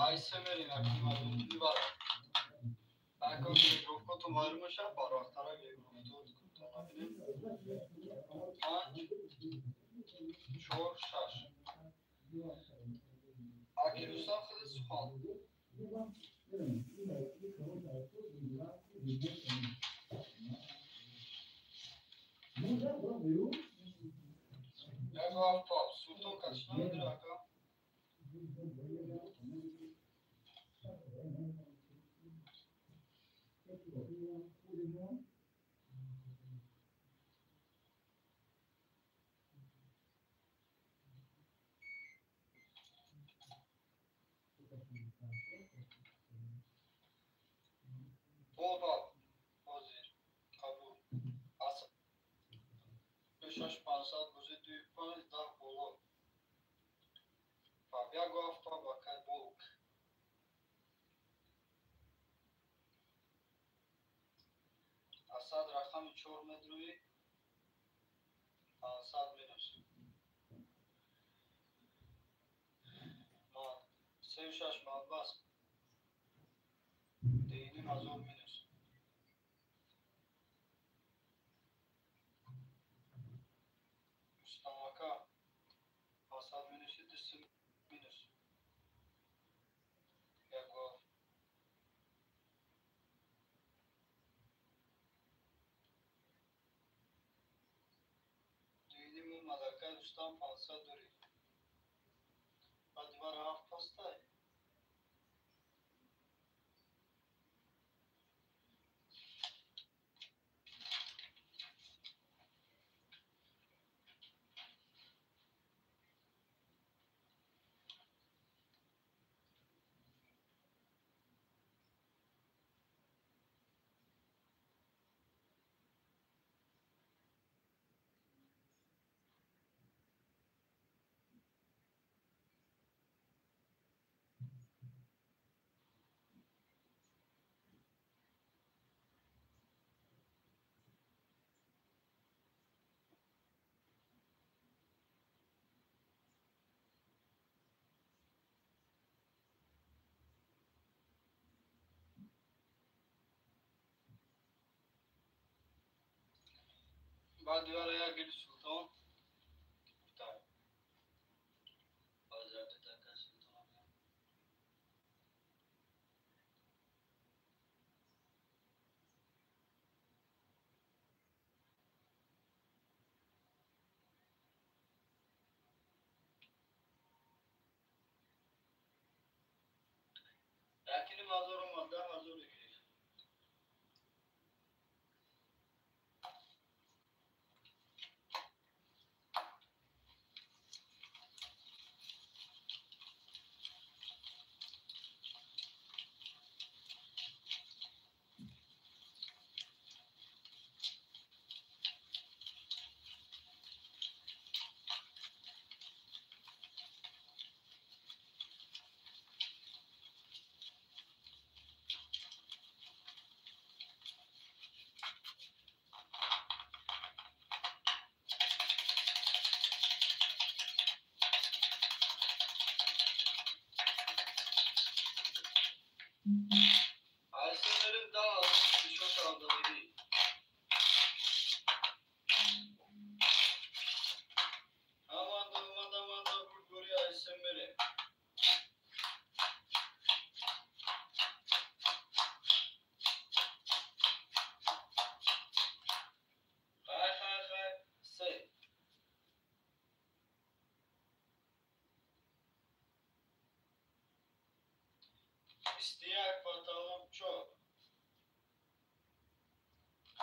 Ай се мерем, акимадуни бара. Ако гирифтото маълум мешавад, барвақттара гирифтото набинем. Панҷ, чор, шаш. Аки Рустам хеле сухан. Як ҳафт пап. Султон катиш намедури ака? Бол баб. Ҳозир. Қабул. Ас шаш пансад бузи дуи панҷ даҳ боло. Пап як ҳафт пап акай болк. Асад рақами чор медрӯи 500 минус. Ман сею шаш манбас. Дуюним ҳазор минус. Рустам ака 500 минуси ду сум минус. Як ҳафт. Дуюним омад акай Рустам 500 дорӣ. Баъд дубара ҳафт пастай. Баъд дивара як гили султон гуфтам. Ҳозир така султон. Якини мазор омад, 10 000 гирифт. Aysenlerin daha az bişot aldığı. Аманда, аманда, аманда, бургори Айсенмере. Хай, хай, хай, се. 21 паталон чор.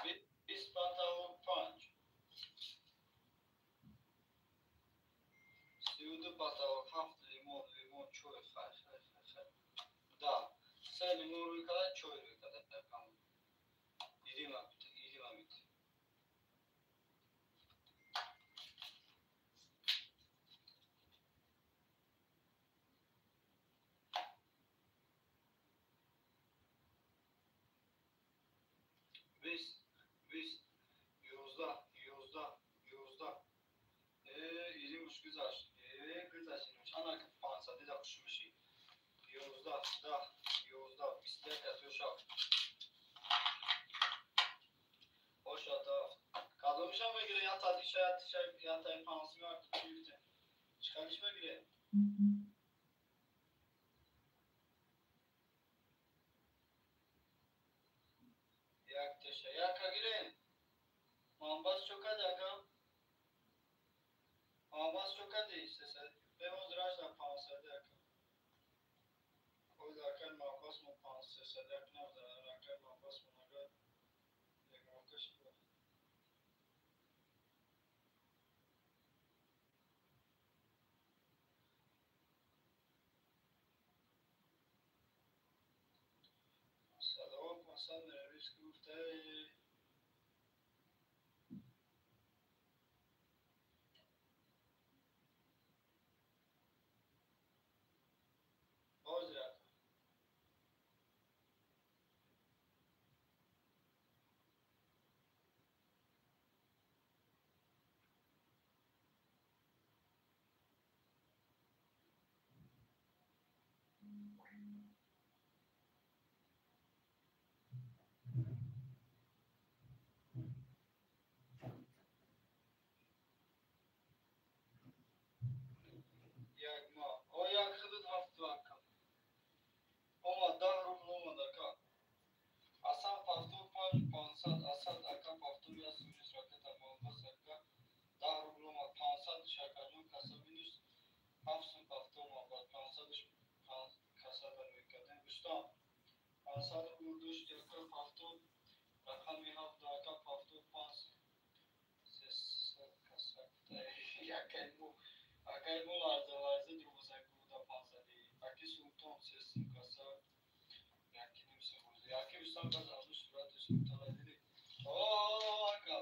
20 паталон панҷ. 32 паталон ҳафт лимон, лимон, чой, хай, хай, хай, хай. Да, се лимон рӯй када, чой рӯй када. Ирима, ирима бит. 20, 20, 11, 11, 11. Иримуш гузашт. Гузашт иримуш. Ана ки 500 да хушмуши. 11, 10, 11, 21 атёшав. Ошата. Кадомиша мегире, я тадиша, я тиша, я тай пансми гирифте. Чӣ мегире? Як теша. Яка гирем. Манбас чо кади ака? Манбас чо кади? Бемоз рашта 500 ака. Оз акай манбас мо 500 як набзара. Акай манбас мо нага. Як мавкаш буд. Салавот 500 меравис ки гуфта. Ҳозир ака. Як ма. О як худат ҳафту ака. Омад 10 рубл омад ака. Асан 75 500 асад ака пафтум я минус ракета малбас ака 10 рубл омад 500 шакаҷон каса минус ҳафтум пафтум омад 500 каса барои кардем густам 500 рубл дошт ака пафтум рақами ҳафт ака пафтум панҷ сесад каса якай мо акай мо ларза ларза дурбозак буда 500 аки султон сесум каса якиним сумоз яки устам баз азу сурати султона диди. О ака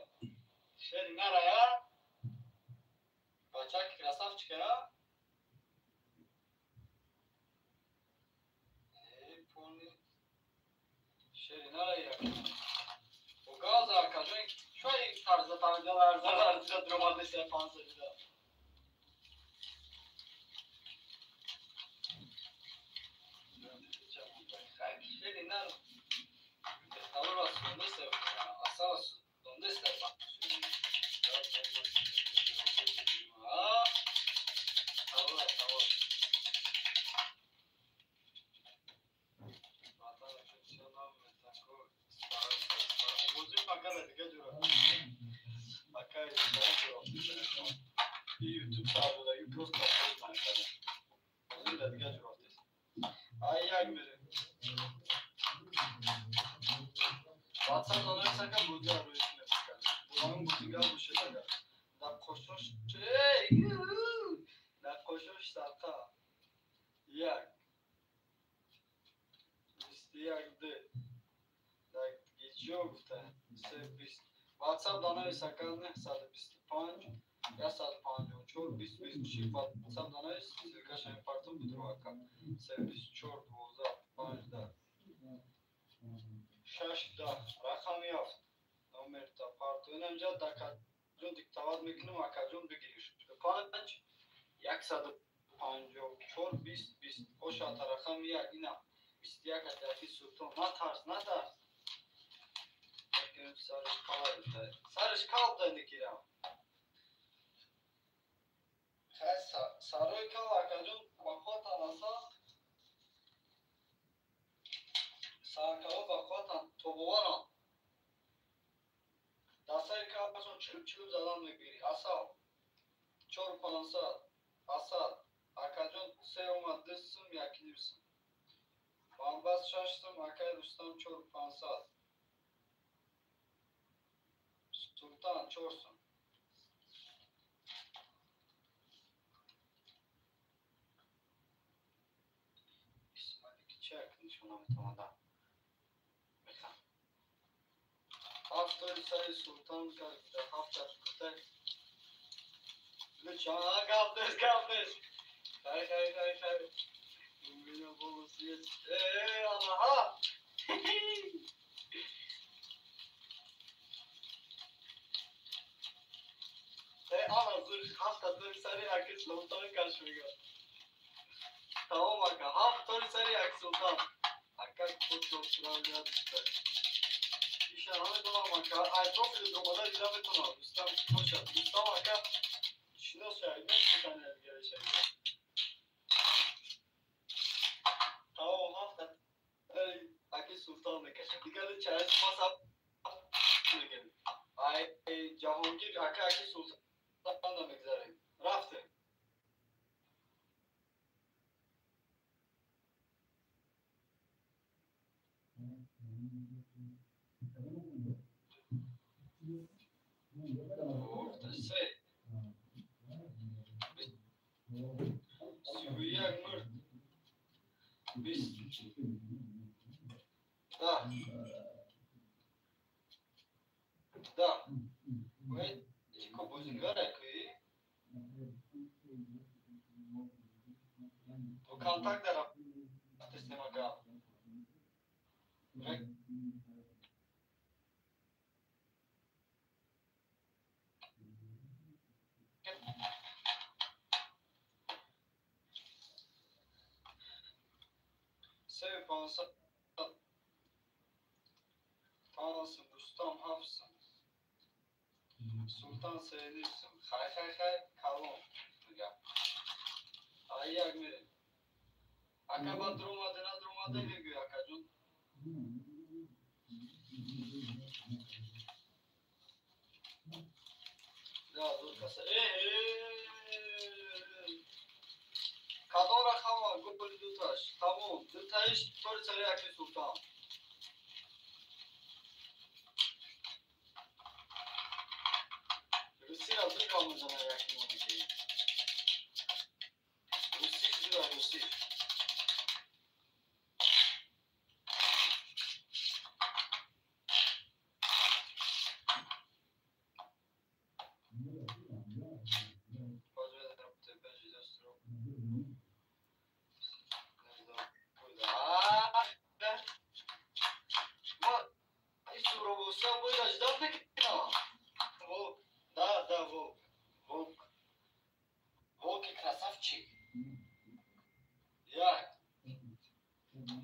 шери нарая бачаки красавчика э пони шери нарая о газа ака ҷон чой тарза тарза ларза ларза дурмадеса 500 да. Шери нар. Ahora, ¿dónde está? ¿Dónde está? Телефон. И YouTube сардадаги просто пост накардам. Ҳозир да дига ҷо рафтест. Ай як мерем. WhatsApp нанависака бозига рӯй мепускад. Боламон бозига бошед агар. Дар қошош эй дар қошош сарқа. 1 21 д дар гиҷо гуфта 3 20 WhatsApp нанависака 925 154 20 26 WhatsApp нанавис ссылкаша мепартом будро ака 324 12 5 6 10 рақами 7 номерта парто инамҷа дакаҷон диктоват мекунам акаҷон бигириш 5 154 20 20 ошата рақами 1 ина 21 атаки султон натарс натарс сариш калб сариш калб да никирам хай сарои кал акаҷон бақватан аса саркаҳо бақватан тобоваранд дастаи калашон чилуб чилуб задан мегирӣ асал 4 500 асад акаҷон 3 омад 2 сум 1,5 сум бамбас 6 сум акай Рустам 4 500 Султан 4 сум Исмаили чак нишона метавонад механ ҳафтои сари Султан кард ҳафта гуфтай луча гап нест гап нест хай хай хай хай у меня волос есть анаҳа ана зур ҳафта тори сари аки Султан каш мега тамом ака ҳафт тори сари ак Султан ака код иша намедонам ака ай профили дромада дида метавонам Рустам бошад Рустам ака шинос шавед мешиносанд дигареша тамом ҳафта аки Султан мекашад дигар чай пас мегем ай Ҷаҳонгир ака аки Султан мегзарем рафтем. Се 31 мурд 20 да да чико бозигаре ки то контакт дара рафтестем ака 3 500 панҷсум Рустам 7 сум Султан 3,5 сум хай хай хай калон мега ай як мерем ака баъд дуромаде надуромаде мегӯй акаҷон 2000 каса кадом рақама гули дуташ тамом дутаиш тори сари аки Султан. Русира зур гап мезана яки моники русиш зура русиш. Да, да, волк. Волк. Волк и красавчик. 1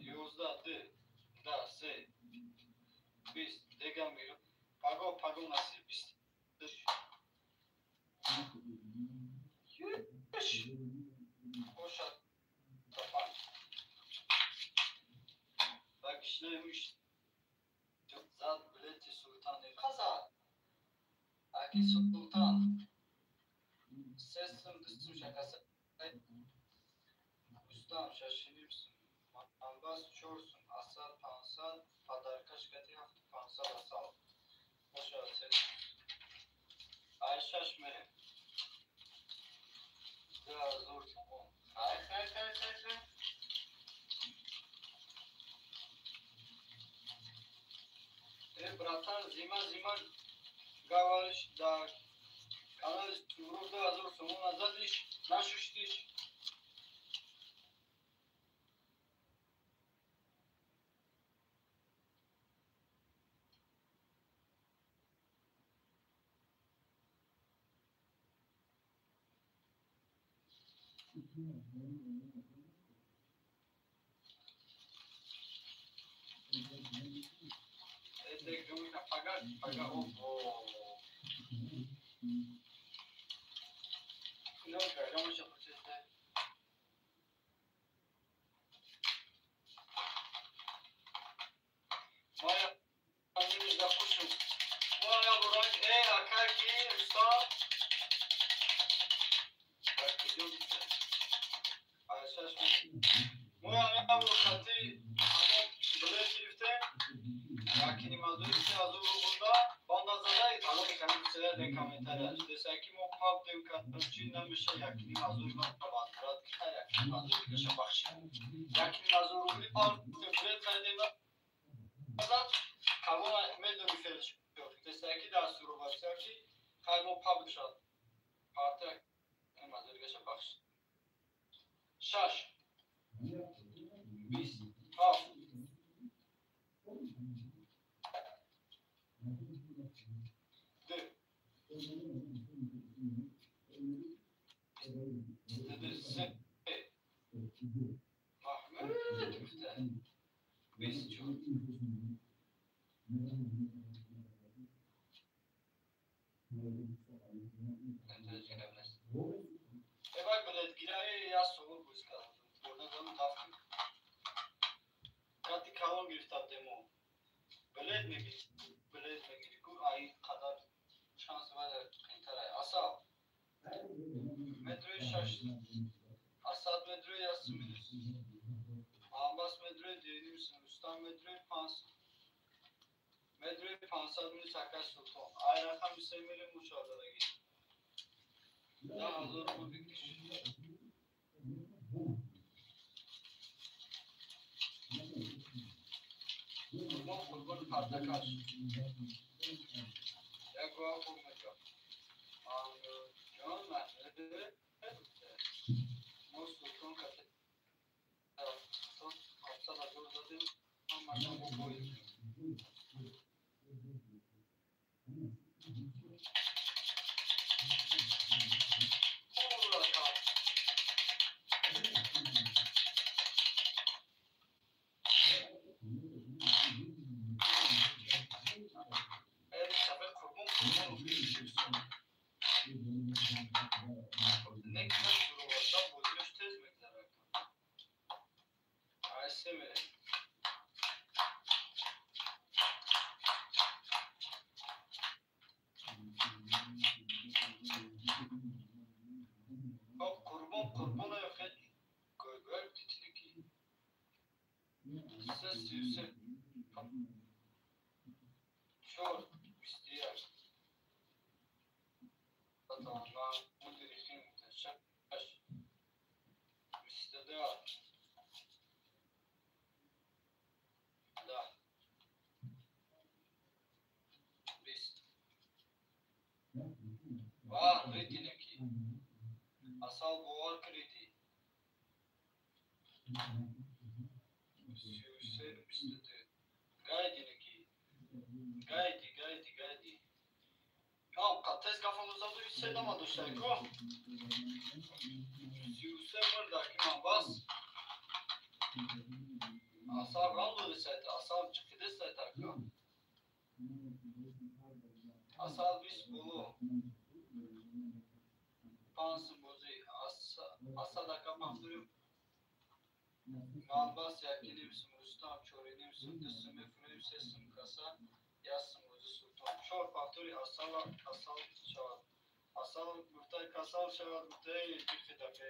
11 д да се 20 дегам паго паго насиб 20 бошад панҷ ва кишнаи муш зад билети Султани қазад аки Султан. Ясым, дусум шакаса. Рустам шашиним сум. Амбас чор сум. Асал 500. Падаркаш кати 7500 асал. Бошад се. Ай шаш мерем. 2000 сомон. Хай хай хай хай хай. Братан, зима зима гавариш да канали Суров 2000 сомон назадиш, нашуштиш. Асал бовар криди. Гайдинеки. Гайди, гайди, гайди. Тез гафон се дама доштайко. 33 мурдаки ман бас. Асал рандо десайта, асал чиқиде сайта ака. Асал 20 боло. Панс бози асал ака пафтурим. Ман бас якиним сум Рустам чориним сум дусум мефурим сесум каса ясум бози султон. Чор пафтури асал асал шавад. Асал гуфтай касал шавад гуфтай бихидафе.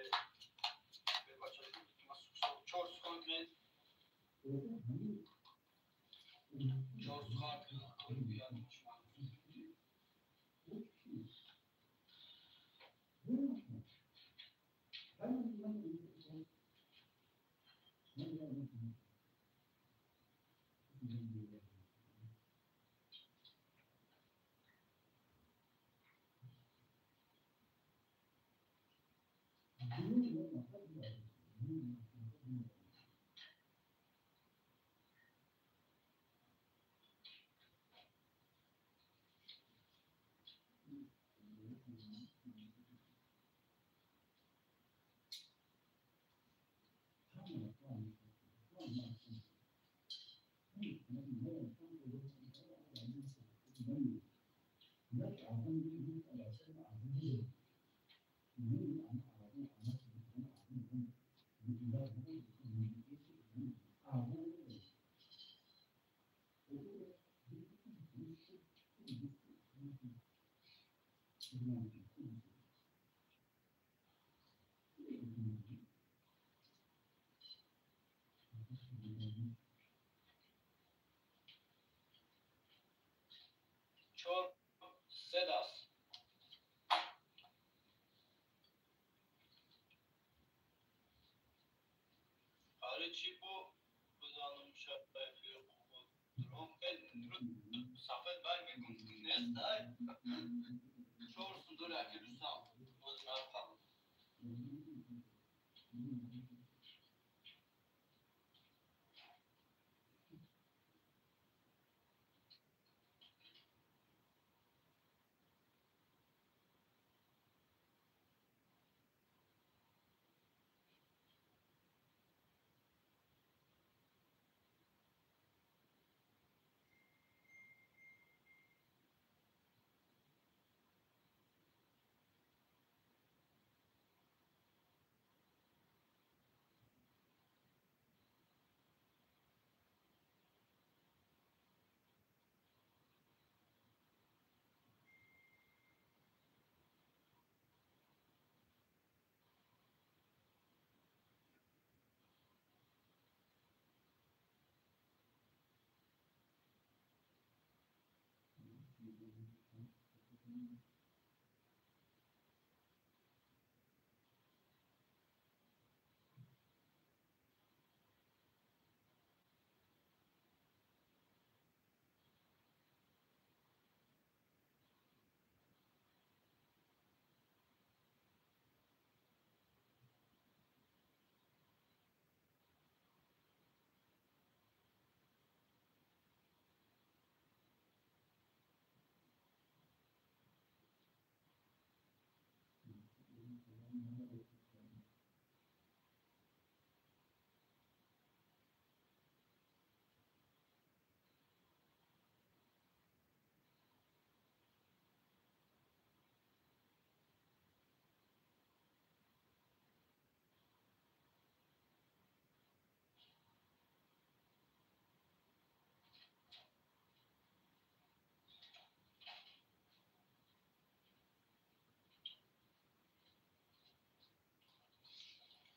Бача чор сухан кунед. Чор сухан кунед. Чор се даст. Аре чӣ бо бизанум шафи сафед бай мекун нест ай. Чор сундури аки Рустам. Боз нархам.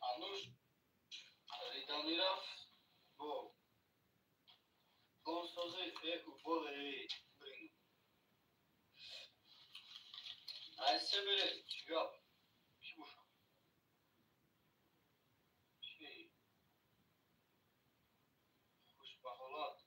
Ануш риданӣ рафт бо гонсози эку болери брин. Айсе бере чӣ гап? Кӣ бошад? Чӣ? Хушбаҳолат.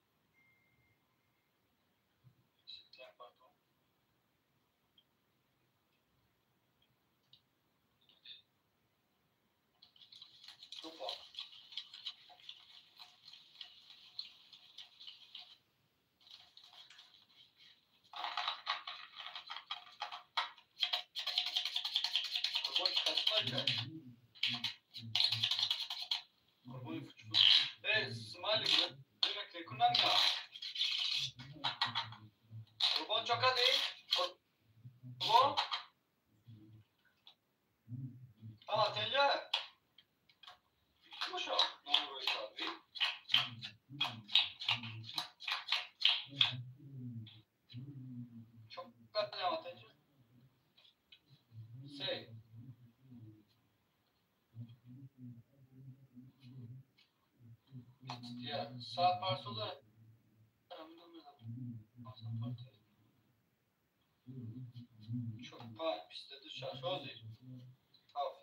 Qurbon chokadi. Qurbon. Ана тенҷа. Бошо. Номрои садви. Чокади ама тенҷа. 21. Сад парсода. Чор, панҷ, 22, шаш, ҳозир. Ҳафт.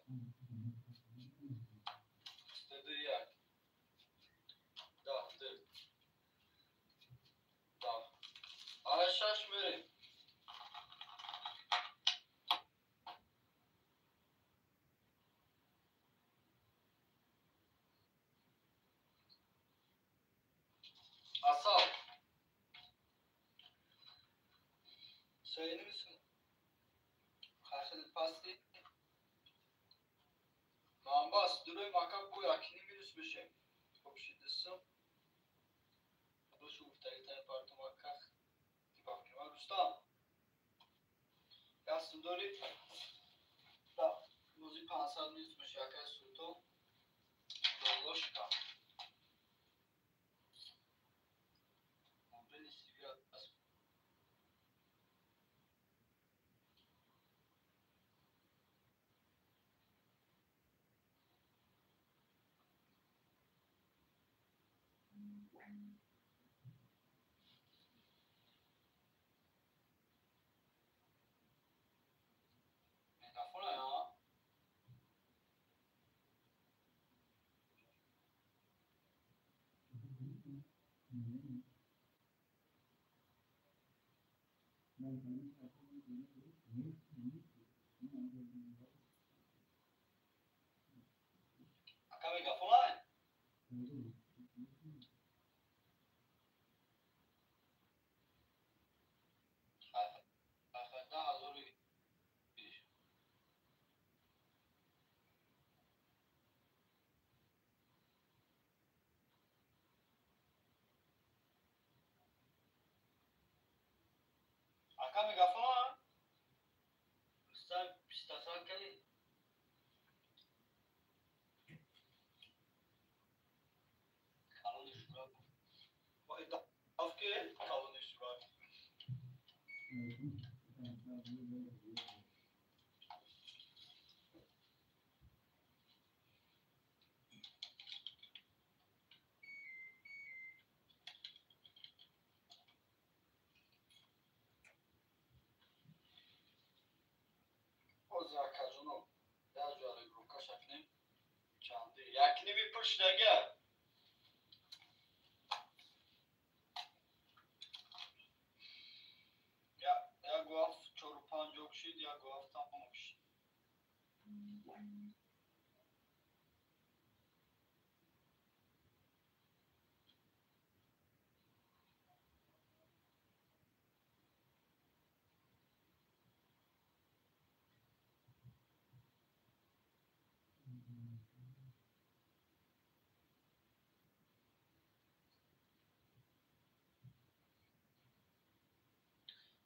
22, як. 10, ду. 10. Ай шаш мерем. Асал. Söyleyeyim misin? Хахил пасти. Манбас, дурои мака бо якини минус бишем. Хоб шидисм. Бошу гуфтагитани партум ака. Типа Рустам. Ясн дори. Да, бози 500 минус биши акай султон. Долошка. Мобили сивия. Мегафона я. Ака мегафона? 10 000. Ака мегафона? Рустам пистасан кардӣ? Калони шура. Вай даф ки калони шура. Ҳозир акаҷоно як ҷояро громко шакнем. Чанди? Якними пур шудага. Як ҳафт чору панҷоҳ шид, як ҳафт тамом шид.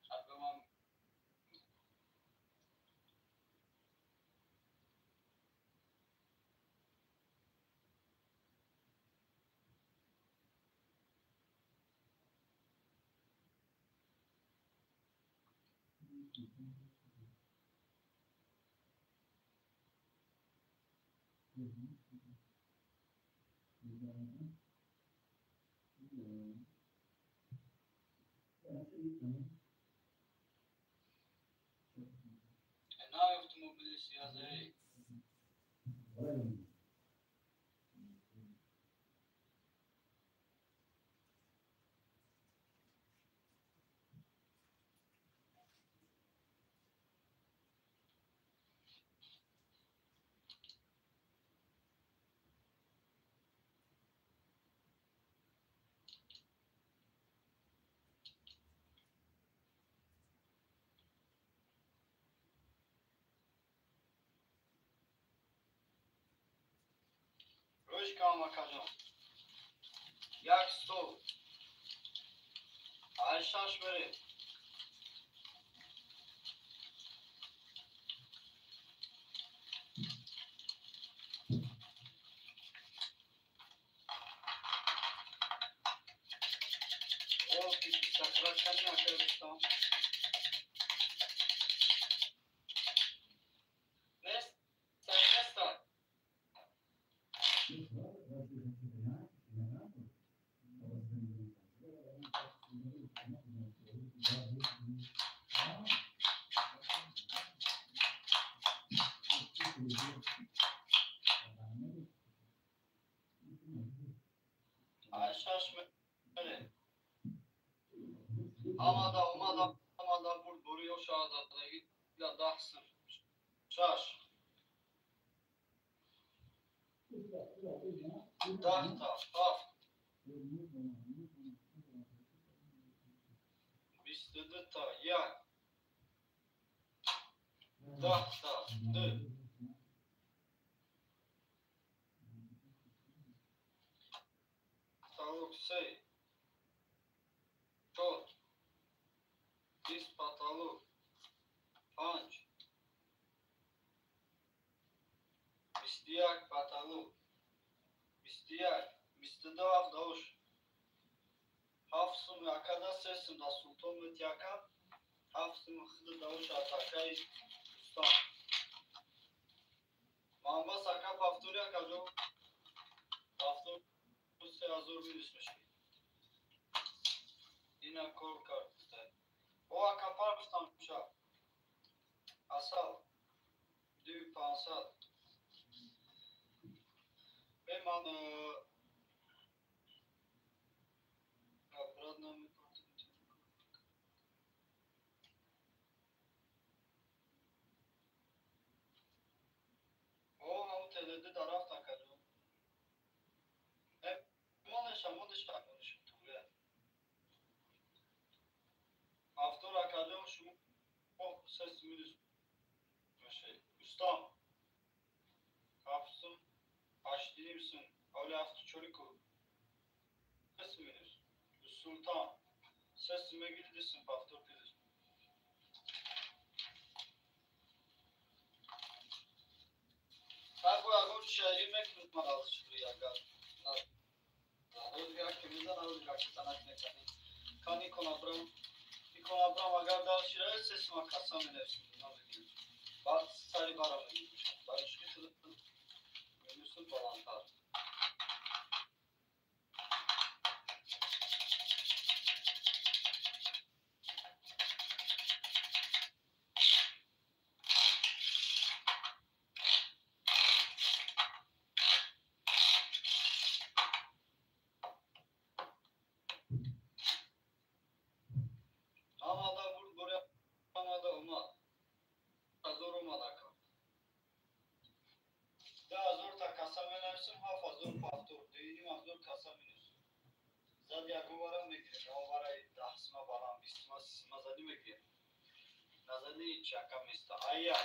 Шаб ман. Нави автомобили си Рӯш кам, акаҷон. Як стол. Ай шаш мерем. О, ки сакрат кани акай Рустам. Нест, неста. Шаш мерем. Омада, омада, омада, бурд бури оша задаги 10 сум. Шаш. 10 та, ҳафт. 22 та, як. 10 та, ду. Потолок се. Чор. 20 потолок. Панҷ. 21 потолок. 21. 22 ҳафт ош. 7 сум якада, 3 сум да Султон метяка. 7 сум хида даош атакаи Рустам. Манбас ака повтори акаҷо. Повтор 3000 минус мешавӣ. Ина кор кард. О ака парфтам ша. Асал. 2500. Бе ман обратно О, ҳам теледи дарафт акаҷо. Монеша, монеша, монеша туя. Автор акаҷон шумо 3 минус мешавед. Рустам. 7 сум, 8,5 сум, оли ҳафту чори ку. 3 минус. Султан. 3 сум мегири, 2 сум повтор плюс. Так бо ягон шайри мекунад ман аз шури агар. Ҳозир як мизан, ҳозир як танак мекани. Кани конабрам. Иконабрам агар дар шираи 3 сума каса менависем, намегирем. Баъд сари бара мегирем. Барои чӣ минусу баландтар. Омада бурд бури омада омад. Ҳазор омад ака. 10 000 та каса менависем, 7000 повтор, 2500 каса минус. Зад ягон вара мегирем, ягон вараи 10 сума баланд, 20 сума, 30 сума задӣ мегирем. Назадӣ ҳеч ака места. Ая.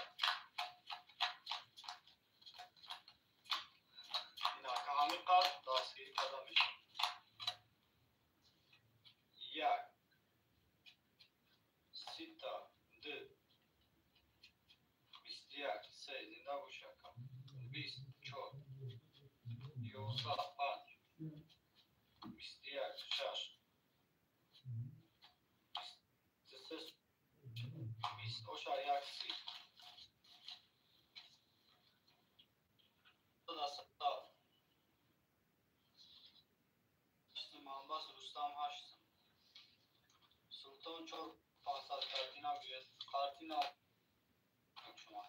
Ин ака ҳамин қадр дастгирӣ карда мешавад. Як. 30 та, ду. 21, се, зинда боши ака. 20, чор. 11, панҷ. 21, шаш. 23, 20, оша як си. Дасал. 8 сум, Амбас Рустам 8 сум. Султон чор 500 картина гирифт. Картина шумо.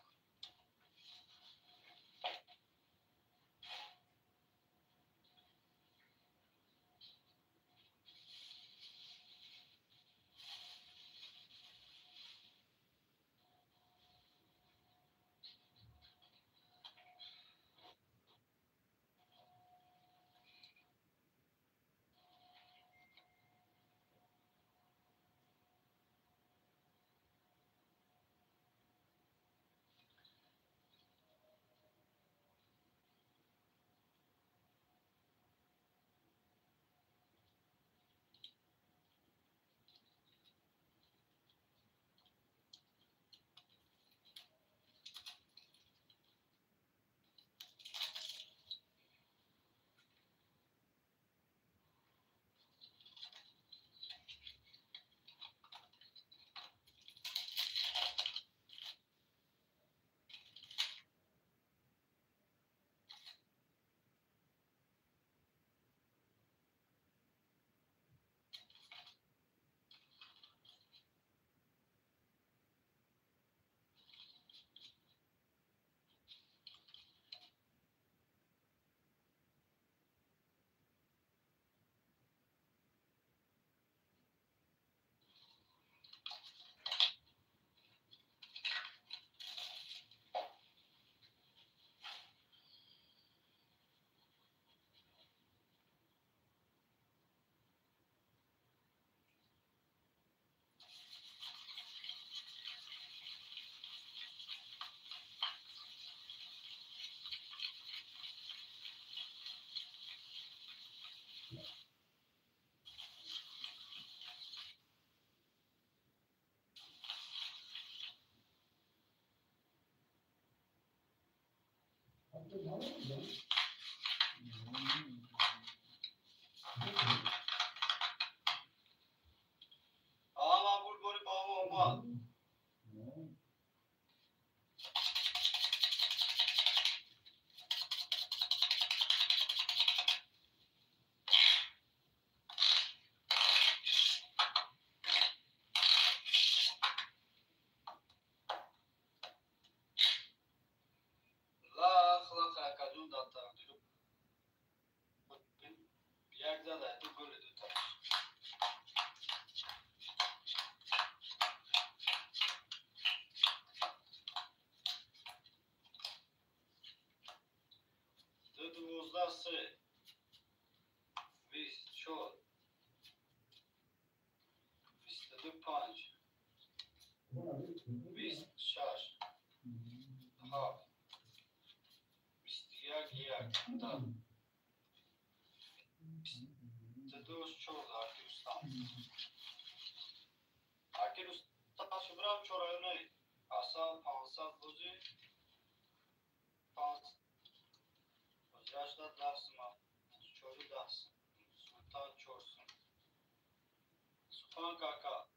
3, 24, 25, 26, 7, 21, 1, 22, 4, Акирустам. Акирустам шубрам чорайонаи асал 500 бозӣ 500 Yaşda 10 сум, 4 10 сум, Султан 4 сум. Сухан кака.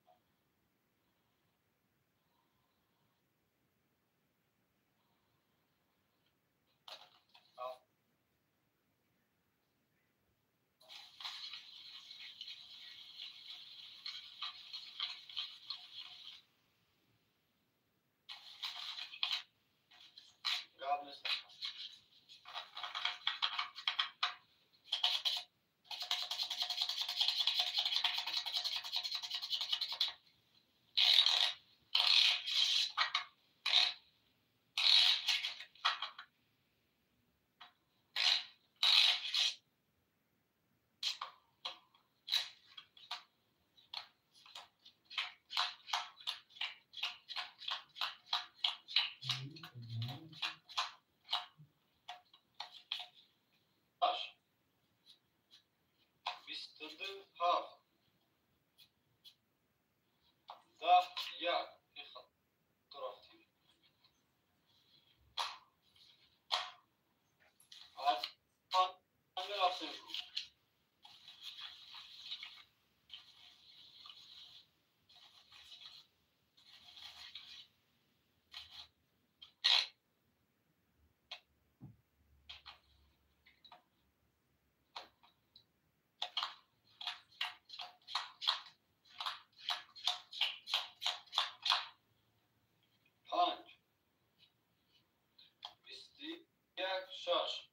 6,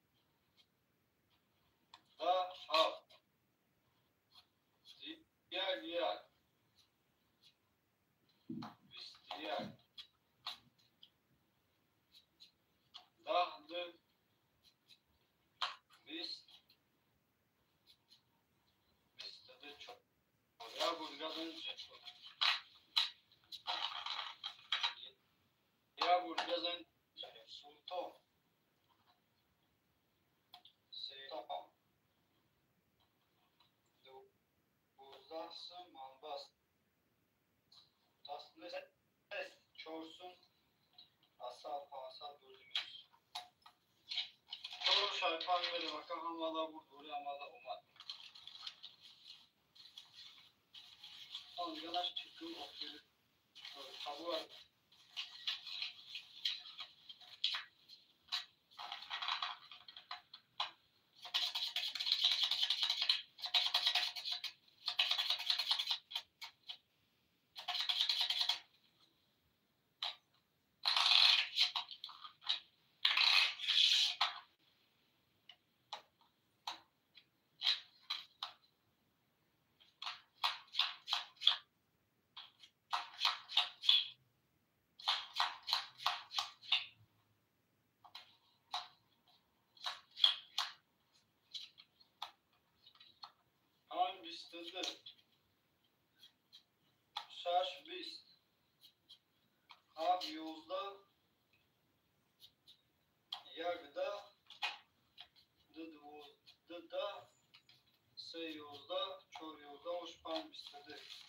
2, 7, 1, 1, 21, 10, 20, 22, 4. Султон. 12 манбас. Чорсун асал 500 бозӣ. Чор шайпан мерем ака ҳамала буд бори ҳамала омад. Он галаш чику охир. Қабул. 22, 6, 20, 7, 11, 1, 2, 12, 3, 11, 4, 11, 5, 22.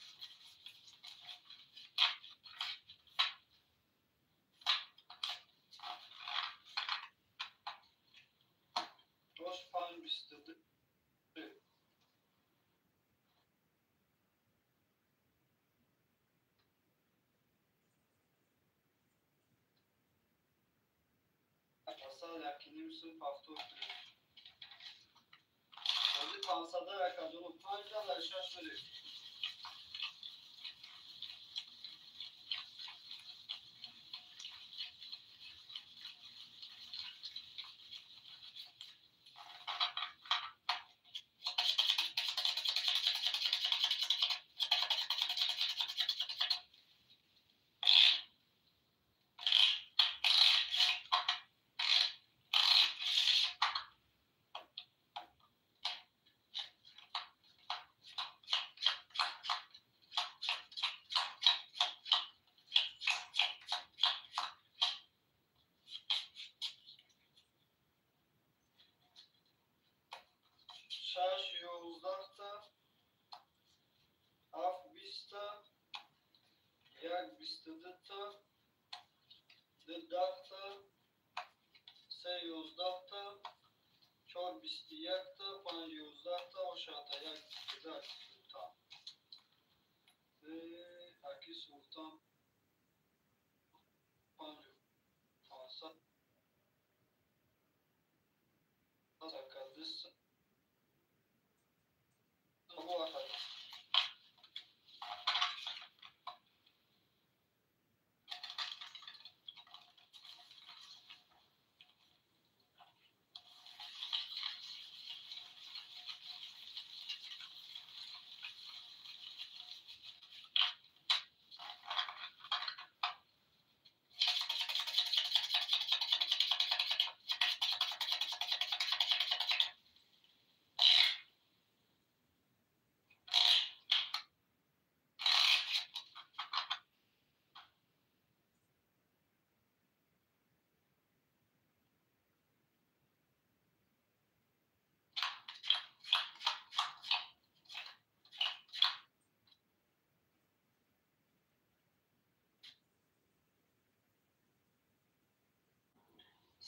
Асал якиним сум повтор кунем. Бозӣ пансада як ҳазору панҷ дар шаш мерем. Шаш ёздаҳта, ҳафт биста, як бисту дута, ду даҳта, се ёздаҳта, чор бисту якта, панҷ ёздаҳта, ошата як бисту ду. Султан аки Султан панҷу пансад акадис.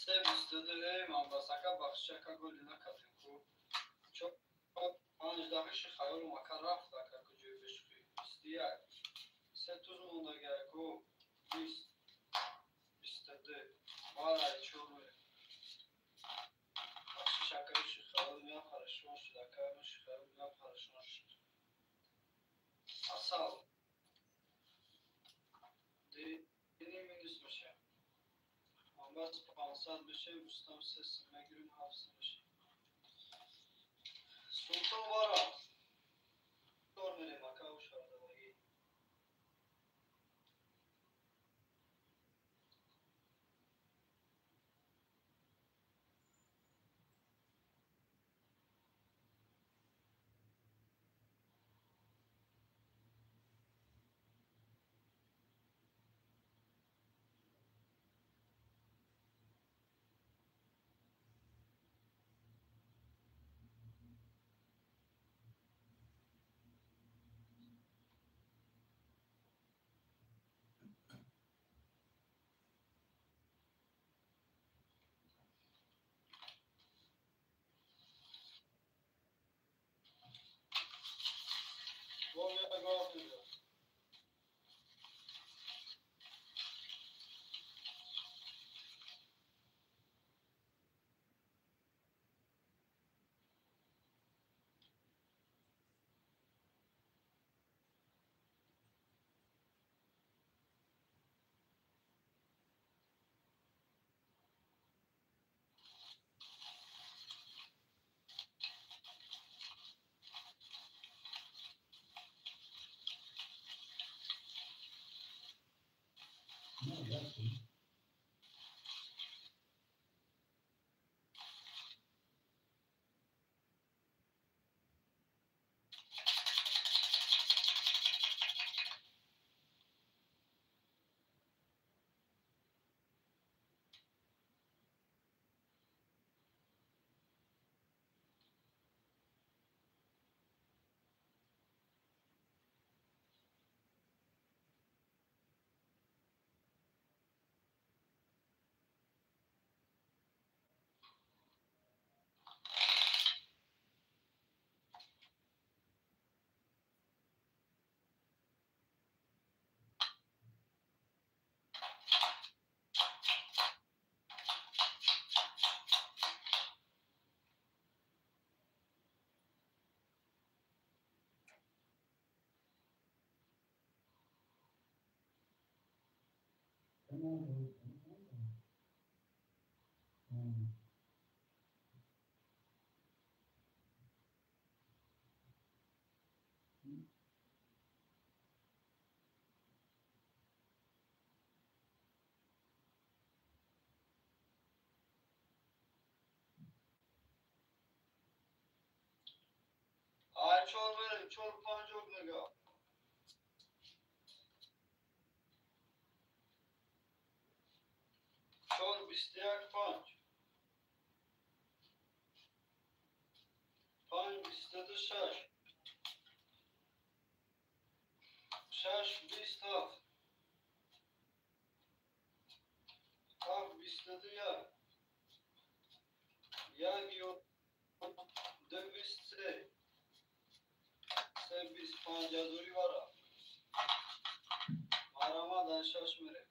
Се бисту ду. Ман басака бахшака голи накардем ку. Чор панҷ даҳиши хаёлу мака рафт ака куҷои бешухӣ. 21. Се туз мондагиаку. 20. 22. Валай чор мерем. Бахшиш акаиши хаёл меам харашон шуд. Акаиши хаёл меам харашон шуд. Асал. Дини минус мешавем. Бас пансад бишем, Рустам се сум мегирем, ҳафт сум мешем. Султон вара. Тор мерем ака ушардавагӣ. Ай чор мерем, чор панҷ мега. Чор 21 панҷ. Панҷ 22 шаш. Шаш 27. Ҳафт 22 як. Як ду 23. Се 25 ҳазори вара. Марамадан шаш мерем.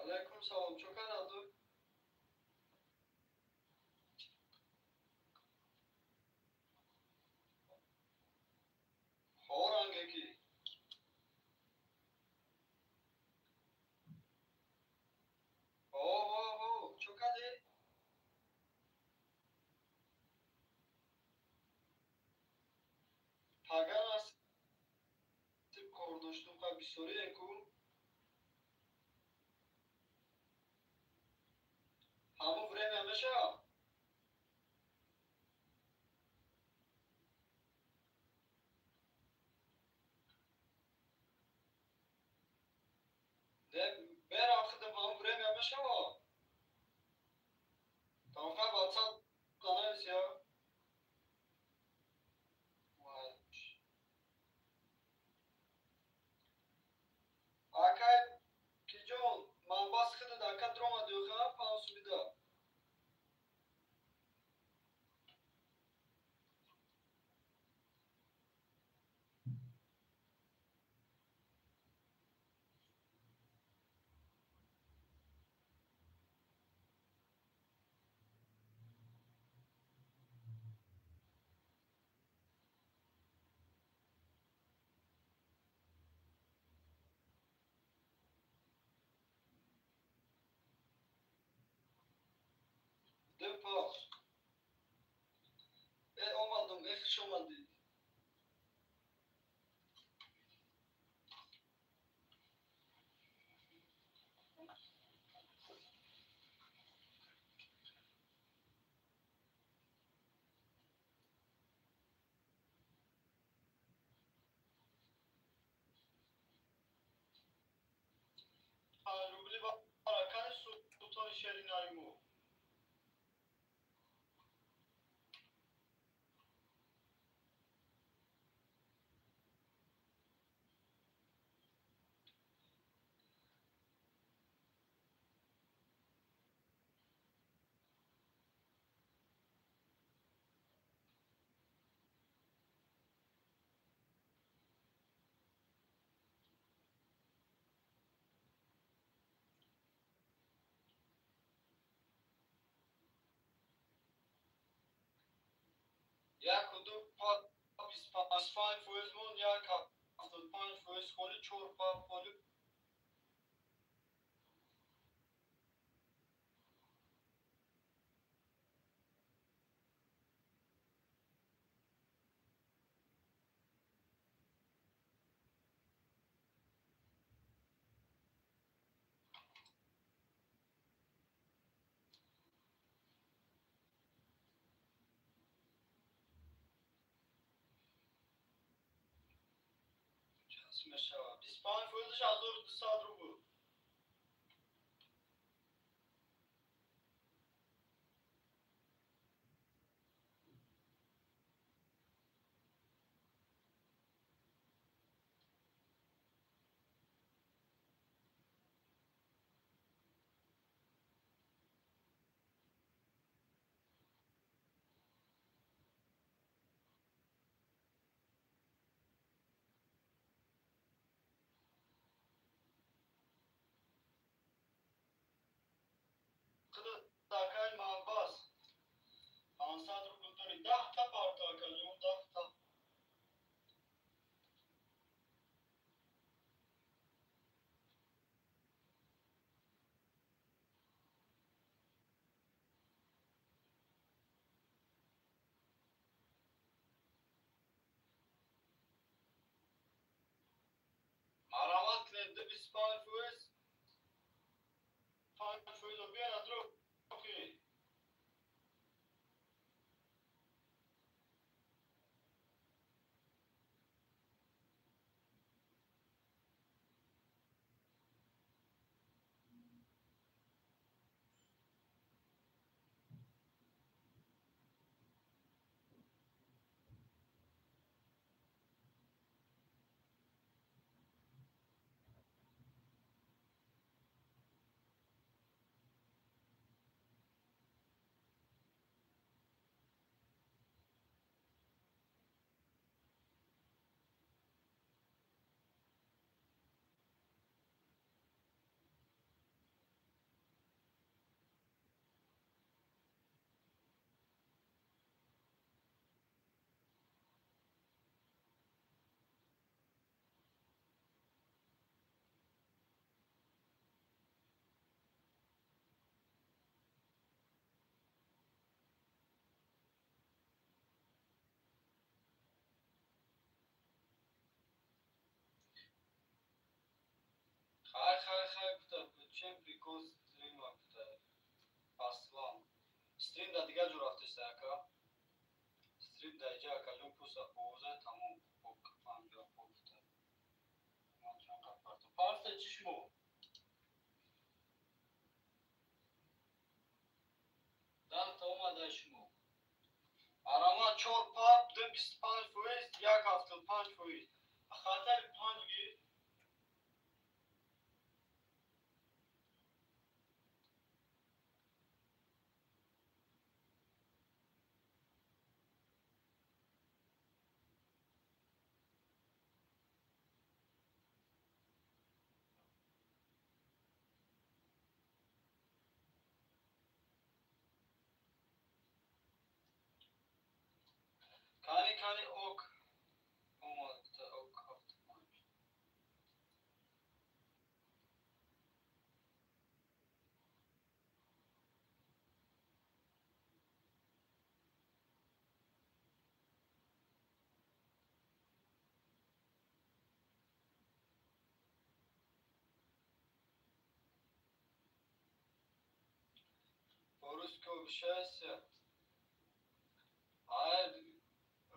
Алейкум салом. Чо караду? Ҳо ранге ки? Ҳо ҳо ҳо. Чо кардӣ? Пагар насиб кор доштум ха бисёрие ку? Ҳамон время мешавад? Мерам худам ҳамон время мешавад? Тамоқа WhatsApp данавис я? Акай киҷон, манбас худат ака дромадӣ ха пансумида. Депа. Э омадам, э хуш омадӣ. Рубли баракани султони шерин Аримов. Як ду 25 фоиз мон, як 75 фоиз холи, чор па холи. Мешавад. 25 фоизаш 1200 рубл. кунед 25%, 5% биён атрофи. Хай, хай, хай, гуфта, чем прикол стрима, гуфта, аслан. Стрим да дигар ҷо рафтеста, ака. Стрим да иҷа, акаҷон, пуса овоза тамом, ок, панҷа, гуфта. Ман чанд қад парто. Парта чӣ шумо? 10 та омада шумо. Арама чор пап, ду 25%, як 75%. Хатари панҷ гир. Кани, кани, ок. Омад, ок, 75. По-русски общайся. А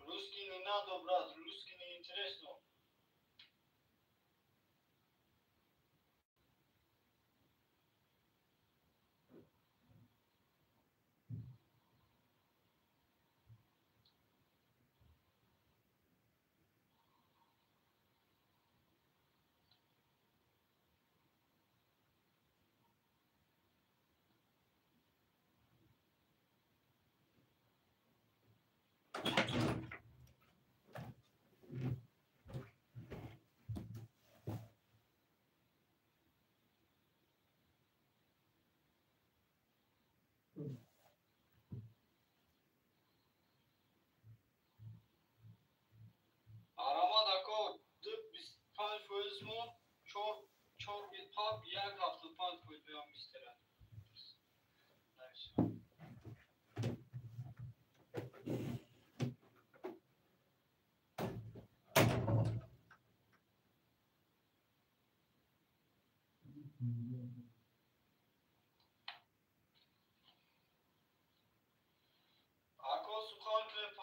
русский не надо, брат, русский не интересно. Арамад ако ду 25% мон, чор чор пап, як 75% меам мистера. Нависам. Ако сухан кунед.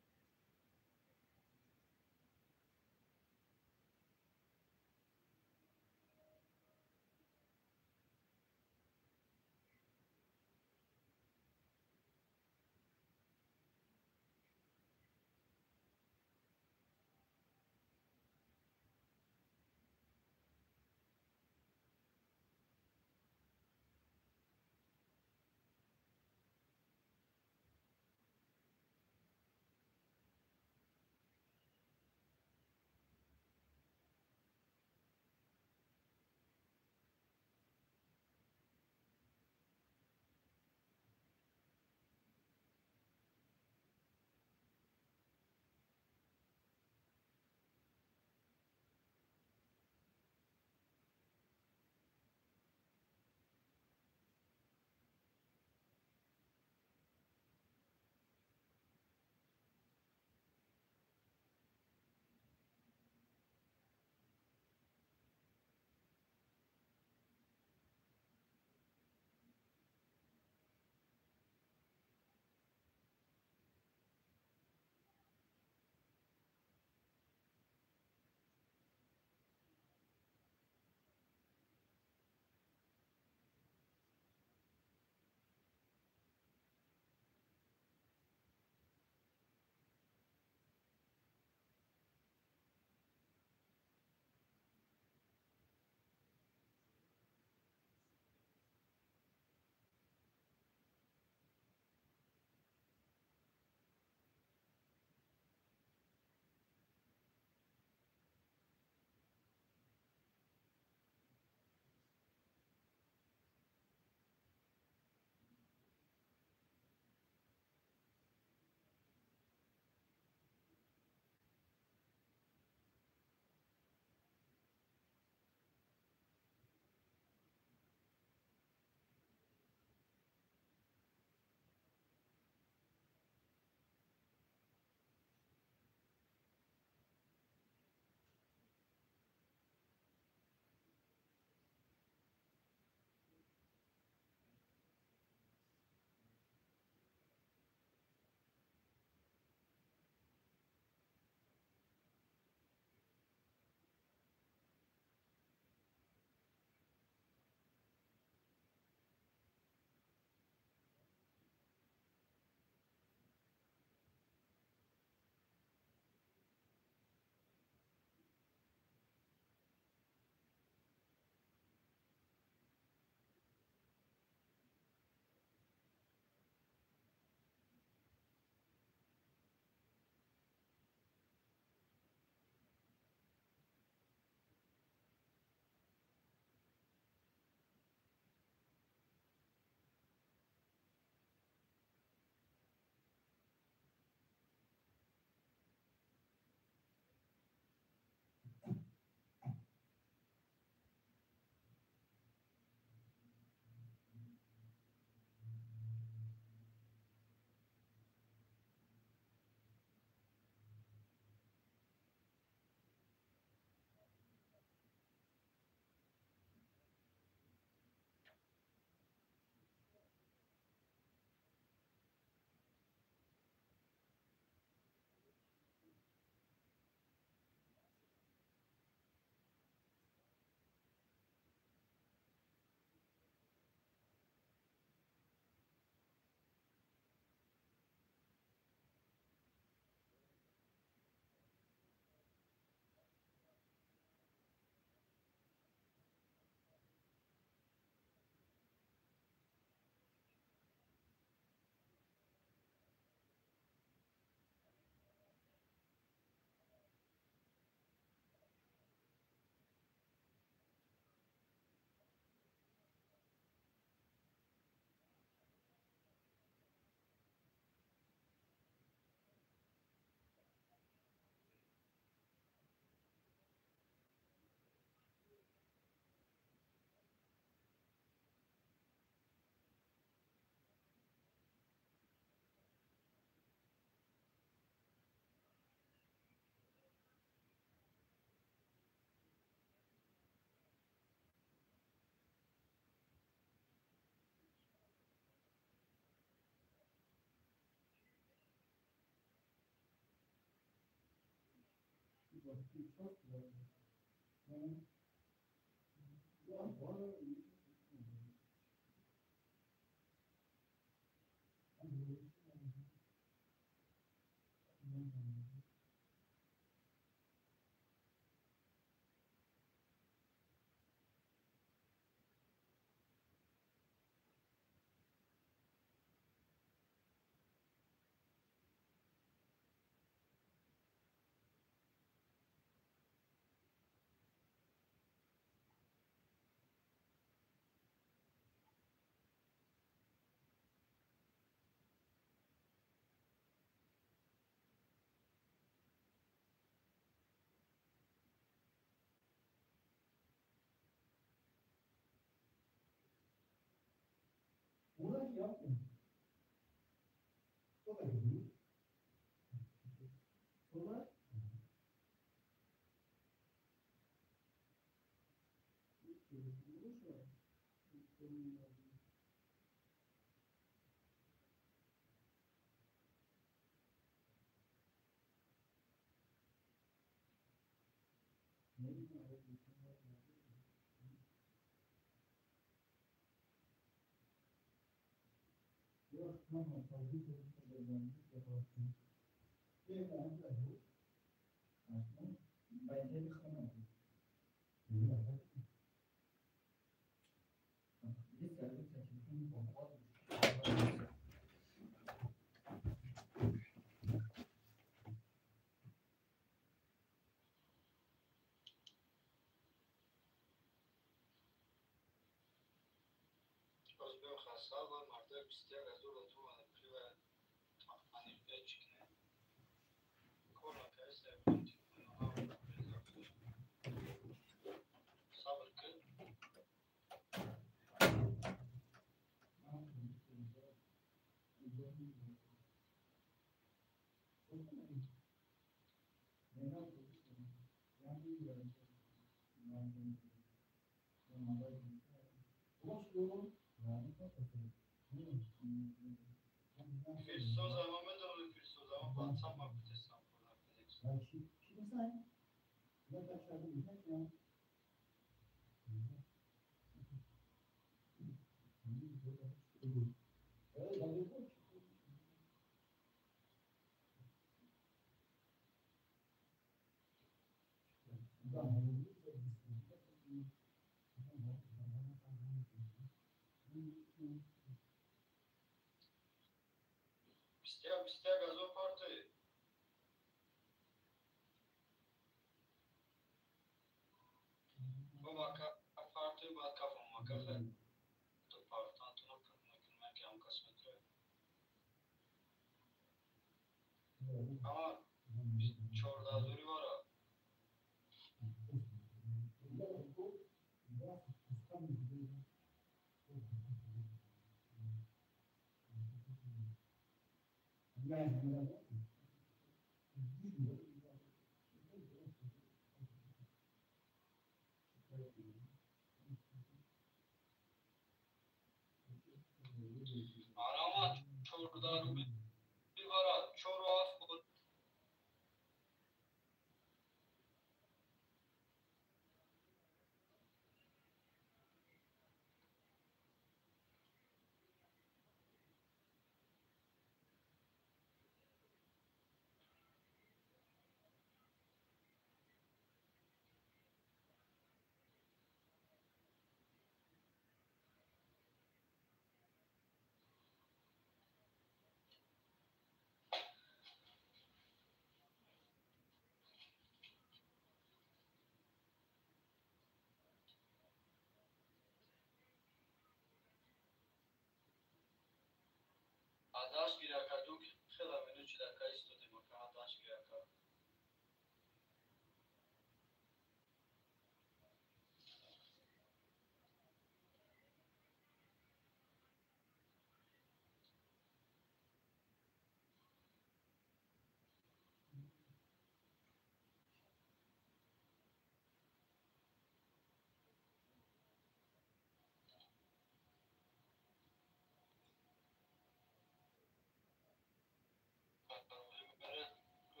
Bere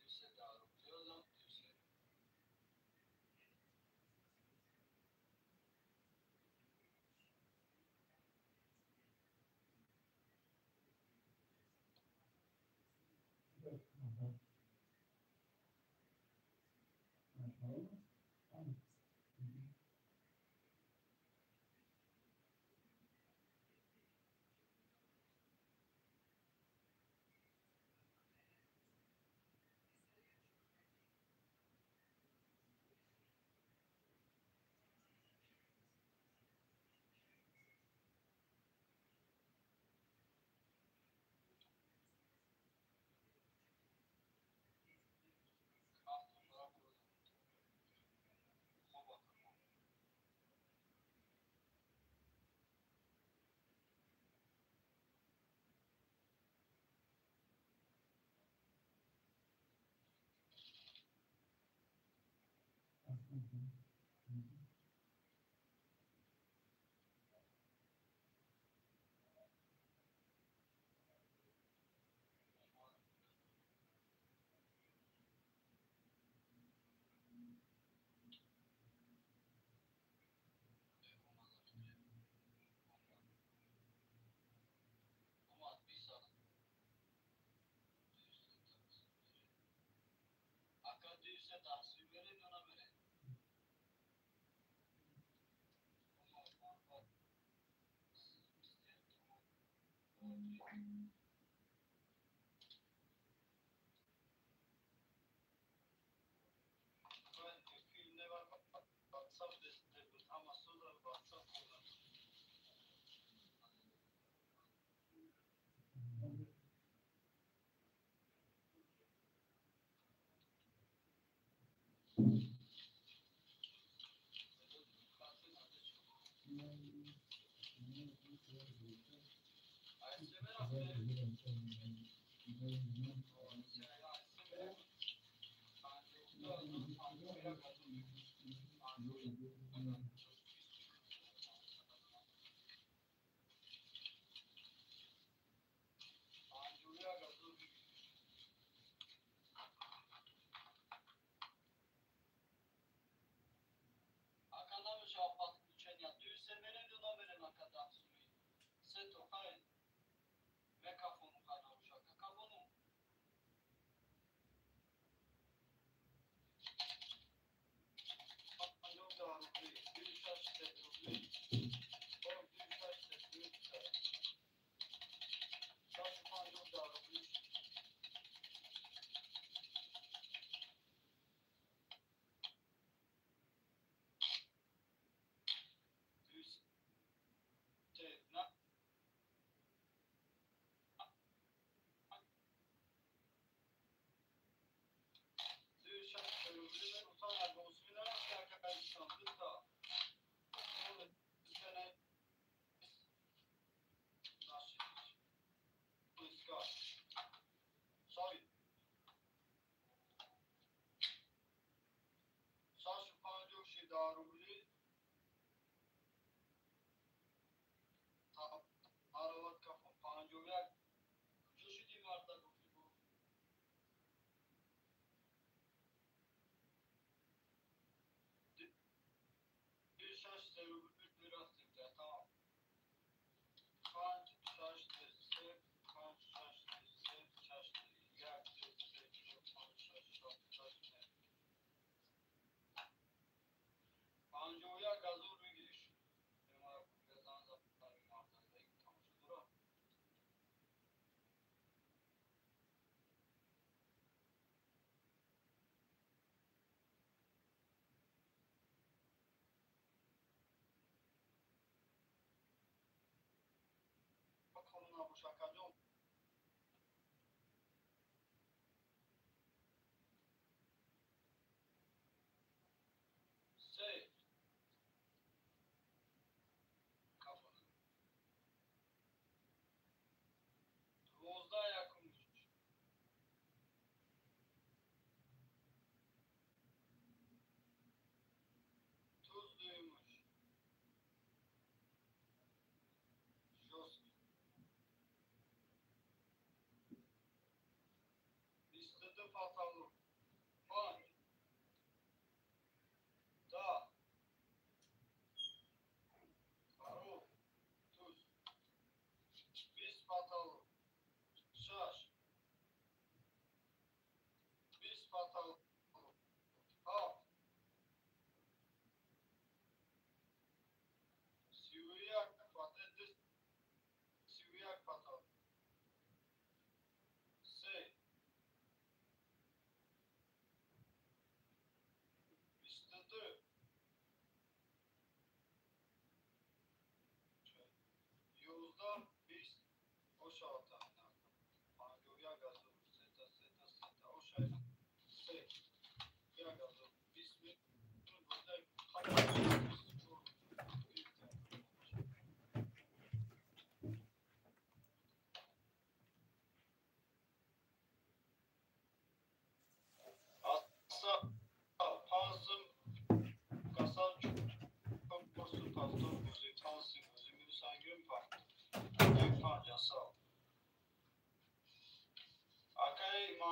Sen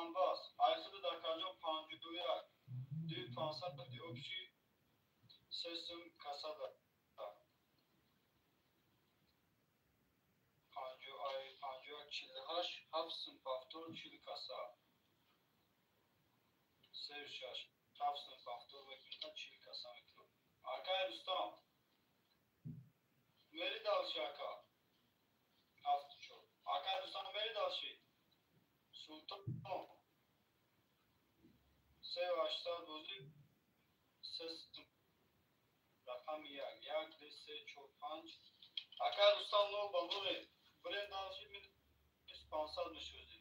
Памбас. Айхида дакаҷон 51. 2 500 общий 3 сум касада. 51 48 7 сум повтор 40 каса. 3 6 7 сум повтор мекунад 40 каса мекунад. Акай Рустам. Мери дальше ака. 7 4. Акай Рустам мери дальше. Султон. 3 800 бозӣ 3 сум. Рақами 1 1 2 3 4 5. Акай Рустам 0 ба 0. Бренд дальше минус 500 мешуди.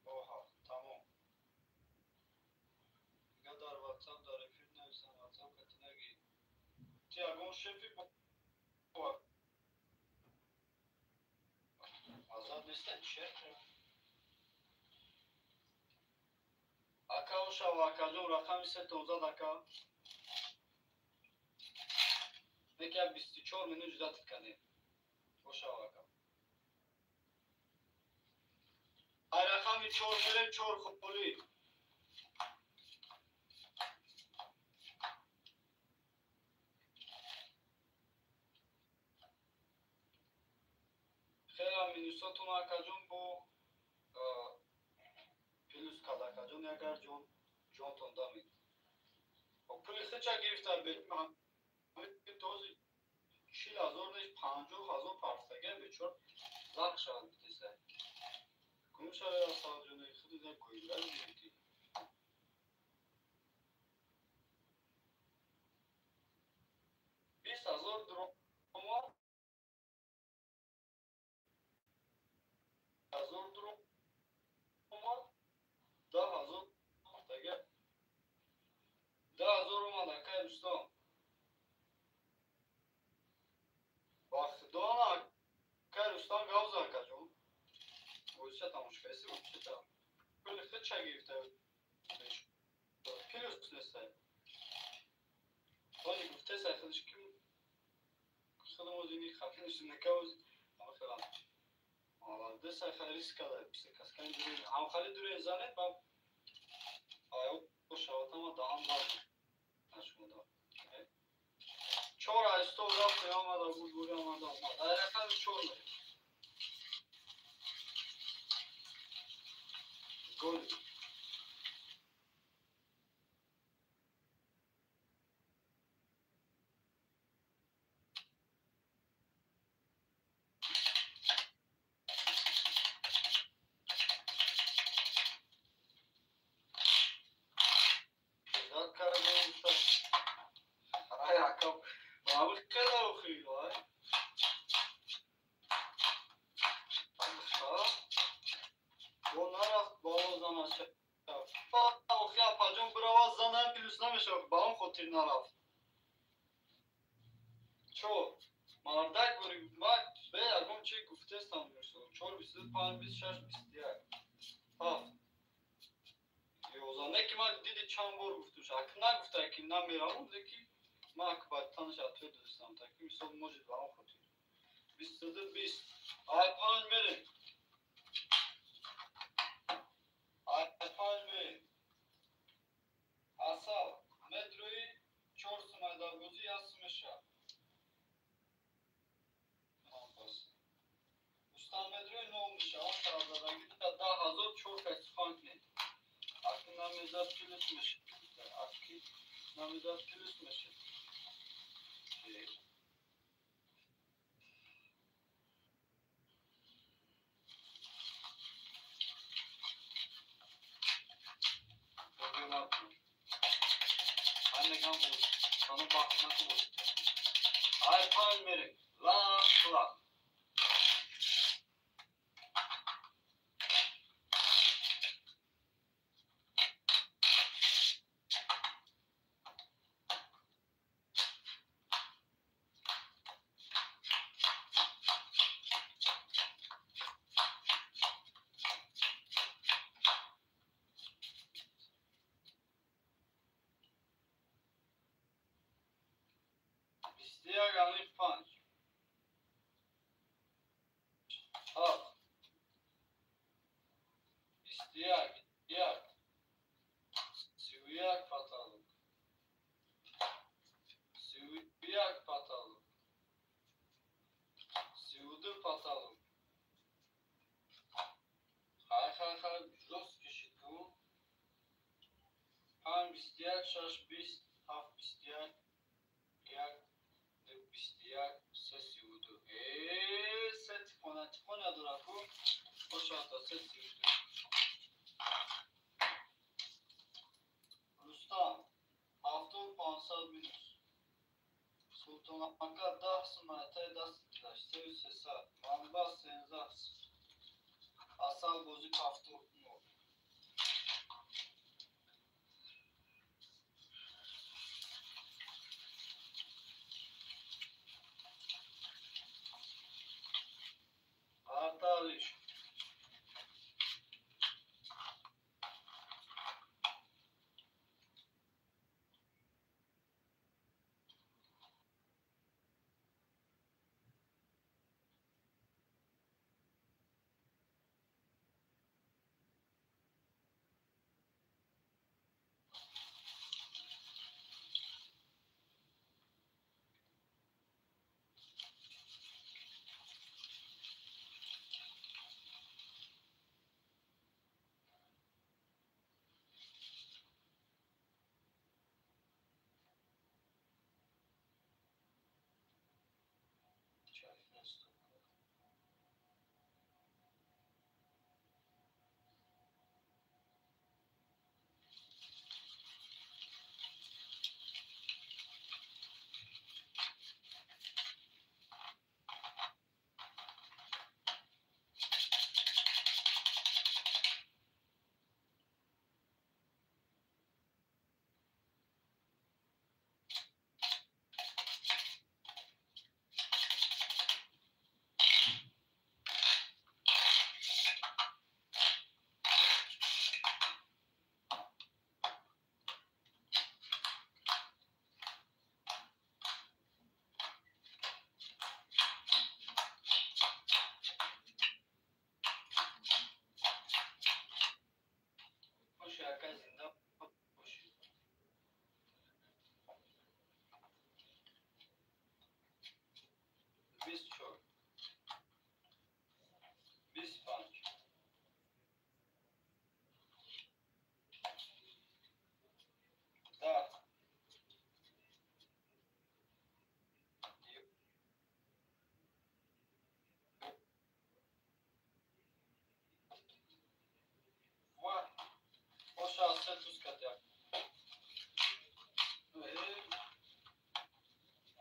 Оҳа, тамом. Дига дар WhatsApp дар эфир нависам, WhatsApp кати наги. Ти ягон шефи бо азад нестен шеф. Ака ошава акаҷон рақами 3 тонзад ака. Неки як 24 минут ждать кардем. Ошава ака. Ай рақами 4 мерем 4 холӣ. Хеле минусотон акаҷон бо плюс кард акаҷон агар ҷонтон дамед. Пули хича гирифта този 40 000 неш 50 000 партага бечор лақ шавад битеса. Кумшава асалҷони худи гӯйла гирифти. 20 000 дрома 1000 дрома 10 000 партага 10 000 омад акай Рустам. Вақт дона акай Рустам гавза акаҷон. Оиша тамошкаси вообще-то. Пули хича гирифта. Плюс нестай. Ози гуфтеса худиш ки худам ози ни хафиниш накавз ама хелам. Маладеса хали риск када писе каскани дуре. Ам хали дуре занет ба ай шаватама даҳам бар нашмуда. 4 8 рафт омада буд буд омада омад. Ай рақами 4 мерем. Гол. Ай ака, хела охи, ай. Бо нарафт боло зана шав. Охи апаҷон бирава зана плюс намешавад, ба он хотир нарафт. Чо, мардак бури, ма бе ягон чи гуфтестам мисол. 4 22 5 26 21 7 11. Не ки ман диди чанд бор гуфтуш. Ак нагуфта ки намеравам, леки ман ак ба танаш атве додистам, так ки мисол может ба он хотир. 22 20. Ай 5 мерем. Ай 5 мерем. Асал медрои 4 сум айдарбозӣ 1 сум мешавад. Устан медрои 0 мешавад. Саразадагӣ 10 000 4 кас сухан кунед. Аки намедад плюс мешавад. Аки намедад плюс мешавад. Ай 5 мерем. Лақ лақ. 21 5 7 21 Як. 31 потолок. 31 потолок. 32 потолок. Хай, хай, хай, жёсткий шид ку. 5, 21, 6, 20, 7, 21, 1, 2, 21, 3, 32. Се тихона, тихона дора ку. Бошата, 3, 32. Рустам, 7500 минус. Султонака 10 суманатай даст дилаш, 3300. Манба 13. Асал бозӣ повтор 0. Арталиш. 24, 25, 10,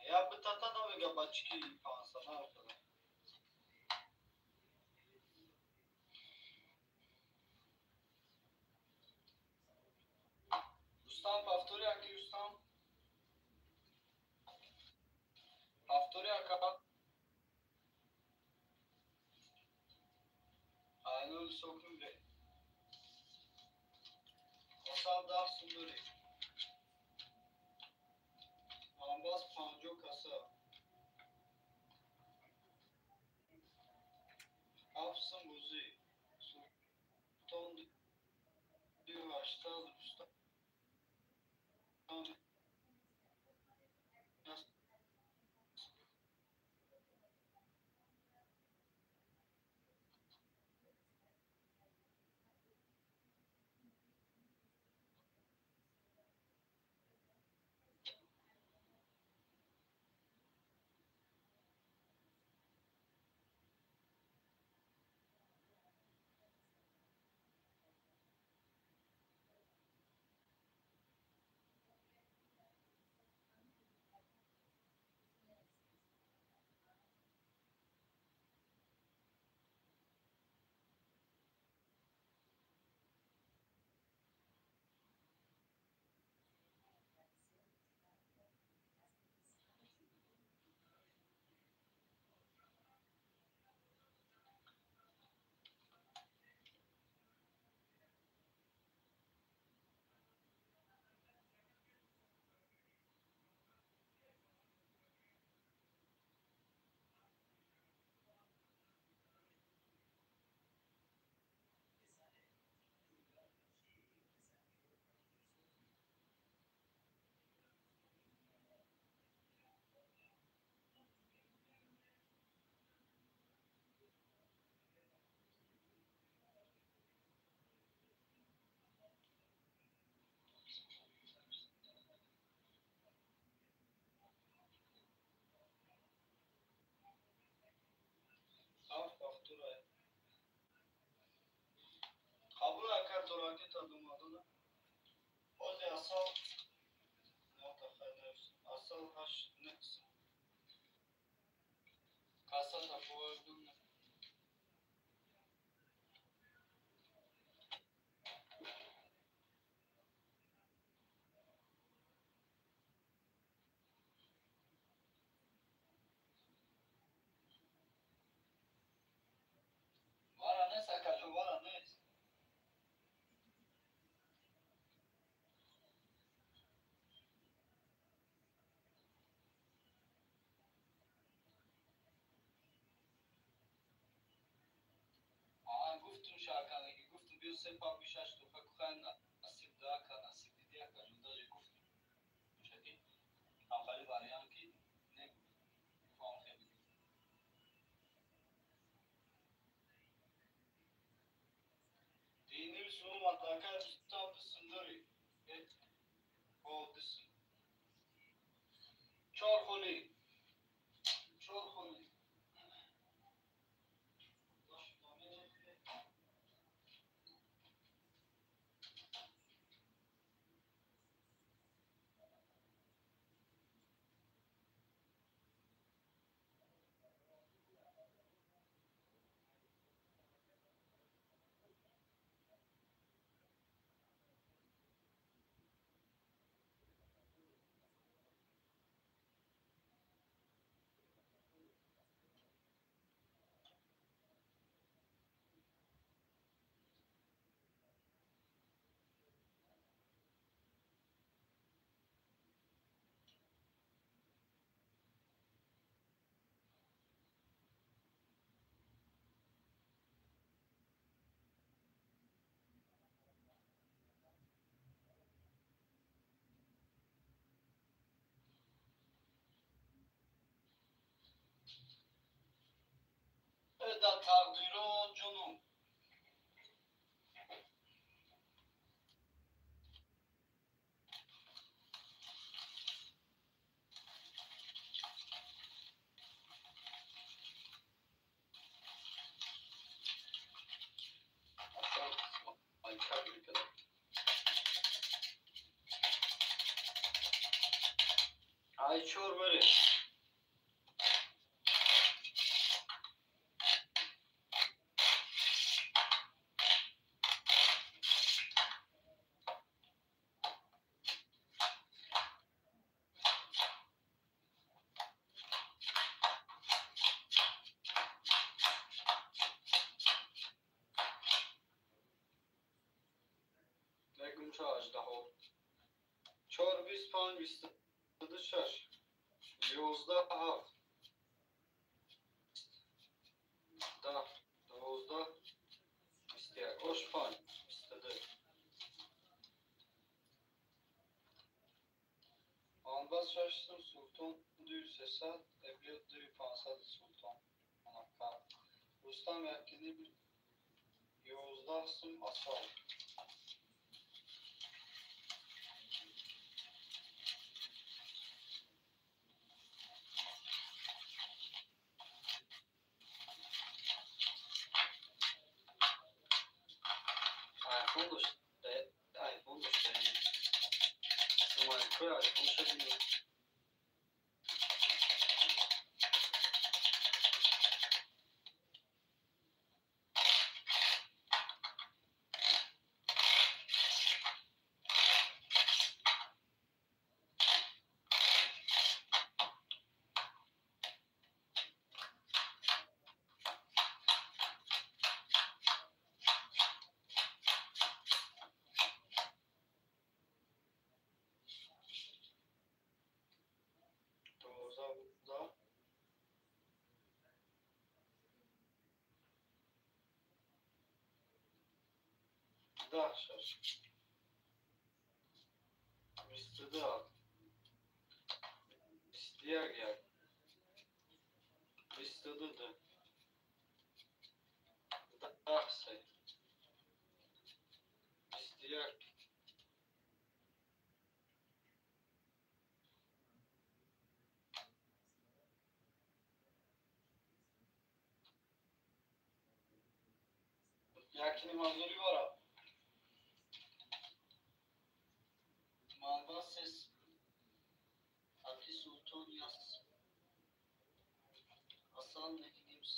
Я бы татановига бачки пансана. Рустам, повтори, аки Рустам. Повтори, ака. Айнул сокнубе. Осал дах сундури. Амбас 50 каса. Ҳафтсум бозӣ. Султон 280 Рустам. Та ҳози асал асал ҳашт нес. Каса тафовардум. Вара нес, акаҷон, вара нес. Гуфтум шарканаги, гуфтум биё се папи шаш туфа кухай, насиб дака, насиб диди, акаҷон, даже гуфтум шаки ҳамхали вариант ки не гуфт хеле. Диним сум атака рустам дисум дори. О дисум. Чор холи. Чор холи. Да тақдиро ҷунум. Ай чор баре. Аждаҳо чор бист панҷ бисту шаш ёздаҳ ҳафт даҳ дувоздаҳ бисту як ош панҷ 22. Анбаз шашсум султон дую сесад эблиот дую пансад султон анака Рустам якиним 11 сум асал. iPhone дошта, iPhone дошта. iPhone шадини. Даҳ шаш 22 ҳафт 21 як 22 ду даҳ се 21. Якини манзури бора. Се Аки Султон яс. Асал некнимс.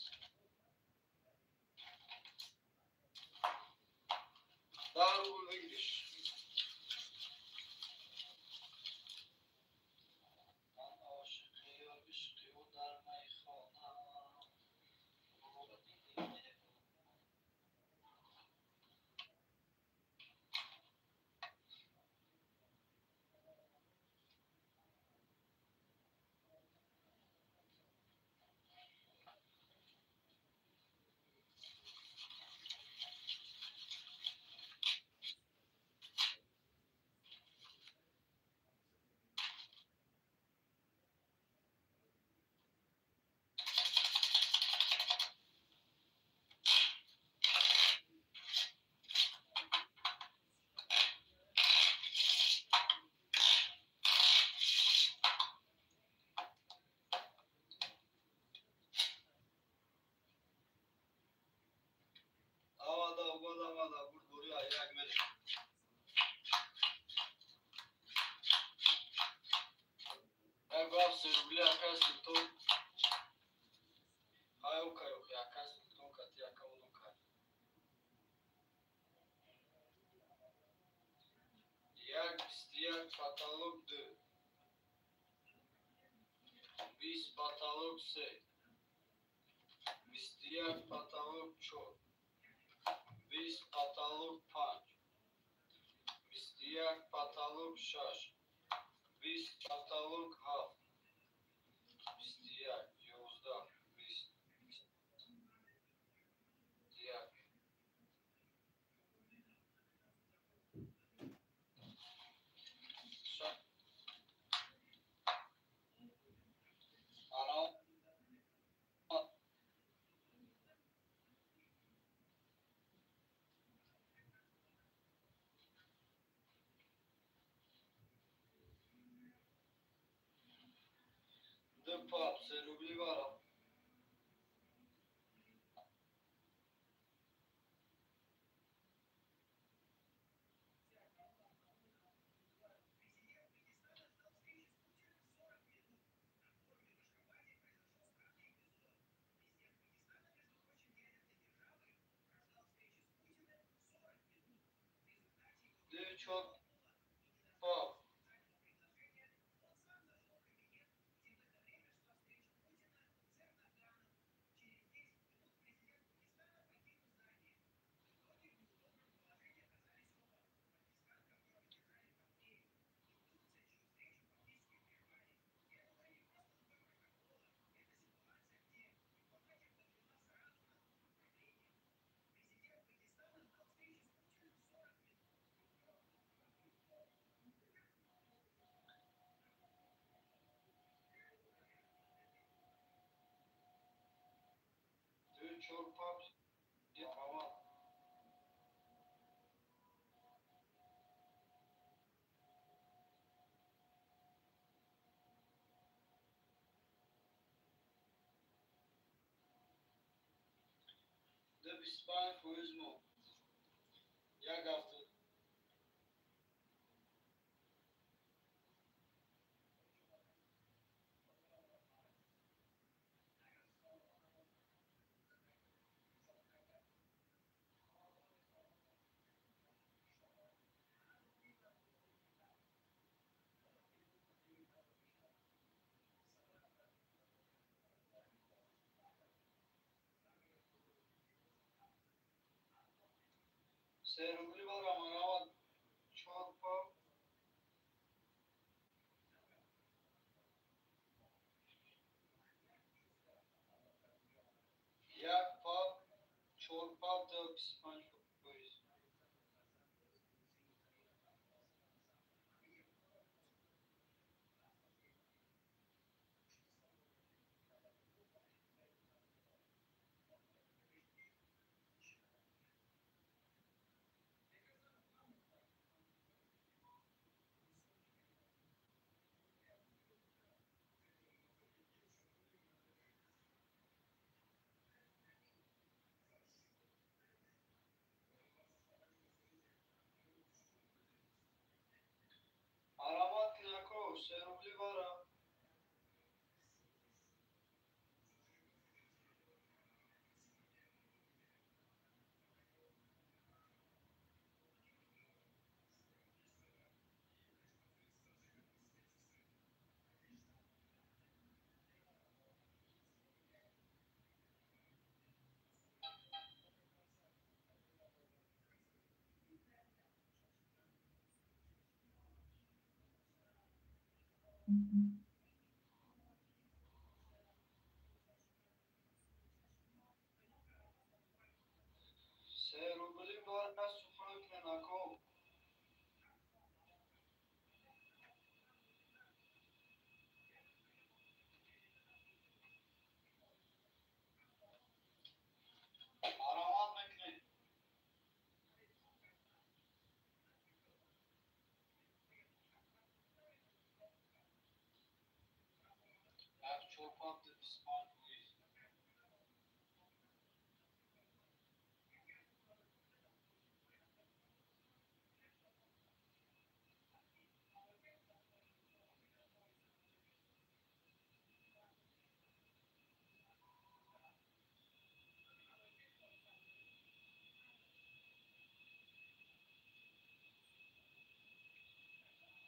10 рубл выигрыш. Ман ошиқи ишқи ӯ дар майхона. Потолок 2, 20 потолок 3, 21 потолок 4, 20 потолок 5, 21 потолок 6, 20 потолок 7, 21, 11, 21. Пап, се рубли вара. Чор пап. Чор пап раван. Д 25% мо. Як ҳафта. Се рубли вара марава чор пап. Як пап, чор пап да 25%. Се рубли бара. Се рубли бара сухан кунен ако. Марамат мекунем. Як чор панҷ 25 фоиз.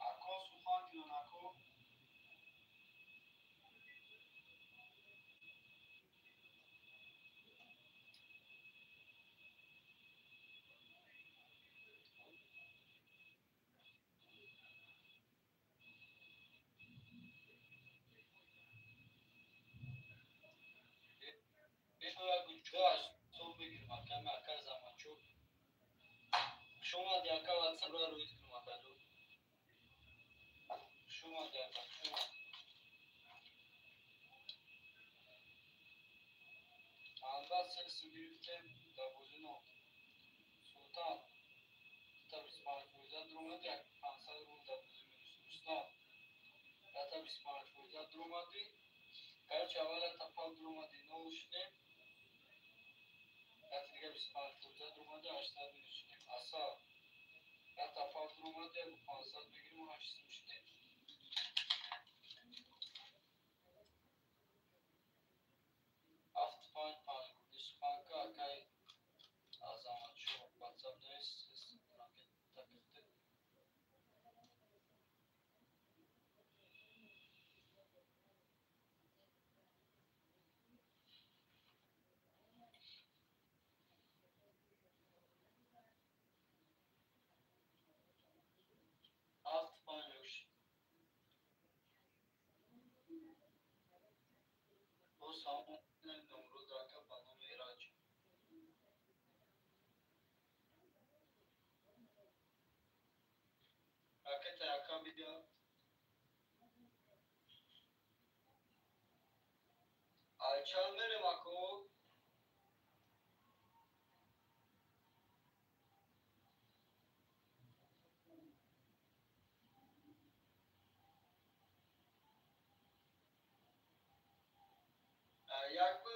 Ако сухан кунен ако. Сон бигирм ака, ака Заманчук. Хуш омадӣ ака, ватсапро рӯид кунам акаҷон. Хуш омадӣ ака, хуш омадӣ. Анда сесу гирифтем дар бозино. Султан, та 25 фоиза дуромадӣ, як 500 рубл дар бози минус. Рустам, ята 25 фоиза дуромадӣ. Короче, аввал ята пал дуромадӣ, нол шудем. Яти дига 25 фоиза дуромадӣ, 800 минус шудем. Асал, ята пал дуромадӣ, яку 500 мегирим, 800 шудем. Ҳафт панҷ панҷ рубли суханка акай Азаматшо ватсап навис ракета гирифте. Ҳафт панҷ ёш. Боз ҳамон номрод рака ба номи Эраҷ. Ракета яка бидиҳад. Ай чанд мерем ако? Як бы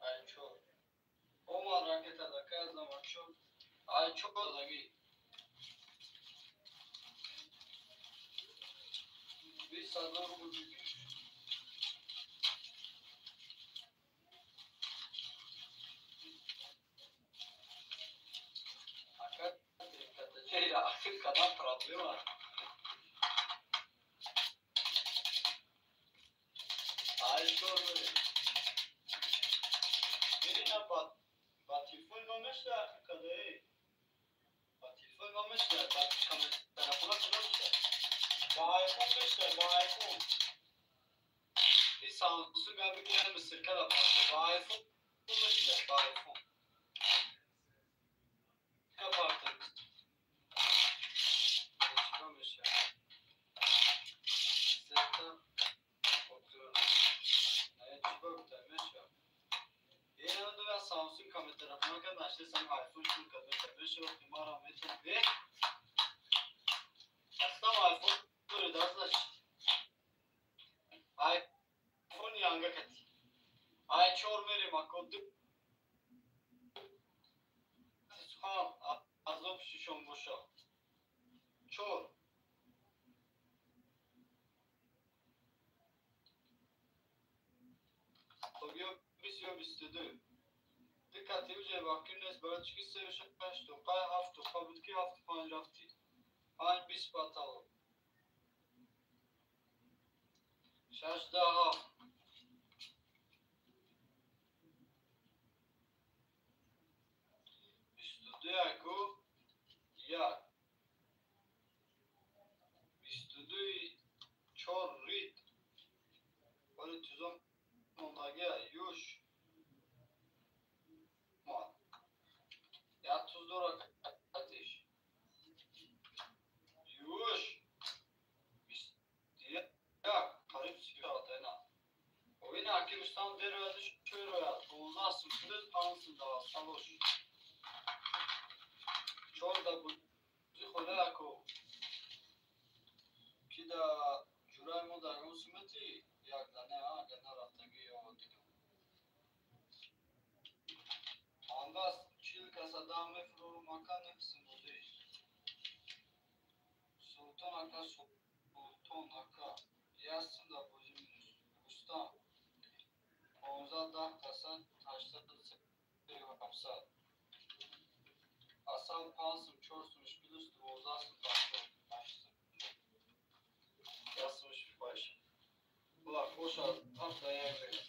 ай чор. Омад ракета дака Заманчук. Ай чор дагӣ. 20 000 рубл бигир. Ака ахир кадам проблема. Ай чор мерем. Мебинам ба телефони ман мешуда ахир када эй. Ба телефони ман мешуда, ба телефона мешуда. Ба айфон мешуда, ба айфон. И Самсунг ам бигирам сиркада ба айфон мешуда, ба айфон. Капарта. Чико мешуда? Сета. Не, чико гуфта мешуда? ака наштесам айфон шур кадоша бешо химара метон бе. Астам айфон дори даст айфон янга кати. Ай чор мерем ако ду сухан азоб шишон боша. Чор. Тобиё бисё бисту ду. Ду кати уҷа вақти нест барои чӣ ки сею шаш тоқай ҳафт тоқа буд ки ҳафту панҷ рафтӣ. Панҷ бист батало. Шаш даҳ ҳафт. 22 яку як. 22-и чор рит. Вале тузом мондагия юш. Як туз дора катиш. Юш. 21 қариб сиёт ена. Овина аки Рустам дерояд чӯрояд. 15 сум плюс 5 сум дава салош. Чор да бузи хода яко. Ки да ҷураи мо дар он сумати як да не агар нарафтагӣ ё дидум. Андас чил каса дам мефурорум ака нефсим бозӣ. Султон ака султон ака. Як сум да бозӣ минус. Рустам. 15 даҳ каса 800 700. Асал панҷ сум чор сумш плюс 12 сум даҳ ҳашт сум. Як сумш фоиш. Була хоша ҳафта як мега.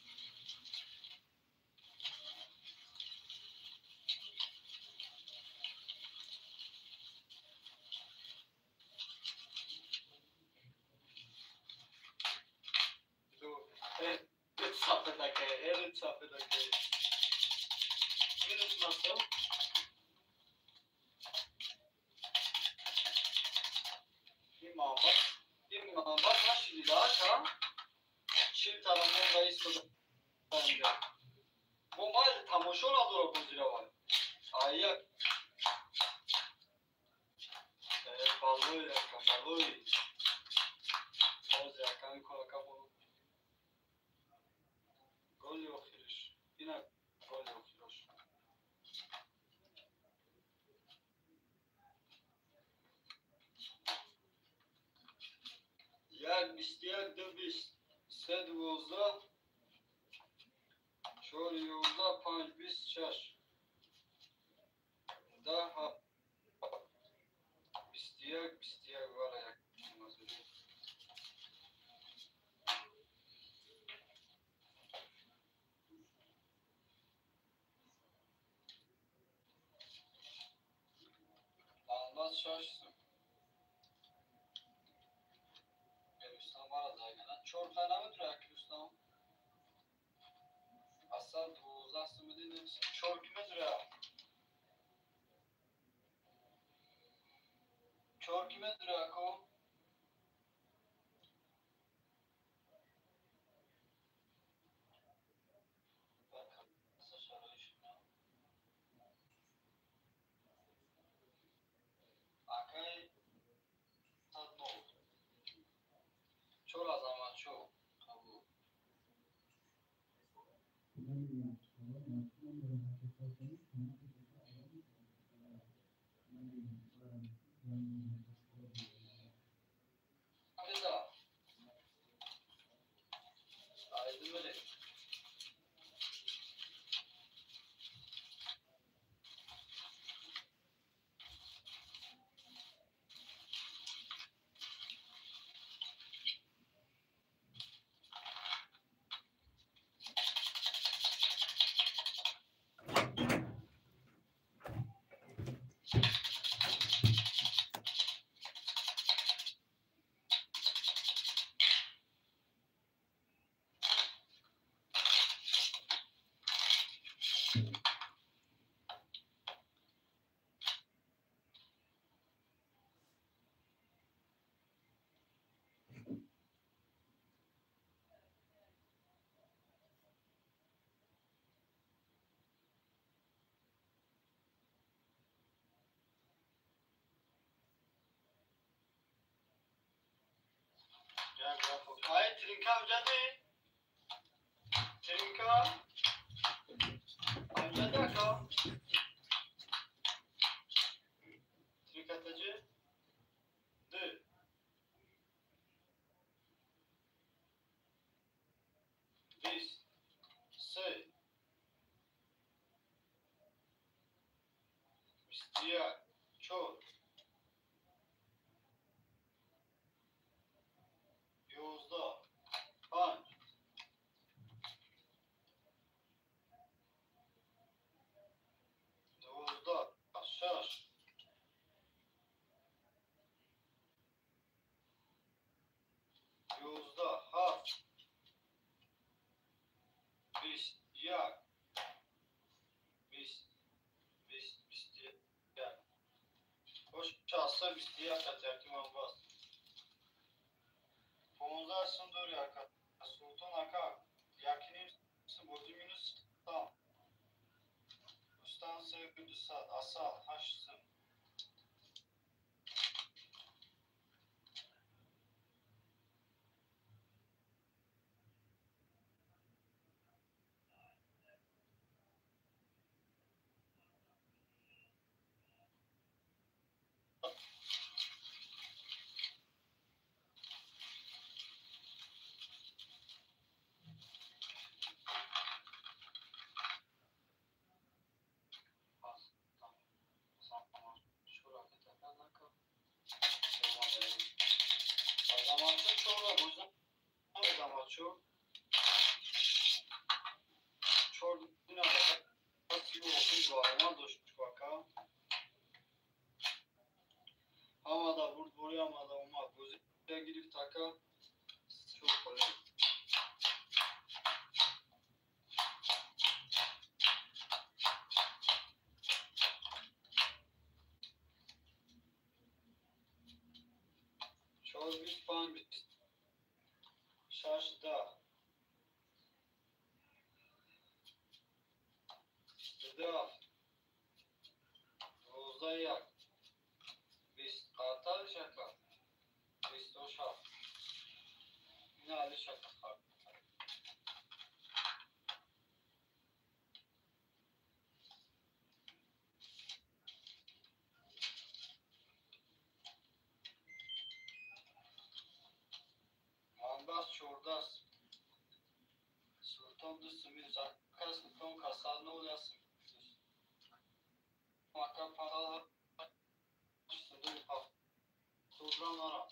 Эрит сафедаке. Минус масал. Ин манба нашиди ака. Чил тарамон да истода инҷа. Мо майли тамошо надора бозиравай. Ая. Балои ака балои. Боз яками корака бо голи охириш. Ина голи охирош. Як 21 ду бист се 12 чор 11 панҷ бист шаш даҳ 21 21 вара як мазури. Алмаз шаш сум. Рустам мара зайгана. Чор хай намедура яки Рустам. Асал 12 сум дидем. Чор ки медура? Чор ки медура ако? Акай сад нол. Чор азаматчо қабул. Киза. Айдымыре. Ай, тринка амҷади? Тринка? Амҷади ака? Тринкатаҷи? Ду. Бист. Се. 21. Чор. 11. 5. 12. 6. 11. 7. 21. 20. 20. 21. Ош 21 қатяки ман бас. 15 сум дори ака. Султон ака. 1.5 сум бози минус там. Устан 3 200. Асал 8 сум. Ҳамада бурдборӣ, ҳамада омад. Бозия гирифт ака. Чор холе. Чор 20 5 20 6 10. 7 12 1. 20 қартар шака. 27. Ина али шака қартар. Манбас 14. Султон 2 сум минус. Ака Султон касал 0 ясм. Ака панал 8 сум 70 нара.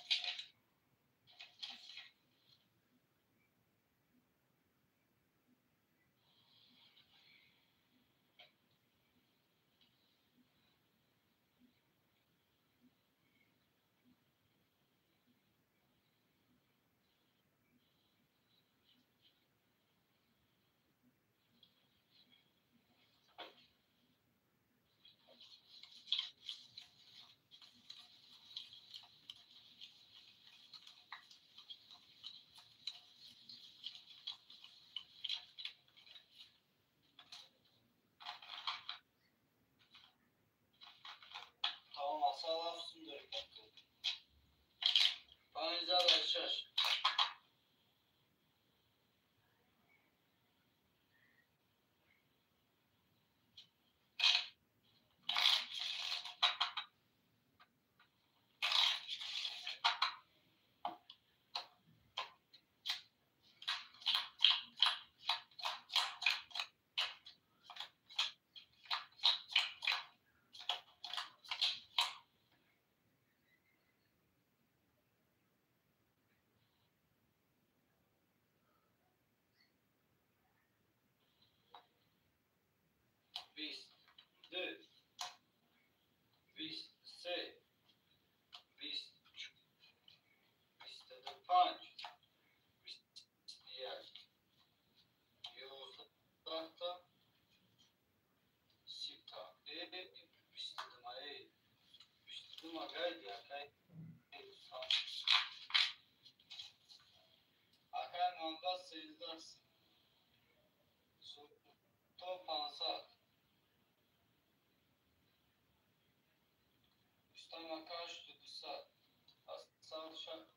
Тамом, асал 7 сум дорем. 5 6. 22, 23, 24, 25, 21, 11 30 22 22 гайди акай. Акай манба 13 Султон 500. Рустам ака 8200. Асал 6.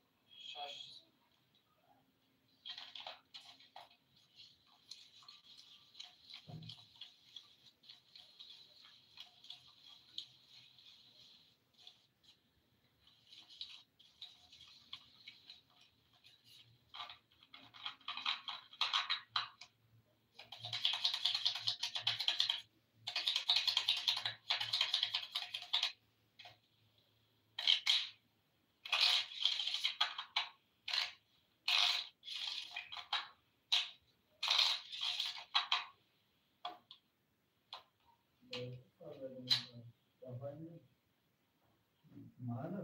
Майла,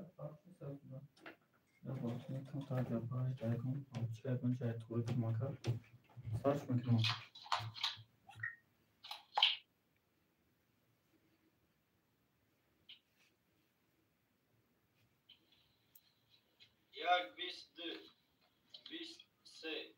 камтар гапаш ягон ягон ҷай туғри кумака сарш мекунам. Як, 22, 23.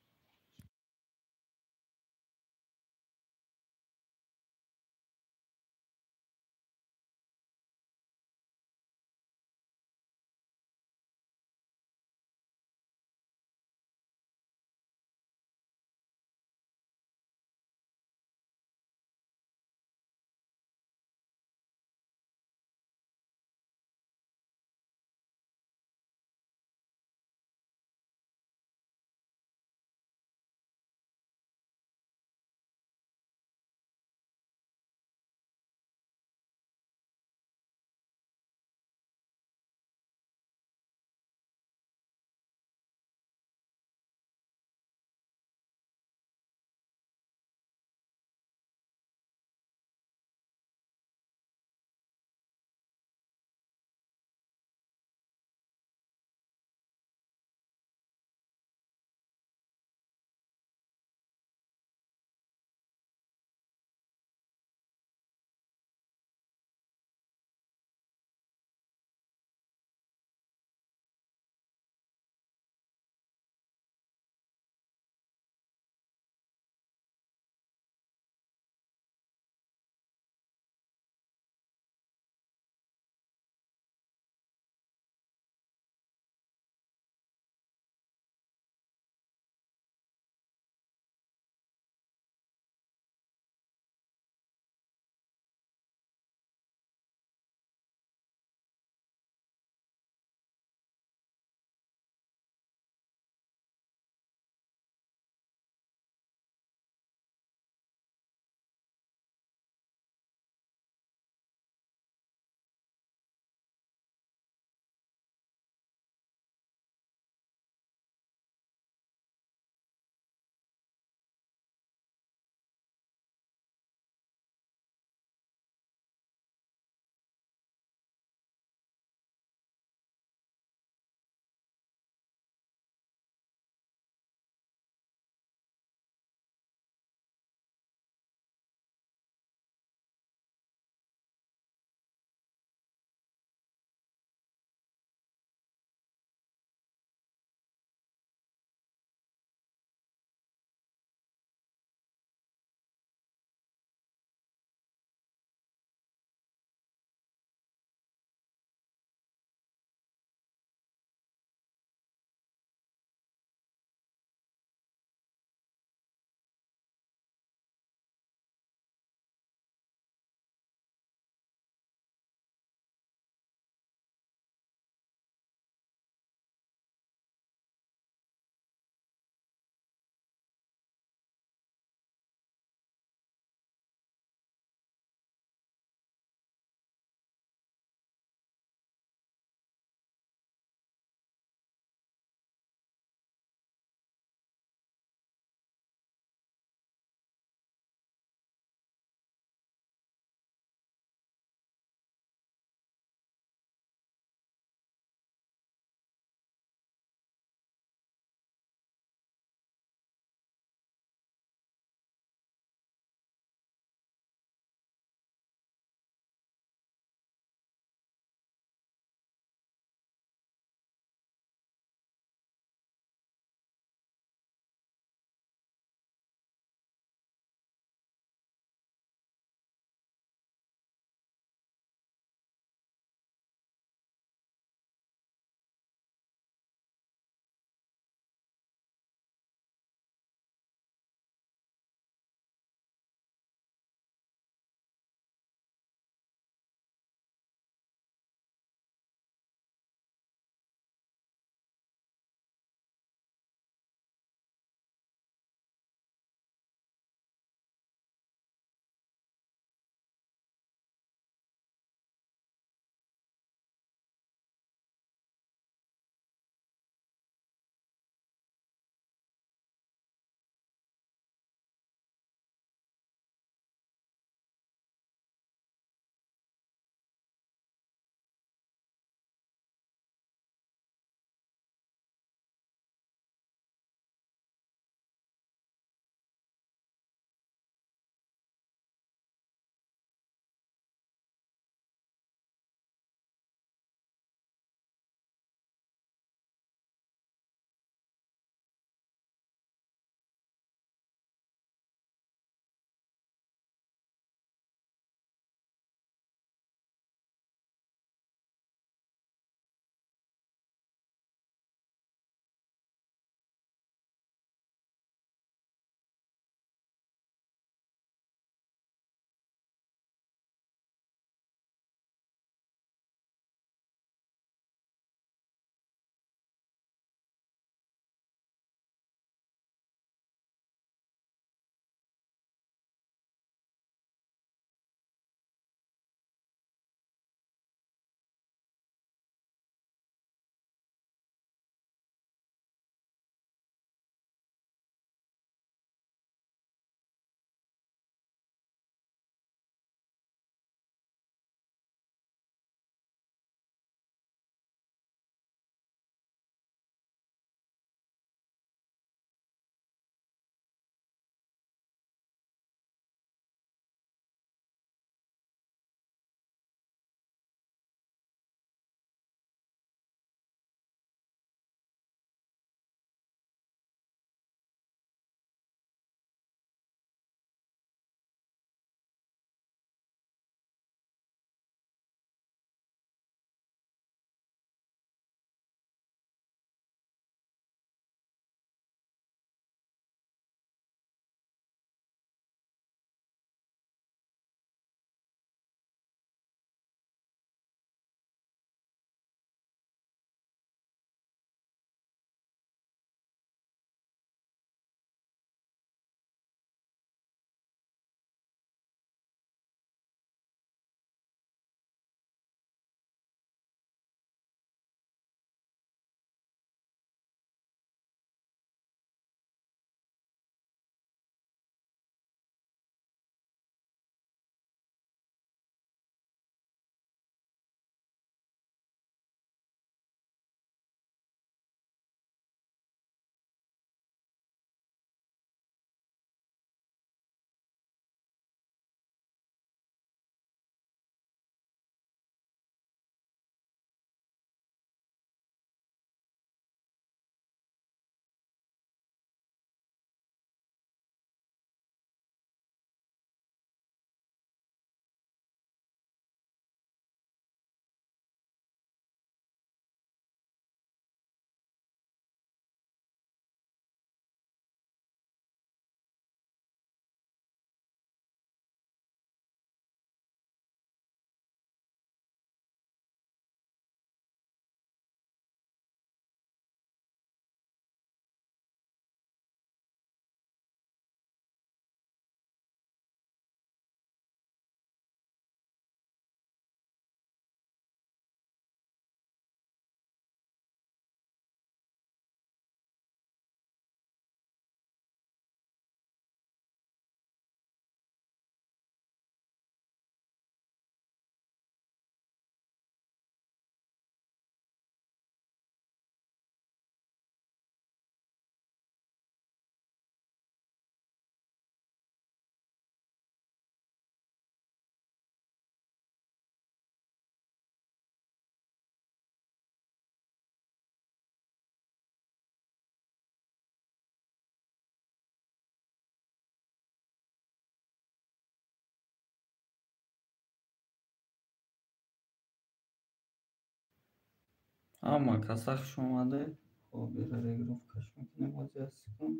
Ҳама каса хуш омадед. Хоб, ира регировкаш мекунем ҳозир як секунд.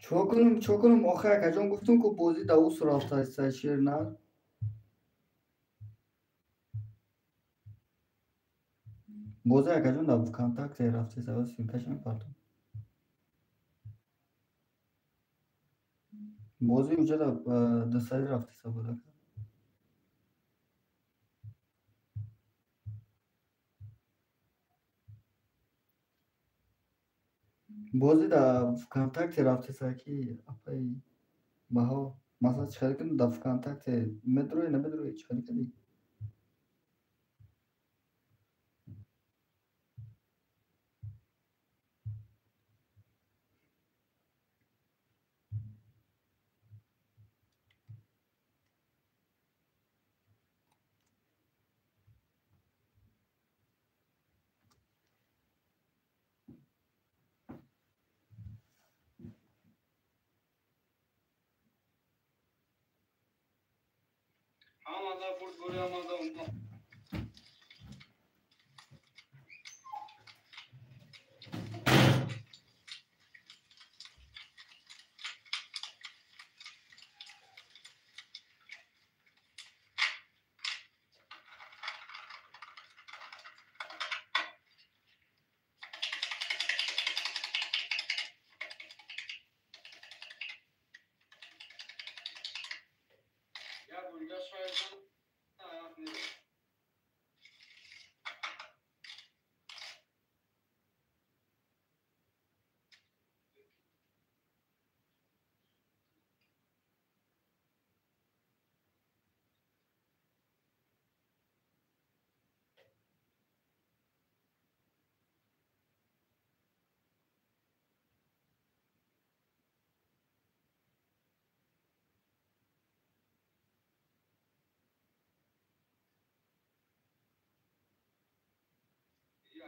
Чо кунум, чо кунум? Охир акаҷон, гуфтум ку, бозӣ да усу рафтааст, шернар. Бозӣ, акаҷон, дар ВКонтакте рафтест, ссылкаша мепартом. Бозӣ уҷа дусари рафтеса буд, ака. Бозӣ дар ВКонтакте рафтеса, ки апаи Баҳо, масалан, чӣ хеле кунем? Дар ВКонтакте медуроӣ, намедуроӣ, чӣ хеле кардӣ? Ҳамада бурдборӣ, ҳамада умад. Як бор шояд аяқ меравад.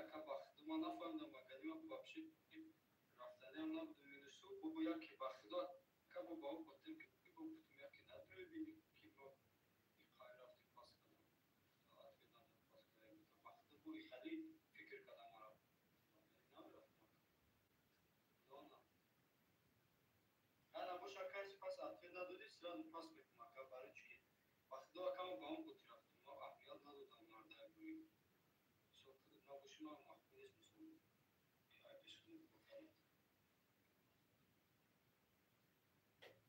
Ака, ба худо, ман нафаҳмидам, академия вообще рафтаниам набудум, минусу бобо, яке ба худо, ака, бо ба он хотир ки бо гуфтум, яке надуре бини, ки мо иқай рафтем, пас кардам, ответ надод, пас кардам. Ба худо, бо ихали фикр кардам, мара намерафтам, худо на ана боша, каси пас ответ надодӣ, сразу пас мекунам, ака. Барои чӣ ки, ба худо, ака, мо ба он хотир рафтем, мо аҳамият надодам мардаи бӯи набоши, ман маҳкум нест, мисол, ай пеши худам кор кардам.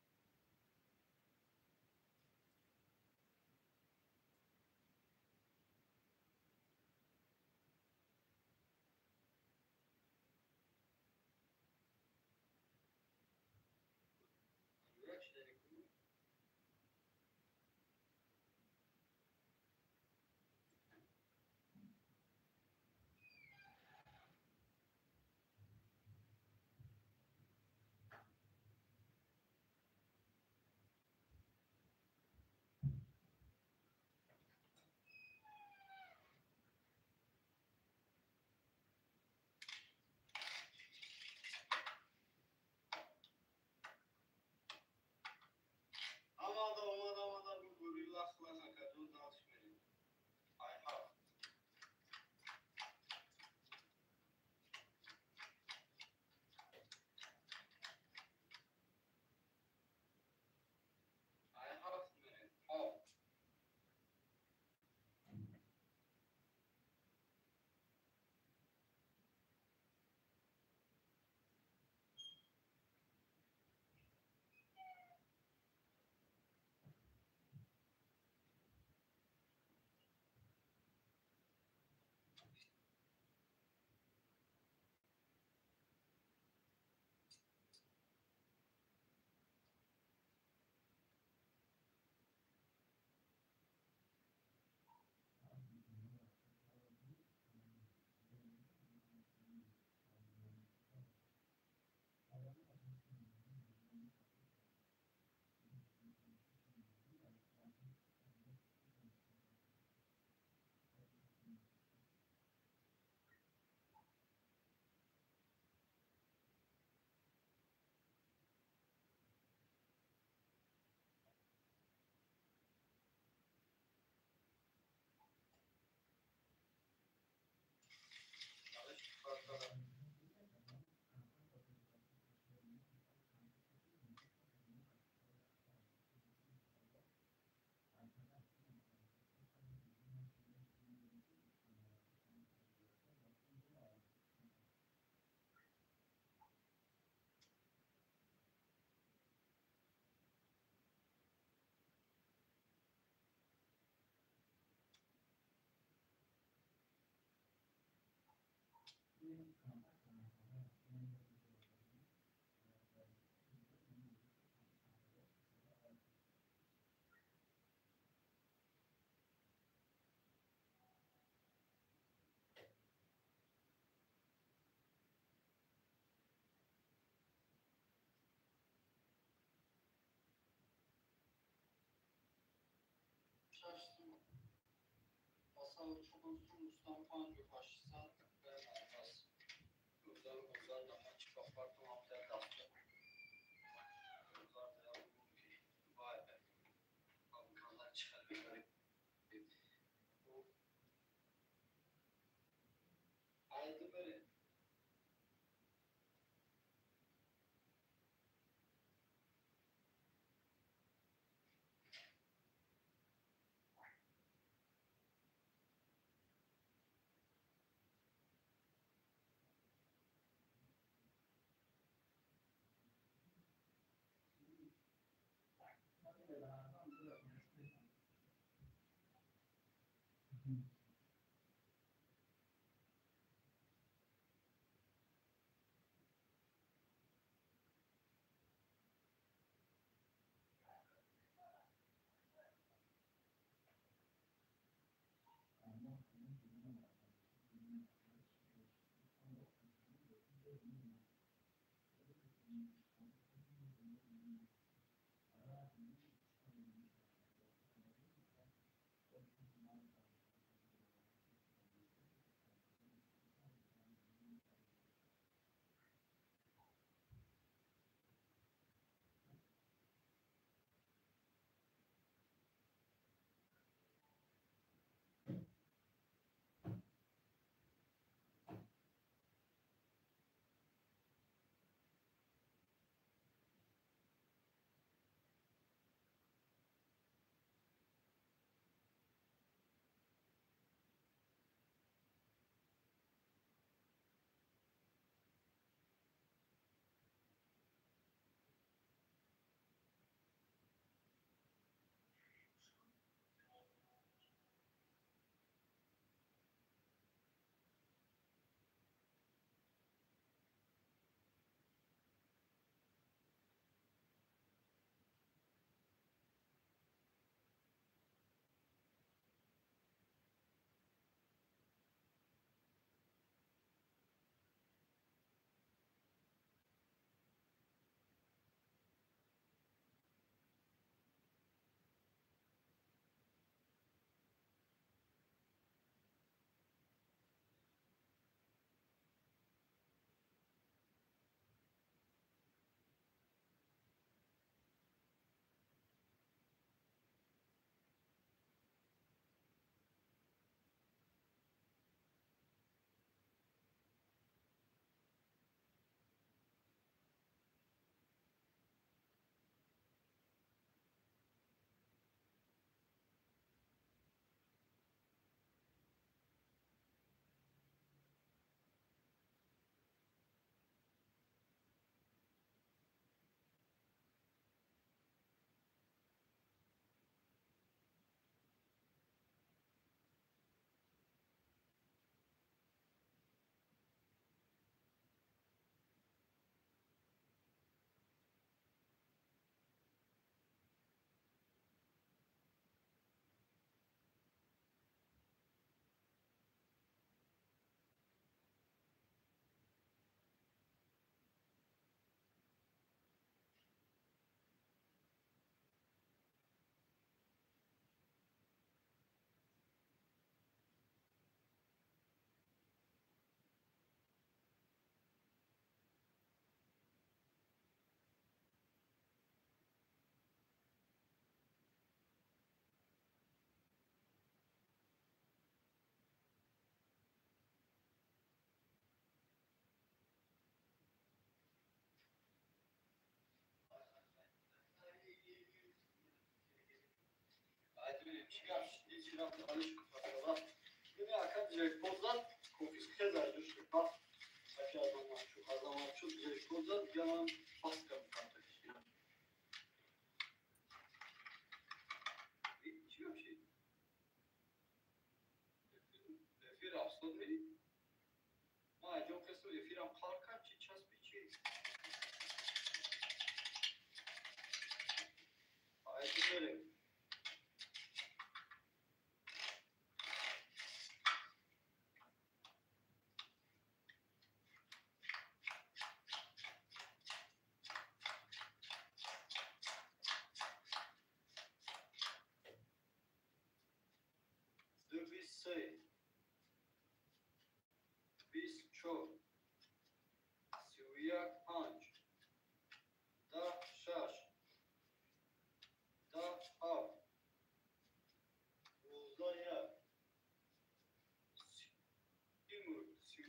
Юра, чӣ дари ку?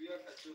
Akil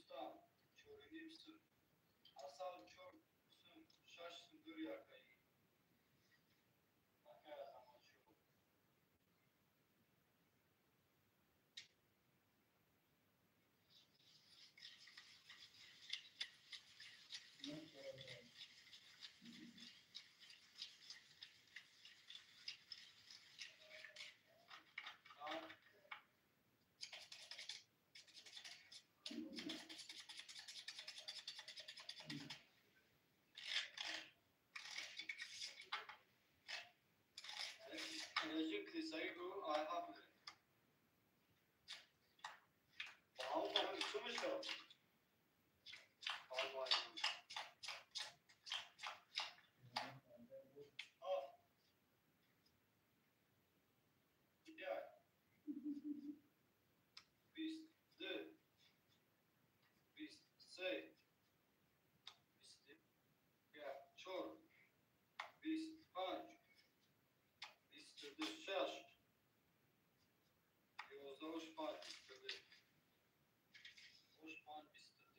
Usta. Асал чор сум, шаш сум дури акаи. Акай Азаматшо. Режим клисаги гу ай ҳафт мери. Баҳам фаҳм чӣ мешавад? Ҳафт. Як. 22. 23. 21. Чор. 25. 22 шаш. 11 панҷ 22. Ош панҷ 22.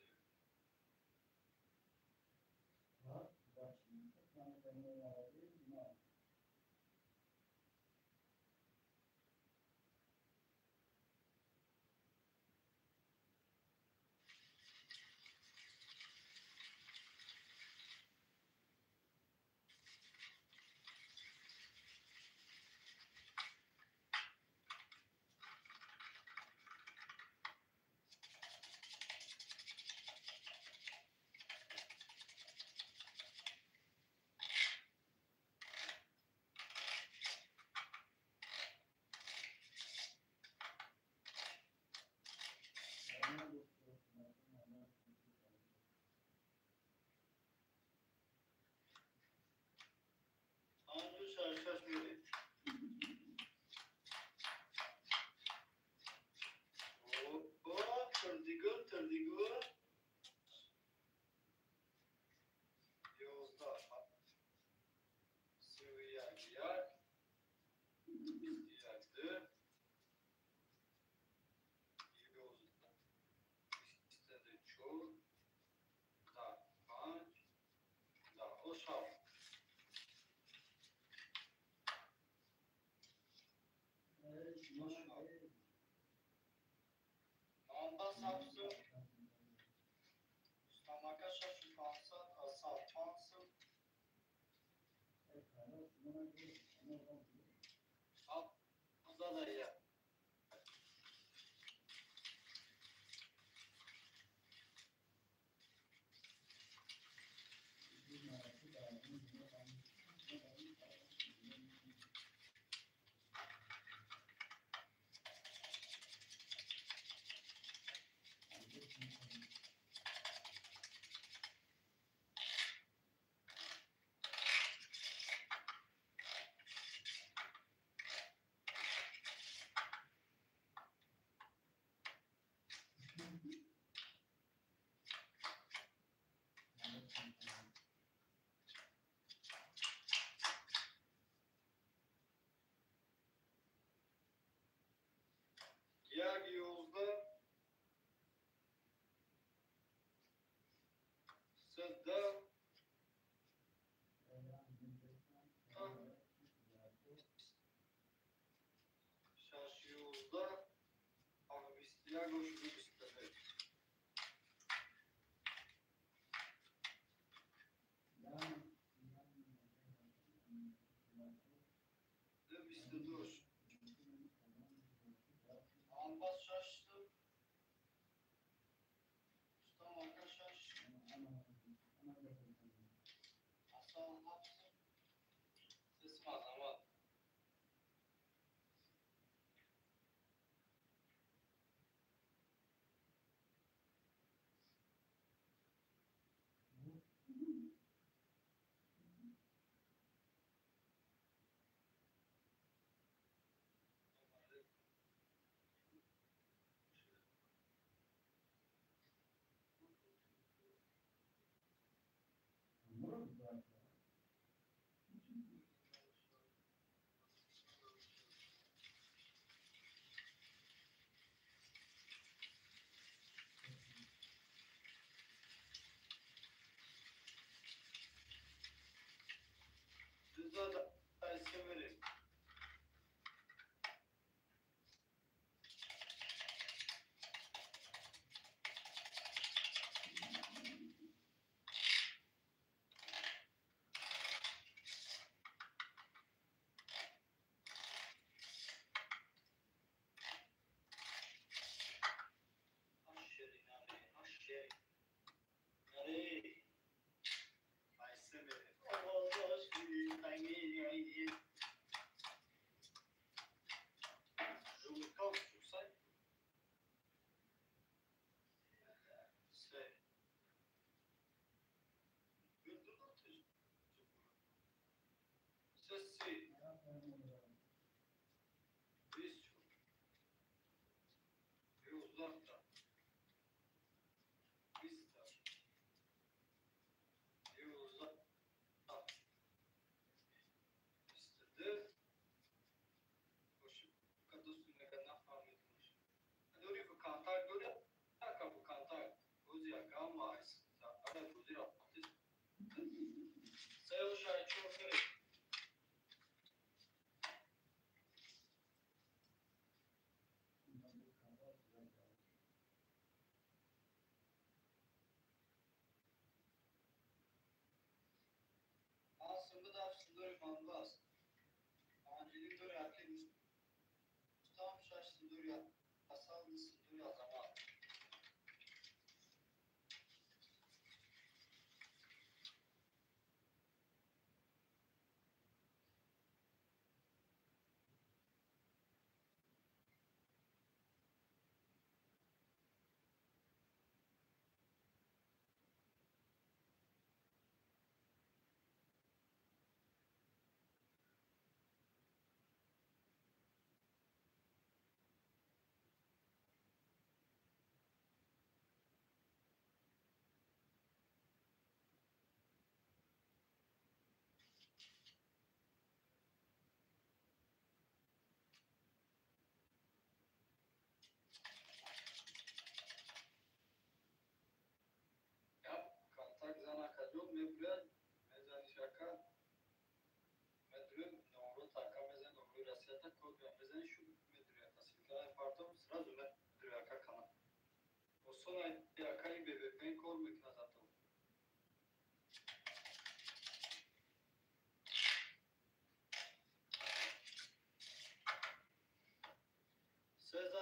Панҷу шаш шаш мери. О, тирдигул, тирдигул. 11. 31 як. 21 ду. 11. 22 чор. 10 панҷ. 10 ош ҳафт. Ош ҳафт. Манба ҳафт сум. Рустамака шашу панҷсад, Асал панҷ сум. Ҳафт зада як. Як 11. Се даҳ. Шаш 11. Ҳафт 21 ош ду 22. Ду 22 ош. Анбас шаш сум. Рустам ака шаш. Асал ҳафт сум. Се сум Азамат. 12 ай се мерем.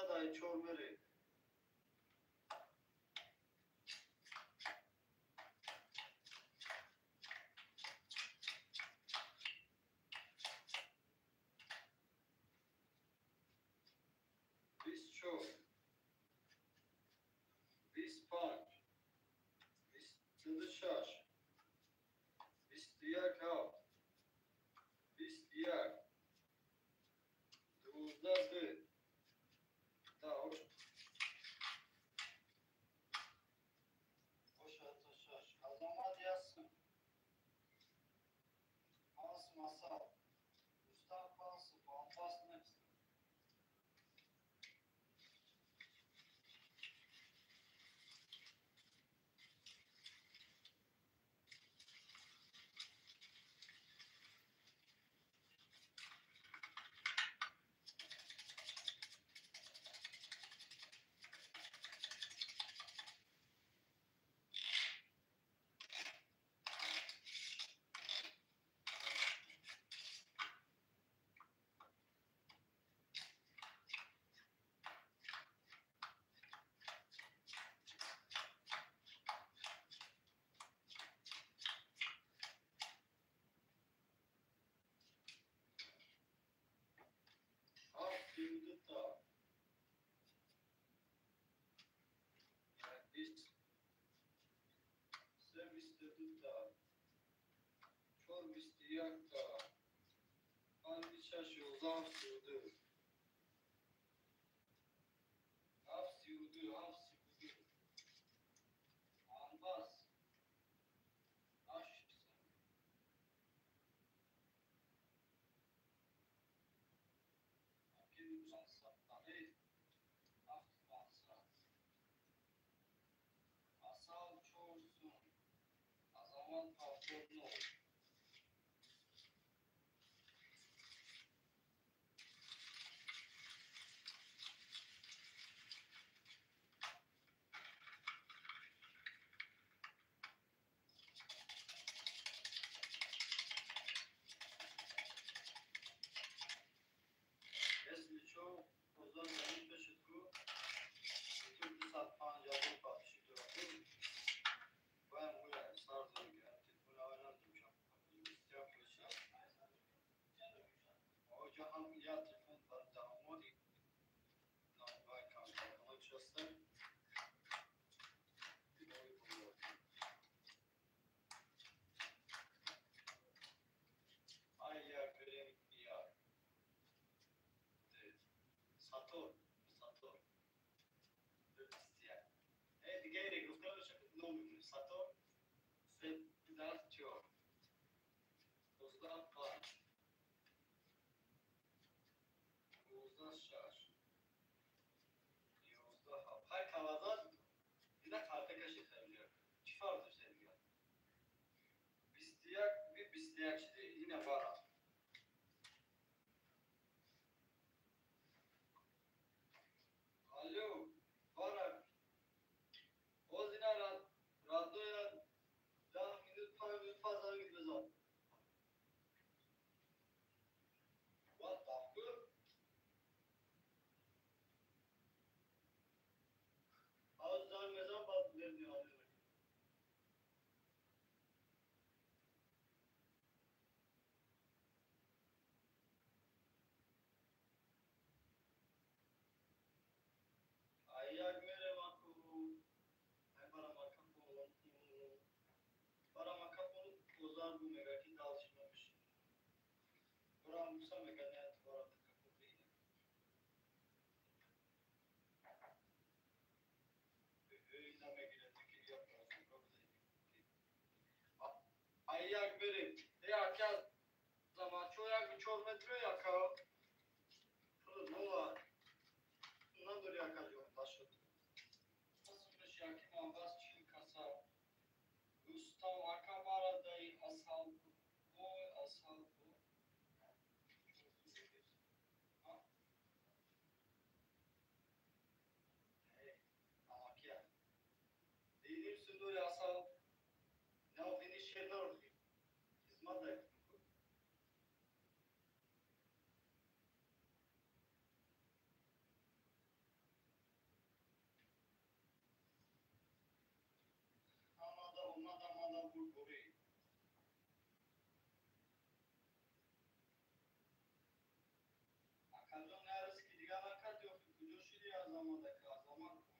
3 ай 4 мерем. 24, 25, 26, 21, 7, 21, 12, 2, 10, 8, Азамат Ясын, Панс Масал, Рустам Пансов, Амбас Непс. 7 та. 20, се 22 та, 4 21 та, 5 6 11 32, 7 32, 7 32, Анбас, 8. Асал 4 сум, Азамат 79. Ҷаҳам я телефон бар даромади вай камтархона нишаста. Ай як берем як. Сатор, Сатор. 21. Дигаре гуфта бошад, ном мекунем. Сатор се даст чор. 19 панҷ. 19 шаш. 11 ҳафт. Ҳай кавазат дида карта кашид хеле. Чӣ фарқ дошта дигар? 21 21 шиде. Ина бара. Алло, бара. Боз ина радноя 10 минут 5 минут пас занг бизан. What the fuck? Аз занг мезанам, баъд нерви. Ай як мерем аку. Ай бара мака полон. Бара мака полон озар бу мега ки дальше намеши. Бара муса мега не бара така купи. Ина мегирад ки я просто. Ай як берем. Э ака замачо як 4 метр яка. Нула. Надори ака ҷон дашуд. Асумеш яки ман бас чил каса. Рустам ака барадаи асал бой асал бой. Амакия. Дидим сундури асал. Навхини шер нарухи. Хизмат дай. Амада омад амада бурбури. Акаҷон нарас ки дигар накард ё куҷо шиди аз амада ка аз амад кумак.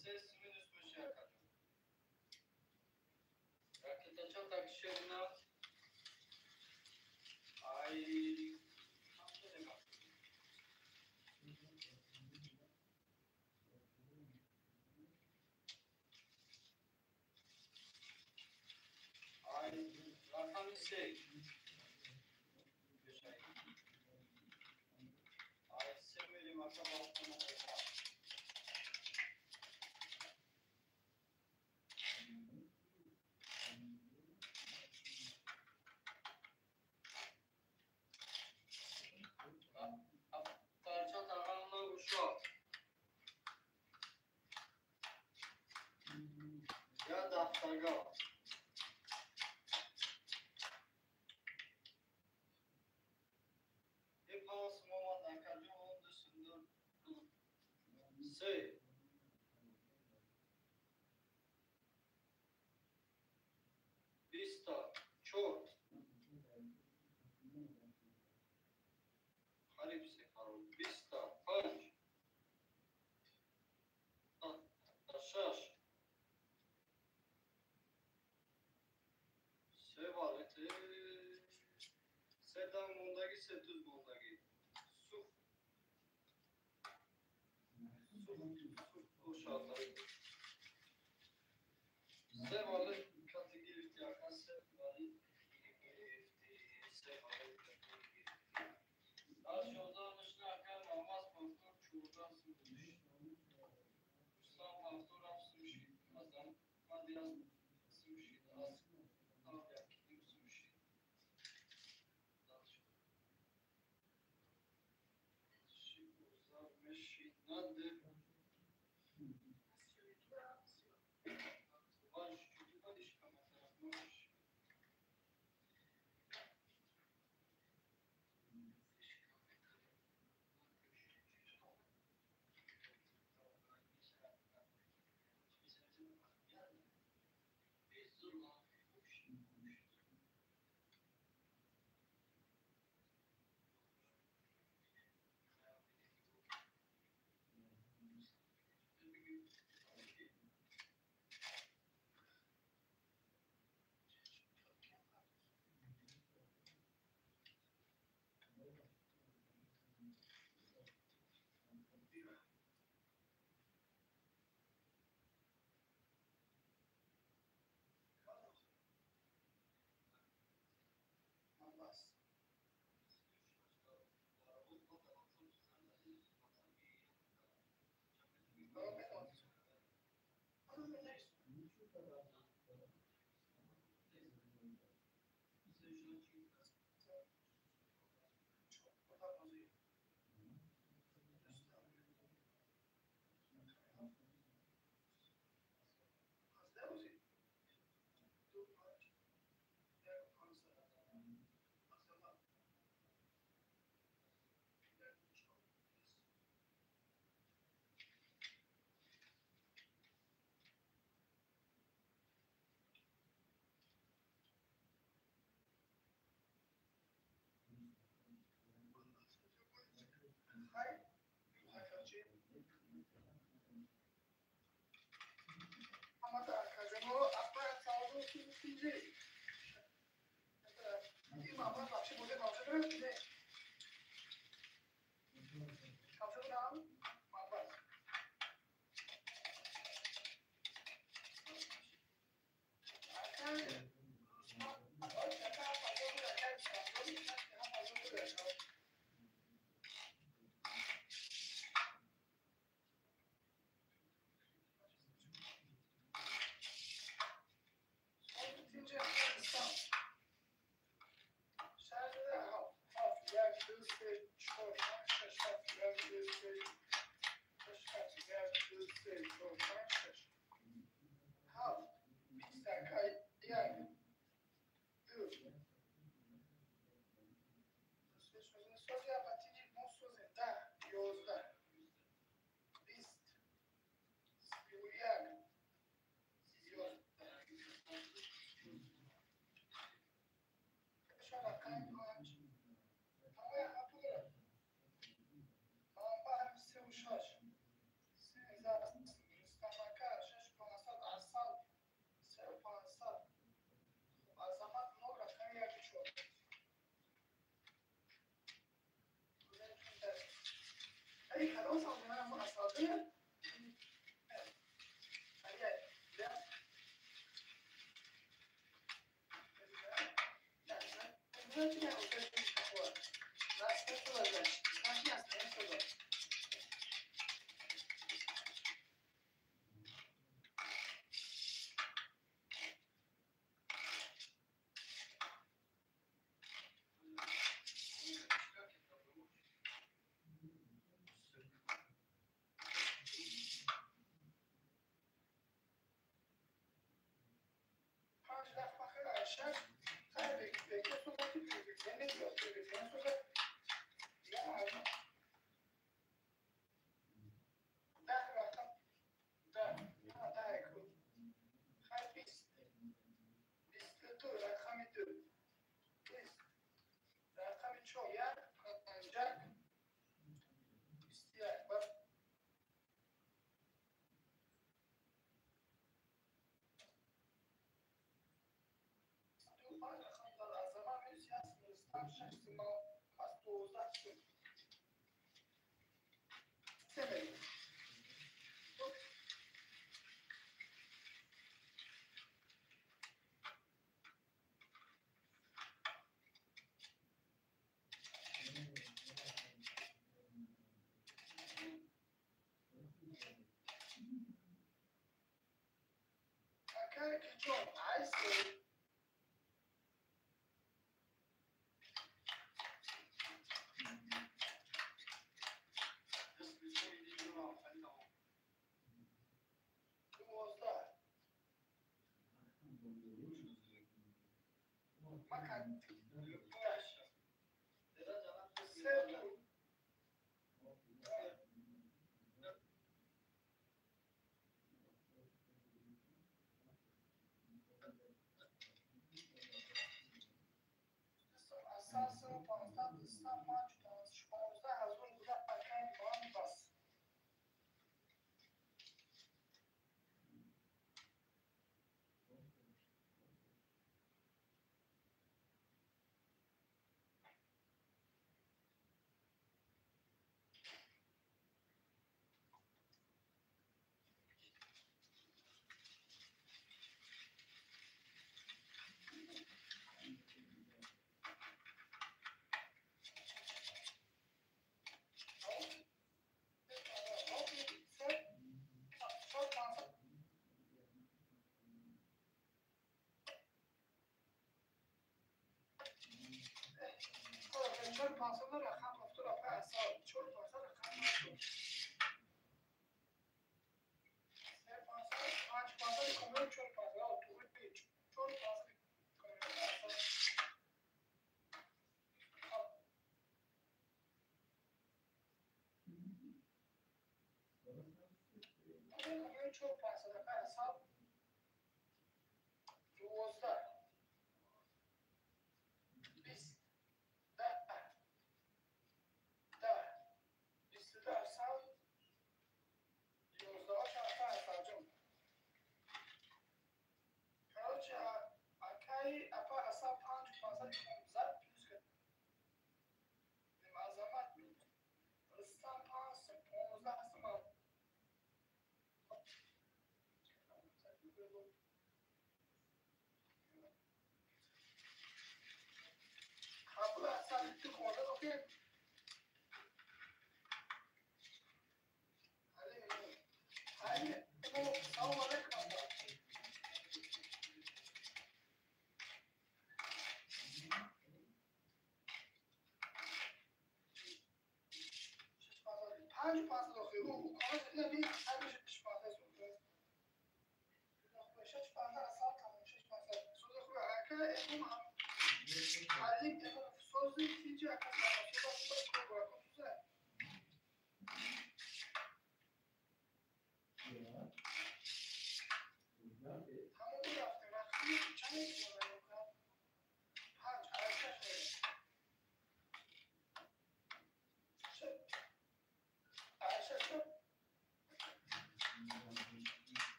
Ses minus меши акаҷон. Ракетача так шерна. Ай хамдега. Ай рақами се. Бешай. Ай се мерим ака бафтана. Я дафтарга. Э пас момад акаҷон онду сундур. Се. Биста. Чор. Қариб се қарор. Биста. Панҷ. Шаш. Се валет. Се дан мондаги, се туз мондаги. Сух. Сух, сух ошада. Се валет кати гирифти, ака се валет гирифти, се валет кати гирифти. Аз шонздаҳ мешна ака намаз повтор чордаҳ сумиш. Рустам повтор ҳафт сумшид. Аз дамади аз сумшид. Аз якним сумшид. Ши озар мешинад.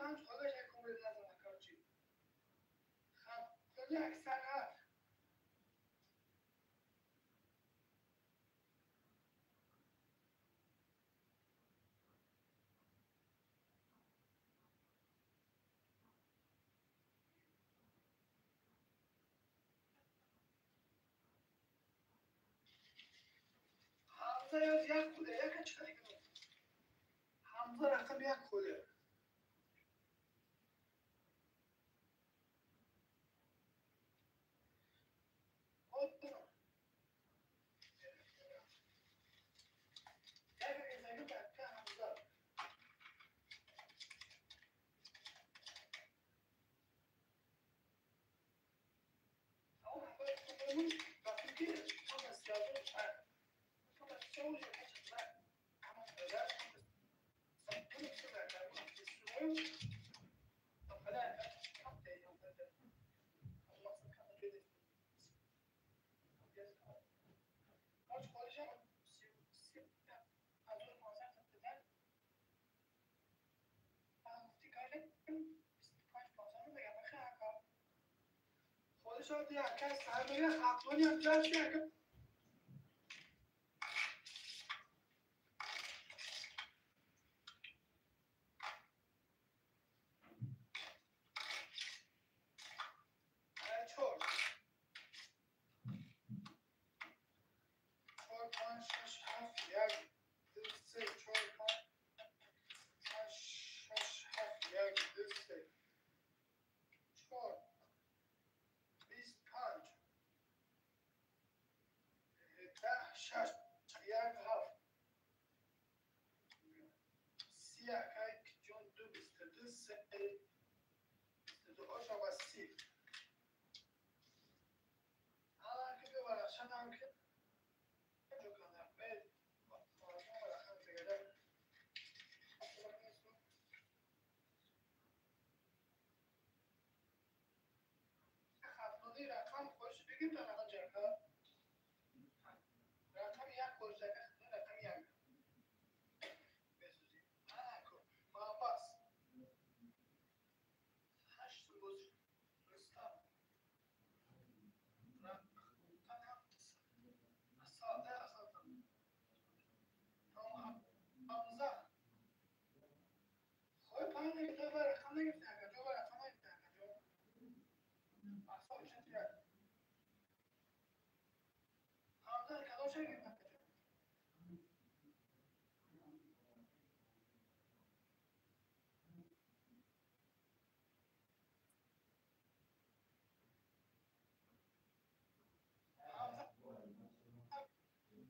5 خودش یک کمره نزنه کارچی خطانی اکثر هفت حمزه یاز یک خوده یک چیکار کنم حمزه رقم یک خوده خودش یک کس سر خطوانی هم جرش یک چهار 4 5 6 7 1 2 3 4 5 6 7 1 2 3 4 25 10 6 1 7 30 1 جون 2 22 3 22 8 و 30 الان که ببرخشن که رقم خوش بگیم تا رقم جرکا رقم یک خوش رقم یک بسوزیم عباس 8 باز رستم ساده حمزه خواهی پایین نگفته و رقم نگفته اگر جو رقم نگفته اگر جو حمزه کدام شهر گرفت؟ حمزه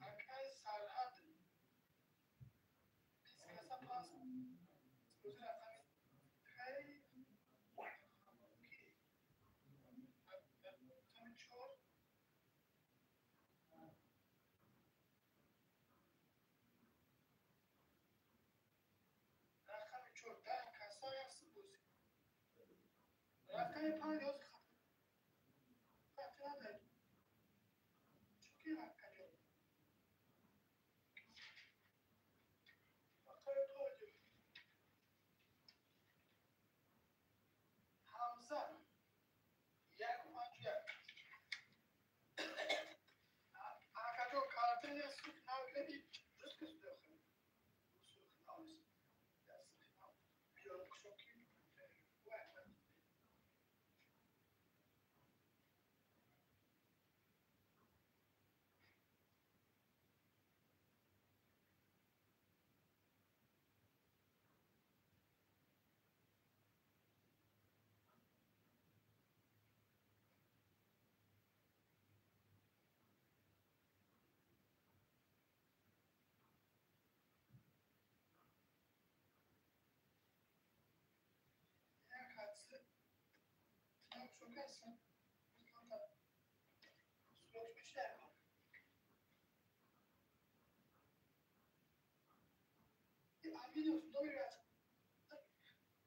اکای سرحد 20 کسا پاس روز رقمی خیلی رقم 4 رقم 4 10 کسا یک بوزی رقم 5 یاز خط نداری چون رقم 5 حمزه 1 5 1 اکاجو کارتن سوخ ناگردی جز که سوخ سوخ ناوس دست ناو بیار کشوکی و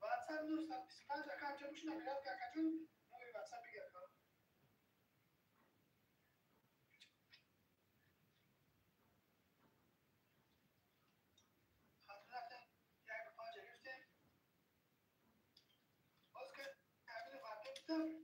WhatsApp 925 رقم چه میشه نمیرفت که اکاجون نوی واتساپ بگیر کن خاطر رفتم 1 5 گرفتیم 11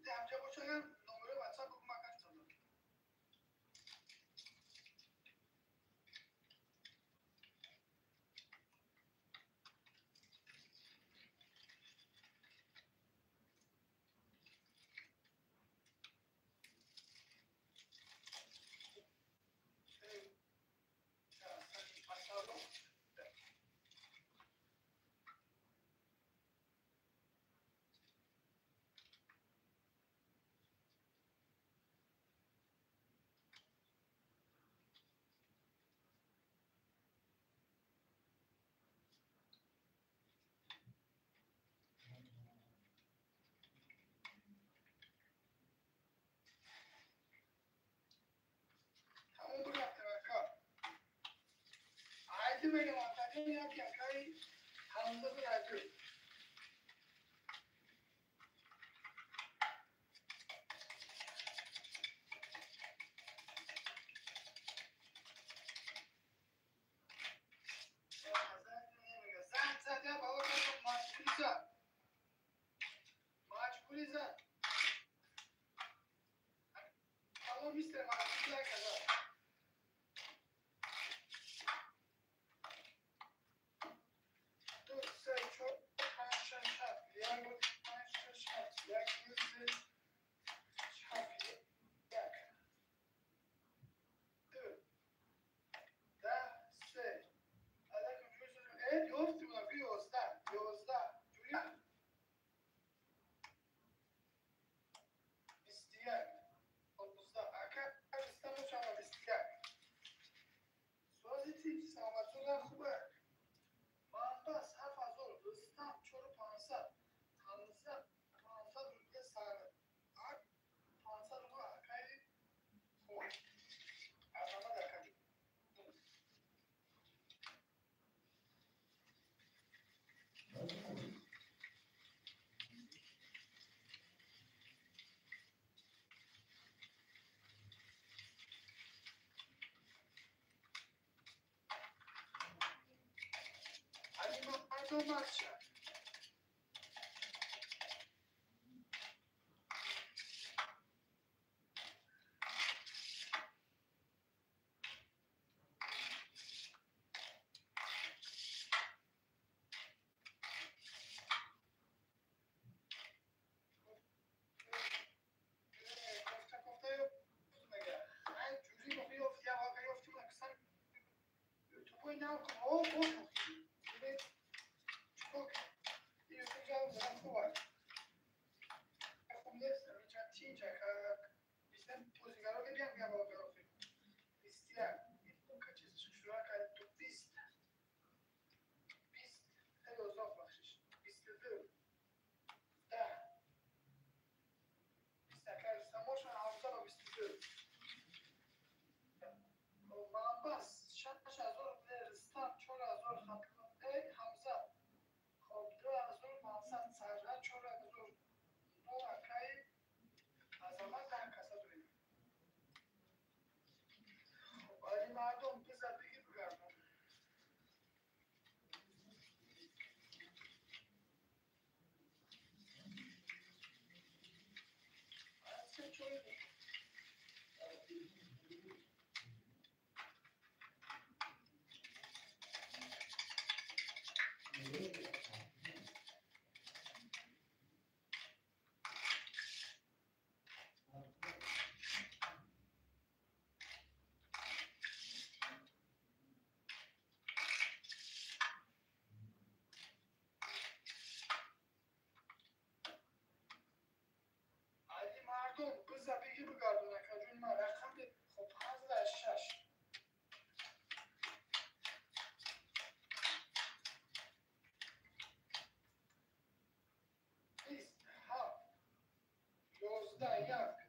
1